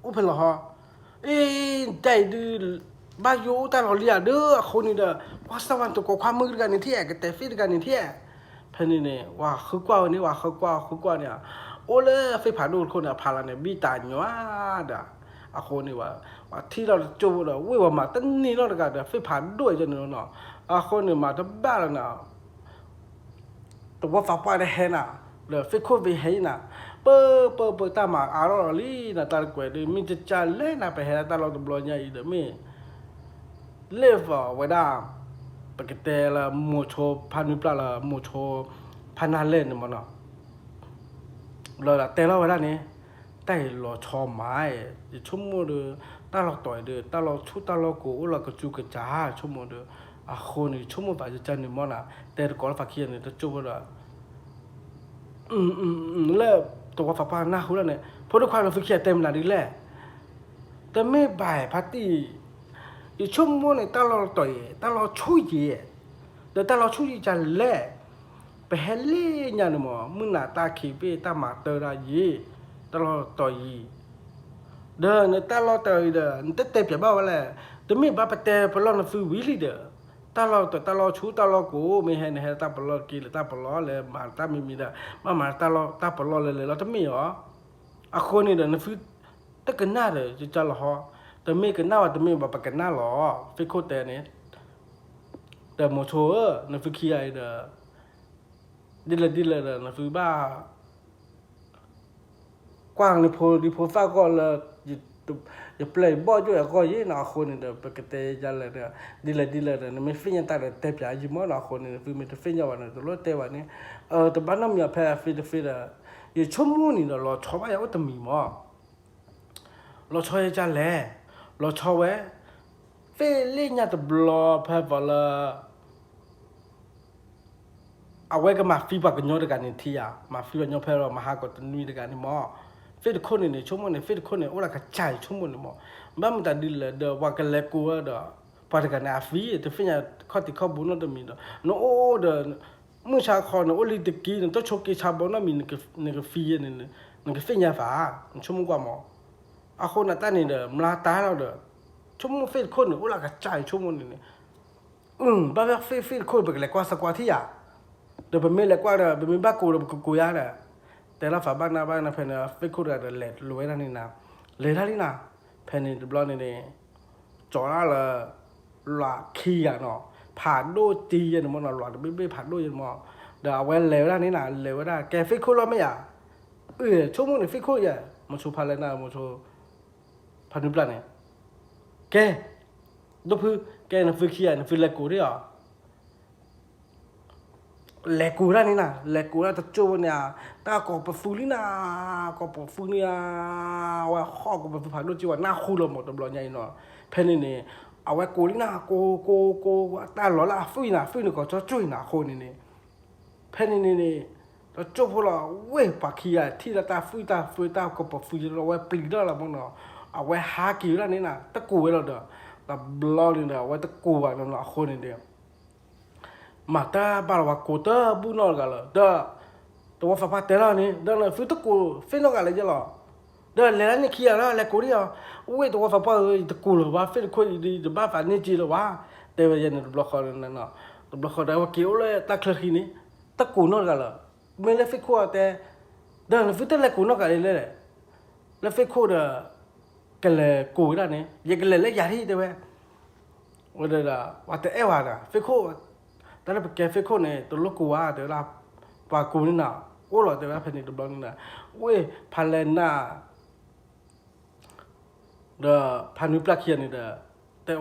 အိၣ်ဖဲလဲၣ်ဟီ, အ့ တၢ်အံၤဒုး ဘၣ်ယိၣ်အိၣ်တၢ်လီၤလံဧါဒီး အဃိန့ၣ်ဒီး ပှၤစၢ်ဝဲတကိးခွါမုၣ်တဂၤန့ၣ်ထဲ ကတဲာ်သ့ၣ်တဂၤန့ၣ်ထဲ, ဖဲန့ၣ်န့ၣ် ပှၤဃုကွၢ်ဝဲန့ၣ် ပှၤဃုကွၢ်ဃုကွၢ်န့ၣ် အိၣ်လၢသ့ၣ်ဖးဒိၣ်တခိၣ်န့ၣ် အဖီလာ်န့ၣ် ဘံၣ်တၢ်ညိးဒီး အဃိန့ၣ် ပှၤထံၣ်လီၤတကၠိဖိဒီး ဝ့ၢ်ပှၤမၤတန့ၢ်နီတဂၤဒီး သ့ၣ်ဖးဒိၣ်အံၤန့ၣ်နီၤ, အဃိန့ၣ်မၤတဘၣ်လၢၤနီၤ တဝီသးပှၢ်တဟဲနၤ, ဒီးသ့ၣ်ခိၣ်သ့ဟဲနၤ, ပၢပၢပၢတၢ်မၤအါထီၣ်လီၤလံနၤ, တၢ်တကွဲးဒုး မ့ၢ်ကကၢ်လဲၣ်နၤ ပဟဲဒၣ်တၢ်လီၢ်တဘျီညါအံၤဒီး မ့ၢ် လၢဝဲဒၣ် ပကတဲလၢမိၤဆိဖးနွံပျၢ်လၢမိၤဆိဖးနၤလဲၣ်န့ၣ်မ့ၢ်နီၤ, လၢတဲလီၤဝဲဒၣ်န့ၣ်, တၢ်အံၤလီၤဆီမး, ယဆိကမိၣ်ဒီး တၢ်လီၢ်တတီၤအံၤဒီး တၢ်လီၢ်ဆူၣ်တၢ်လီၢ်ကိးအိၣ်လီၤကစုကစၢ် ဆိကမိၣ်ဒီး အဃိန့ၣ် ယဆိကမိၣ်သးယကန့ၣ်မ့ၢ်နီၤ, တဲတကိးလၢဖးခံဂၤန့ၣ် တကၠိဖိဒီး လၢတဝီသးပှၢ်နၢ်ဟူဒၣ်န့ၣ် ဖိဒိၣ်ခွါန့ၣ် သုခံဂၤတဲမနုၤဒ်လဲၣ်, တမ့ၢ်ဘၣ်ဖါတံၢ်, ယဆိကမိၣ်န့ၣ် တၢ်လီၢ်တတီၤအံၤ တၢ်လီၢ်ဆူၣ်ယံၤ, ဒီးတၢ်လီၢ်ဆူၣ်ယံၤကလဲၣ်, ပဟဲလၢညါန့ၣ်မ့ၢ် မုၢ်နၤတၢ်ခံးဘ့ၣ်တၢ်မၤတၢ်ဒၣ်ယံၤ, တၢ်လီၢ်တတီၤအံၤ, ဒီးနတၢ်လီၢ်တတီၤအံၤဒီး နတတဲပၠးဘၣ်ဝဲလဲၣ်, တမ့ၢ်ဘၣ်ပတဲပလီၢ်နသုဝံၤလံဒီး တၢ်လီၢ်တၢ်လီၢ်ဆူတၢ်လီၢ်ကိး မ့ၢ်ဟဲန့ၣ် ဟဲတၢ်ပလီၢ်က့ၤလၢတၢ်ပလီၢ်လဲၤမၤတၢ်မံၤမံၤဒီး ဘၣ်မၤတၢ်လီၢ်တၢ်ပလီၢ်လဲၤလဲၤလီၤတမ့ၢ်အီၤ. အဃိန့ၣ်ဒီး နသုတကနၣ်ဒီး ယကၢ်လီၤဟီ, တမ့ၢ်ကနၣ်ဝဲတမ့ၢ်ဘၣ် ပကနၣ်လီၤ. သ့ၣ်ခိၣ်တဲန့ၣ် ဒီးမိၤဆိဧၢ, နသုခံဂၤအံၤဒီး ဒ်လဲၣ်ဒ်လဲၣ်ဒီး နသုဘၣ် ကွၢ်နဖိဒံဖိသၣ်ဂီၢ်လၢ ယပျဲၢ်ယဘီၣ်ယိၣ်အဂီၢ်ယ့ၣ်နီၤ. အဃိန့ၣ်ဒီး ပကတဲယလဲၣ်ဒီး ဒ်လဲၣ်ဒ်လဲၣ်ဒီး နမ့ၢ်သ့ၣ်ညါတၢ်ဒီးတဲပၠးယံၤမီၢ်နီၤ. အဃိန့ၣ် နသုမ့ၢ်တသ့ၣ်ညါဘၣ်န့ၣ် တလိၣ်တဲဘၣ်န့ၣ် တဘၣ်နီတမံၤအဖဲအ face to face ဒီး ယဆိကမိၣ်န့ၣ်ဒီး လီၤဆီဘၣ်ယၤအိၣ်တမံၤမီၢ် လီၤဆီယကလဲၣ်, လီၤဆီဝဲ, သ့ၣ်လ့ၣ်ညါတဘျီဖဲပှၤလၢ အဝဲကမၤသံပှၤကညီတဂၤန့ၣ်ထံၣ်ယၤ, မၤသံပှၤကညီဖဲလၢမဟါကီးတနွံတဂၤန့ၣ်မီၢ်, သ့ၣ်တခိၣ်န့ၣ်န့ၣ် ဆိကမိၣ်န့ၣ် သ့ၣ်တခိၣ်န့ၣ် အိၣ်ဒၣ်ကစၢ်အံၤဆိကမိၣ်န့ၣ်မီၢ်, ဘၣ်မတၤဒ်လဲၣ်ဒီး ပှၤကလဲၤကိးဝဲဒီး ပှၤတဂၤန့ၣ် အသံ တသ့ၣ်ညါခီၣ်ထံးခီၣ်ဘိနီတမံၤဒီး နအိၣ်ဒီး မုၢ်ဆါခီနအိၣ်လံတက့ၢ် နတဆိးက့ဆါဘီနီတမံၤ နကသံယဲန့ၣ် နကသ့ၣ်ညါသး နဆိကမိၣ်ကွၢ်မီၢ်, အဃိန့ၣ်တၢ်န့ၣ်ဒီး မျါတၢ်လီၤဒီး ဆိကမိၣ်သ့ၣ်တခိၣ်န့ၣ် အိၣ်လၢကစၢ်အံၤဆိကမိၣ်န့ၣ်န့ၣ် ဘၣ်ဖဲသ့ၣ်တခိၣ် ပကလဲၤကွၢ်စကွၢ်ထံၣ်ယၤ, ဒီးပမ့ၢ်လဲၤကွၢ်ဒီး ပမ့ၢ်ဘၣ်ကိးဒီးပကကိးယၤဒီး တဲလီၤသးဘၣ်နၢ်ဘၣ်နၢ်ဖဲန့ၣ် သ့ၣ်ခိၣ်တဂၤဒီးလဲၤလိာ်ဝဲဒၣ်န့ၣ်နၤ, လဲၤတၢ်လံနၤ, ဖဲန့ၣ်တဘျီန့ၣ်န့ၣ် ကၠီၤဒၣ်လၢ လွးခံဂၤနီၤ, ဖးဒိၣ်တံၢ်ယဲန့ၣ်မီၢ်နီၤ, လွးတဘ့ၣ်ဘ့ၣ်ဖးဒိၣ်ယဲန့ၣ်မီၢ်, ဒီးအဝဲလဲၤဝဲဒၣ်န့ၣ်နၤ, လဲၤဝဲဒၣ် ကဲသ့ၣ်ခိၣ်လီၤမ့ၢ်ယၤ, အဆိကမိၣ်န့ၣ် သ့ၣ်ခိၣ်ယဲ, မိၤဆိဖးလဲၣ်နၤ မိၤဆိ ဖးနုပျၢ်န့ၣ်, ကဲ, ဒိၣ်ဖု, ကဲနသုခံဂၤ နသုလဲၤကိးဒံးအီၤ လဲၤကိးဒၣ်န့ၣ်နၤ, လဲၤကိးဒၣ်တကၠိၢ်ဖိန့ၣ်ဧါ, တၢ်ကိးပသူလံနၤ, ကိးပသူန့ၣ်ဧါ, အဝဲဟီၣ်ကိးပသူဖးဒိၣ်က့ဝဲ နၢ်ဟူလီၤမီၢ်တဘျီညါအံၤနီၤ, ဖဲန့ၣ်န့ၣ် အဝဲကိးလံနၤ, ကိး ကိး ကိး တၢ်လီၤလၢအသွံၣ်နၤ, သွံၣ်န့ၣ်ကိးကၠီကၠိၢ်နၤအဃိန့ၣ်န့ၣ် ဖဲန့ၣ်န့ၣ်န့ၣ် တကၠိၢ်ဖိလီၤ, ဝ့ၢ်ပှၤခံဂၤထံၣ်လၢတၢ်သွံၣ်တၢ်သွဲတၢ်ကိးပသူယဲလီၤ အဝဲပျံၤထီၣ်လီၤမီၢ်နီၤ, အဝဲဟးက့ၤဝဲဒၣ်န့ၣ်နၤ, တကိးဝဲလီၤဒီး တဘျီန့ၣ်ဒီး အဝဲတကိးဘၣ်နီၤနီၤ အဃိန့ၣ်ဒီး မၤတၢ်ဘၣ်လီၤ ပှၤကိးတဘူၣ်နီတဂၤလၢၤဒီး သဝီသးပှၢ်တဲလီၤန့ၣ် ဒီးနသုတကိးသ့ၣ်နီတဂၤလၢၤယဲလီၤ, ဒီးလဲၤလၢန့ၣ်ခံဂၤလီၤ လဲၤကိးဒံးအီၤ, ဝ့ၢ်သဝီသးပှၢ်ဧၢ ယတကိးလၢၤဘၣ် သ့ၣ်တခိၣ်အံၤဒ်ယတဘၣ်သးန့ၢ်က့လၢၤဘၣ်, တဲဝဲယဲန့ၣ်တဘျီဃီ, တဘျီဃီဒီး ဝဲက့ၤအိၣ်လၢတၢ်ချၢဃံန့ၣ် တကိးနီတဂၤလၢၤ, မ့ၢ်လၢသ့ၣ်ခိၣ်အတဲ ဒီးနသုတလဲၤကိးနီတဂၤလၢၤလဲၣ်, လၢသ့ၣ်ခိၣ်ဒီး ကလဲၤကိးဝဲဒၣ်န့ၣ် ယကလဲၤလၢယၤထံၣ်တဲဝဲ, ဝဲဒီး ပှၤတအဲၣ်ဝဲဒီး သ့ၣ်ခိၣ်, တၢ်လၢပကဲသ့ၣ်ခိၣ်န့ၣ် တလိၣ်ကိးဝဲတဲဝဲဒၣ်, ပှၤကိးန့ၣ်နၤ အိၣ်လီၤတဲဝဲဒၣ်ဖဲန့ၣ်တဘျီန့ၣ်ဒီး ဝ့ၢ်ဖးလဲၢ်နၤ ဒီးဖးနွံပျၢ်ခံဂၤန့ၣ်ဒီး တဲ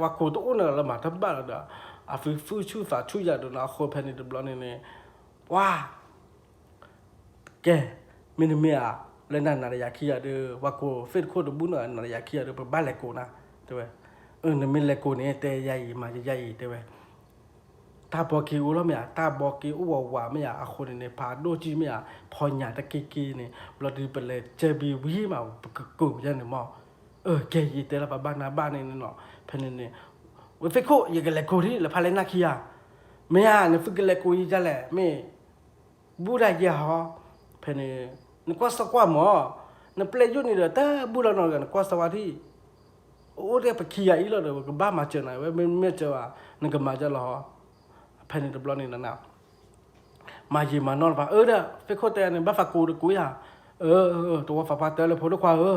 ဝဲကိးတအိၣ်န့ၣ်လၢမၤတၢ်ဘၣ်လီၤဒီး အသုသူၣ်ဆူၣ်သးဆူၣ်ယၤဒီးနီၤ အဃိဖဲန့ၣ်တဘျီန့ၣ်န့ၣ် ပှၤ ကဲ, မ့တမ့ၢ်ဧါ, လၢနၤနၤဒီးယၤခံဂၤဒီး ပှၤကိးသ့ၣ်တခိၣ်တဘူၣ်နီၤ နၤဒီးယၤခံဂၤဒီး ပဘၣ်လဲၤကိးနၤ တဲဝဲ, နမ့ၢ်လဲၤကိးန့ၣ် တဲယၤအံၤ မၤယၤအံၤ တဲဝဲ တၢ်ဘီက့ၤအိၣ်လီၤမ့ၢ်ဧါ, တၢ်ဘီက့ၤအိၣ်ဝးဝးမ့ၢ်ဧါ, အဃိန့ၣ်န့ၣ် ဖးဒိၣ်ကံၢ်မ့ၢ်ဧါ, ဖီညၣ်တက့ၢ်က့ၢ်န့ၣ် ဘျီဒုးပလဲၤကၢဘံဝံၤမး ပကကိးယဲန့ၣ်မီၢ်, ကဲယတဲလၢပဘၣ်နၤဘၣ်န့ၣ်နီၤ, ဖဲန့ၣ်န့ၣ် ဝဲသ့ၣ်ခိၣ် ယကလဲၤကိးဒံးလၢဖးလဲၢ်နၤခံဂၤ, မ့ၢ်ဧါ နသုကလဲၤကိးယဲဒ်လဲၣ် မ့ၢ် ဘူၣ်ဒၣ်ယဲဟီ, ဖဲန့ၣ် နကွၢ်စီကွၢ်မီၢ်, နပျဲၢ်ယိၣ်န့ၣ်ဒီး တဘူၣ်လီၤနီတဂၤ နကွၢ်စီကွၢ်ထံၣ်, အိၣ်ဒီးပခံဂၤအံၤလီၤဒီး ပကဘၣ်မၤစၢၤနၤဝဲ မ့မ့ၢ်စၢၤဘၣ် နကမၤယဲလီၤဟီ, ဖဲန့ၣ်တဘျီန့ၣ်နၤ မၤယံာ်မၤနီၢ်တဖၣ် အၢဒီး သ့ၣ်ခိၣ်တဲန့ၣ် ဘၣ်သးကိးတကိးယၤ, အၢ သဝီသးပှၢ်တဲလၢဖိဒိၣ်ခွါဧၢ,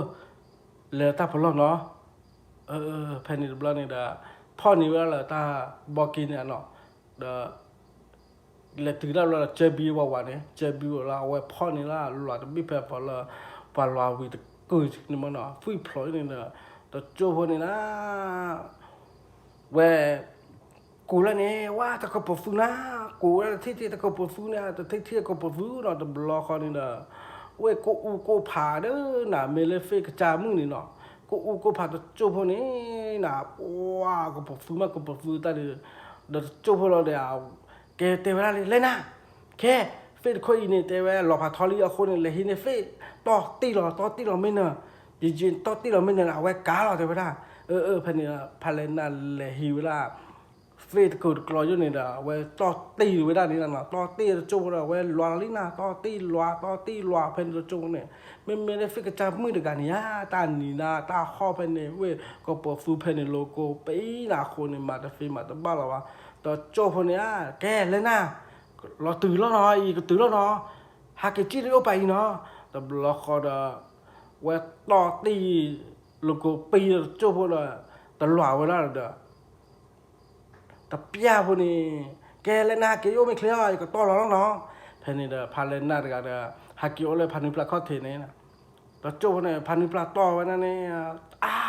လဲၤတၢ်ပလီၢ်နီၤ, ဖဲန့ၣ်တဘျီန့ၣ်ဒီး ဖီၣ်န့ၢ်ဝဲဒၣ်လၢတၢ်ဘီက့ၤန့ၣ်နီၤ, ဒီး လဲၤတုၤတၢ်ဘျီဒီး ကၢဘံဝးဝးန့ၣ် ကၢဘံဝဲလၢအဝဲဖီၣ်န့ၢ်လၢလွးတဘ့ၣ်ဖဲပှၤလၢ ပှၤလွးဝံၤတကုၢ်န့ၣ်မီၢ်နီၤ သွံၣ်ဖျိးန့ၣ်ဒီး တကၠိဖိန့ၣ်နၤ ဝဲ ကိးလၢန့ၣ် ဝဲတကိးပသူနၤ, ကိးဝဲတထံၣ်ထံၣ်တကိးပသူန့ၣ် တထံၣ်ထံၣ်တကိးပသူနီၤ တဘျီဃီန့ၣ်ဒီး ဝဲကိးအူကိးဖးဒီးနၤ မ့ၢ်လၢသ့ၣ်ကစၢ်မုၣ်န့ၣ်နီၤ ကိးအူကိးဖးတကၠိဖိန့ၣ်နၤ ပှၤကိးပသူမးကိးပသူတၢ်ဒီး ဒီးတကၠိဖိလီၤဒီး ကဲတဲဝဲဒၣ်လံ လဲၤနၤ ကဲ သ့ၣ်တခိၣ်အံၤန့ၣ် တဲဝဲလီၤဖးထီလံအဃိန့ၣ် လဲၤဟံးန့ၢ်သ့ၣ် တီၢ်တံၢ်လီၤ တီၢ်တံၢ်လီၤမ့ၢ်နၤ ယယံာ်တီၢ်တံၢ်လီၤမ့ၢ်နၤ အဝဲကၤလီၤတဲဝဲဒၣ် အၢ အၢ ဖဲန့ၣ် ဖးလဲၢ်နၤလဲၤဟံးဝဲဒၣ် သ့ၣ်တကိးတကျီယိၣ်န့ၣ်ဒီး အဝဲတီၢ်တံၢ်ဝဲဒၣ်န့ၣ်လီၤနီၤ တီၢ်တံၢ်တကၠိဖိဒီး အဝဲလွးလီၤလံနၤ တီၢ်တံၢ်လွး တီၢ်တံၢ်လွး ဖဲန့ၣ်တကၠိဖိန့ၣ် မ့မ့ၢ်လၢသ့ၣ်ကစၢ်မုၣ်တဂၤန့ၣ်ဧါ တၢ်နံၤနၤ တၢ်ဟီၣ်ဖဲန့ၣ် ဝဲၢ်ကိးပသူဖဲန့ၣ် လိၤကိးပံနၤအဃိန့ၣ် မၤတသ့မၤတဘၣ်လီၤဘၣ် တကၠိၢ်ဖိန့ၣ်ဧါ, ကဲလဲၤနၤ, လီၤတုၤလီၤနီၤ, ယကတုၤလီၤနီၤ, ဟးက့ၤစံၣ်လၢအိၣ်ပာ်အံၤနီၤ. တဘျီဃီဒီး ဝဲတီၢ်တံၢ် လိာ်ကိးပံၤဒီးတကၠိၢ်ဖိဒီး တလွးဝဲဒၣ်ဒီး တပျၢ်ဖိန့ၣ်, ကဲလဲၤနၤ ဟးက့ၤအိၣ်မ့ၢ်ချ့အီၤ ယကတီၢ်လီၤလီၤနီၤ. ဖဲန့ၣ်ဒီး ဖါလဲၤနၢ်တဂၤဒီး ဟဲက့ၤအိၣ်လၢဖါနုၤပျၢ်ခီၣ်ထံးန့ၣ်, တကၠိၢ်ဖိန့ၣ် ဖါနုၤပျၢ်တီၢ်ဝဲဒၣ်န့ၣ်, အါ,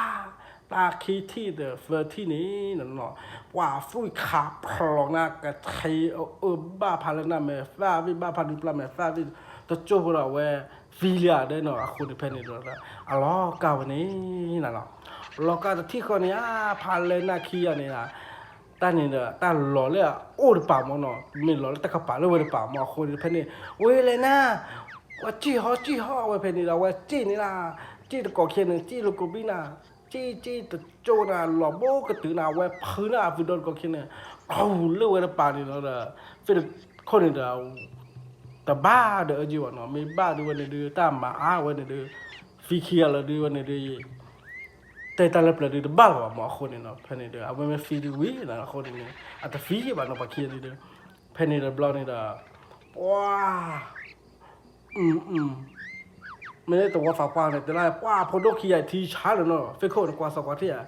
တၢ်ခံထံၣ်ဒီးသၢထံၣ်န့ၣ်, ပှၤသွံၣ်ခးဖျိးနၤ ကဆ့အအၢဘၣ်ဖါလဲၤနၢ်မဲာ်သၣ်ဝံၣ် ဘၣ်ဖါနုၤပျၢ်မဲာ်သၣ်ဝံၣ်, တကၠိၢ်ဖိဒီးအဝဲသံလံဧါဒီးနီၤ. အဃိန့ၣ်ဖဲန့ၣ်ဒီး အလီၤကၢ်ဝဲန့ၣ် လီၤကၢ်တထံၣ်ဃီန့ၣ်ဧါ, ဖါလဲၤနၢ်ခံဂၤန့ၣ်ဧါ, တၢ်န့ၣ်ဒီး တၢ်လီၤလၢအအိၣ်တပၤမၢ်နီၤ, မ့ၢ်လီၤလၢတၢ်ကပၤလၢဝဲတပၤမၢ်. အဃိန့ၣ်ဖဲန့ၣ် ဝဲလဲၤနၤ, ဝဲစံၣ်ဟီစံၣ်ဟီဝဲဖဲန့ၣ်ဒီး ဝဲစံၣ်န့ၣ်လၢ, စံၣ်တကိးခံန့ၣ် စံၣ်လိာ်ကိးပံၤနၤ, စံၣ်စံၣ်တကၠိၢ်နၤ လီၤဘိကတုၤနၤ ဝဲဖုနၤအဖုဒီတကိးခံန့ၣ်, ခူၣ်လၢဝဲတပၤန့ၣ်လီၤဒီး ဖ့ၣ်တခိၣ်န့ၣ်ဒီး တဘၣ်ဒီးအၢက့ဘၣ်နီၤ, မ့ၢ်ဘၣ်ဒုးဝဲန့ၣ်ဒုး တၢ်မၤအါဝဲန့ၣ်ဒုး, သံခံဂၤလၢဒုးဝဲန့ၣ်ဒုး တဲတၢ်လၢပျၢၤဒုးတဘၣ်လီၤဘၣ်မၢ်. အဃိန့ၣ်နီၤ ဖဲန့ၣ်ဒီး အဝဲမ့ၢ်သံဒုးဝံၤနီၤ အဃိန့ၣ်န့ၣ် အတသံဘၣ်နီၤ ပှၤခံဂၤဒုး, ဖဲန့ၣ်တဘျီန့ၣ်ဒီး ပှၤ မ့ၢ်လၢတဝီသးပှၢ်န့ၣ် တဲလၢပှၤဖိဒိၣ်ခံဂၤထံဆါလီၤနီၤ, ဖ့ၣ်ခိၣ်န့ၣ်ကွၢ်သးကွၢ်ထံၣ်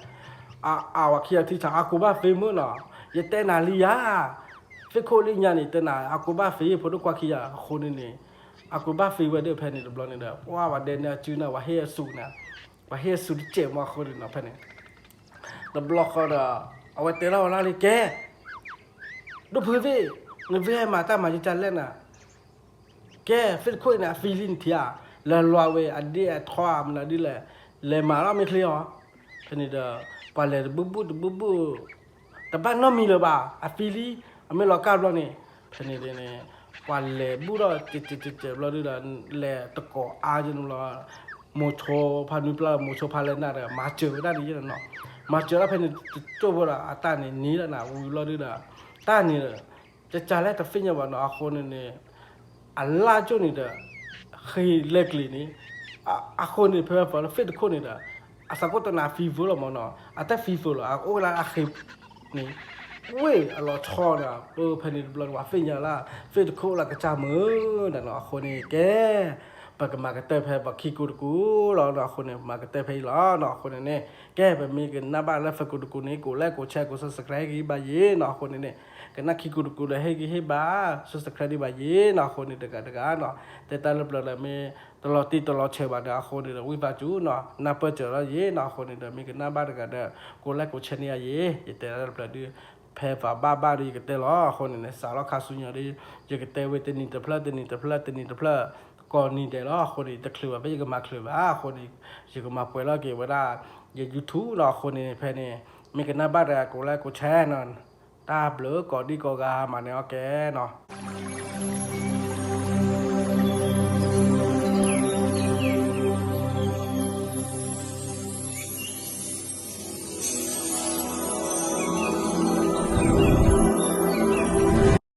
ဧါ, အဝဲခံဂၤထံဆါ အကိးဘၣ်သ့မုၢ်နီၤ, ယတဲနၤလံယၤ, ဖ့ၣ်ခိၣ်လၢညါန့ၣ် တဲနၤ အကိးဘၣ်သ့ ဖိဒိၣ်ခွါခံဂၤ အဃိန့ၣ်န့ၣ်, အကိးဘၣ်သ့ဝဲဒၣ်ဖဲန့ၣ်တဘျီန့ၣ်ဒီး ပှၤဝဲဒဲန့ၣ်အစုန့ၣ် ပှၤဟ့ၣ်အစုန့ၣ်, ပှၤဟ့ၣ်အစုတစဲးမၢ်အဃိန့ၣ်နီၤ ဖဲန့ၣ် တဘျီဃီဒီး အဝဲတဲလီၤဝဲလၢ်လံ ကဲ ဒိၣ်ဖုသ့ၣ်, နဝဲမၤတၢ်မၤယကလဲၣ်နၤ, ကဲ ဖ့ၣ်တခိၣ်အံၤန့ၣ် အသံလံနထံၣ်ဧါ, လဲၤလွးဝဲအဒ့အထီအမနုၤဒ်လဲၣ်, လဲၤမၤလီၤမ့ၢ်ချ့အီၤ, ဖဲန့ၣ်ဒီး ပှၤလဲၤတဘူၣ်ဘူၣ်တဘူၣ်ဘူၣ်, တဘၣ်နီတမံၤလၢၤဘၣ်, အသံလံ, အမ့ၢ်လီၤကၢ်ဘျီန့ၣ်, ဖဲန့ၣ်န့ၣ် ပှၤလဲၤဘူၣ်ထီၣ်စဲးစဲးစဲးစဲးဘျီဒုဒီး လဲၤတကိးအါကန့ၣ်ဘျီ မိၤဆိဖါနုၤပျၢ် မိၤဆိဖါလဲၤနၢ်ဒီး မၤစၢၤဝဲဒၣ်န့ၣ်နီၤ, မၤစၢၤဒၣ်ဖဲန့ၣ်တကၠိၢ်ဖိဒီး အတၢ်န့ၣ်န့ၢ်လၢနၤဝံၤဘျီဒုဒီး တၢ်န့ၣ်ဒီး ကကလဲၣ်တသ့ၣ်ညါဘၣ်နီၤ အဃိန့ၣ်န့ၣ် အလၢ်ကၠိၣ်န့ၣ်ဒီး ဃ့လဲၤကျ့ၤန့ၣ်, အဃိန့ၣ် ဖဲဝဲပှၤလၢဖ့ၣ်တခိၣ်န့ၣ်ဒီး အသးကိၢ်တနၤ fever လီၤမၢ်နီၤ, အတၢ် fever လီၤ အအိၣ်ဝဲလၢအဃ့န့ၣ် ဝ့ၢ်အလီၤဆီဒီး ပဖဲန့ၣ်တဘျီန့ၣ် ပှၤသ့ၣ်ညါလၢ ဖ့ၣ်တခိၣ်လၢကစၢ်မုာ်ဒီးနီၤ အဃိန့ၣ်ကဲ ပကမၤကတၢၢ်ဖဲပှၤခံကိးတကိးလီၤနီၤ အဃိန့ၣ် မၤကတၢၢ်ဖဲအံၤလီၤနီၤ အဃိန့ၣ်န့ၣ် ကဲ ပမ့ၢ်ကနၣ်ဘၣ်လၢဖဲကိးတကိးန့ၣ် ကိး like ကိး share ကိး subscribe ဂ့ၤဘၣ်ယဲနီၤ အဃိန့ၣ်န့ၣ် ကနၣ်ခံကိးတကိးဒီးဟ့ၣ်ဂံၢ်ဟ့ၣ်ဘါ subscribe ဒံးဘၣ်ယဲနီၤ အဃိန့ၣ်တဂၤတဂၤနီၤ တဲတၢ်လၢပျၢၤဒီးမ့ၢ် တလီၤတံၢ်တလီၤဆဲးဘၣ်ဒီး အဃိန့ၣ်ဒီး ဝံသးစူၤနီၤ နၢ်ပၢၢ်စၢၤလီၤယဲနီၤ အဃိန့ၣ်ဒီး မ့ၢ်ကနၣ်ဘၣ်တဂၤဒီး ကိး like ကိး share န့ၢ်ယၤယဲ ယတဲတၢ်လၢပျၢၤဒုး ဖဲပှၤဘၣ်ဘၣ်ဒီး ယကတဲလီၤ အဃိန့ၣ်န့ၣ် စးလီၤခါဆူညါဒီး ယကတဲဝဲတနံၤတဖျၢၣ် တနံၤတဖျၢၣ် တနံၤတဖျၢၣ် ကိးနံၤဒဲးလီၤ အဃိန့ၣ် ယတချုးဘၣ် ဖဲယကမၤချုးဘၣ် အဃိန့ၣ် ယကမၤပှဲၤလီၤက့ၤဝဲဒၣ် ယ YouTube နီၤ အဃိန့ၣ် ဖဲန့ၣ် မ့ၢ်ကနၣ်ဘၣ်တဂၤ ကိး like ကိး share နီၤ တၢ်ဘျုးကိးဒံကိးဂၤမၤန့ၢ်အီၣ်ကဲနီၤ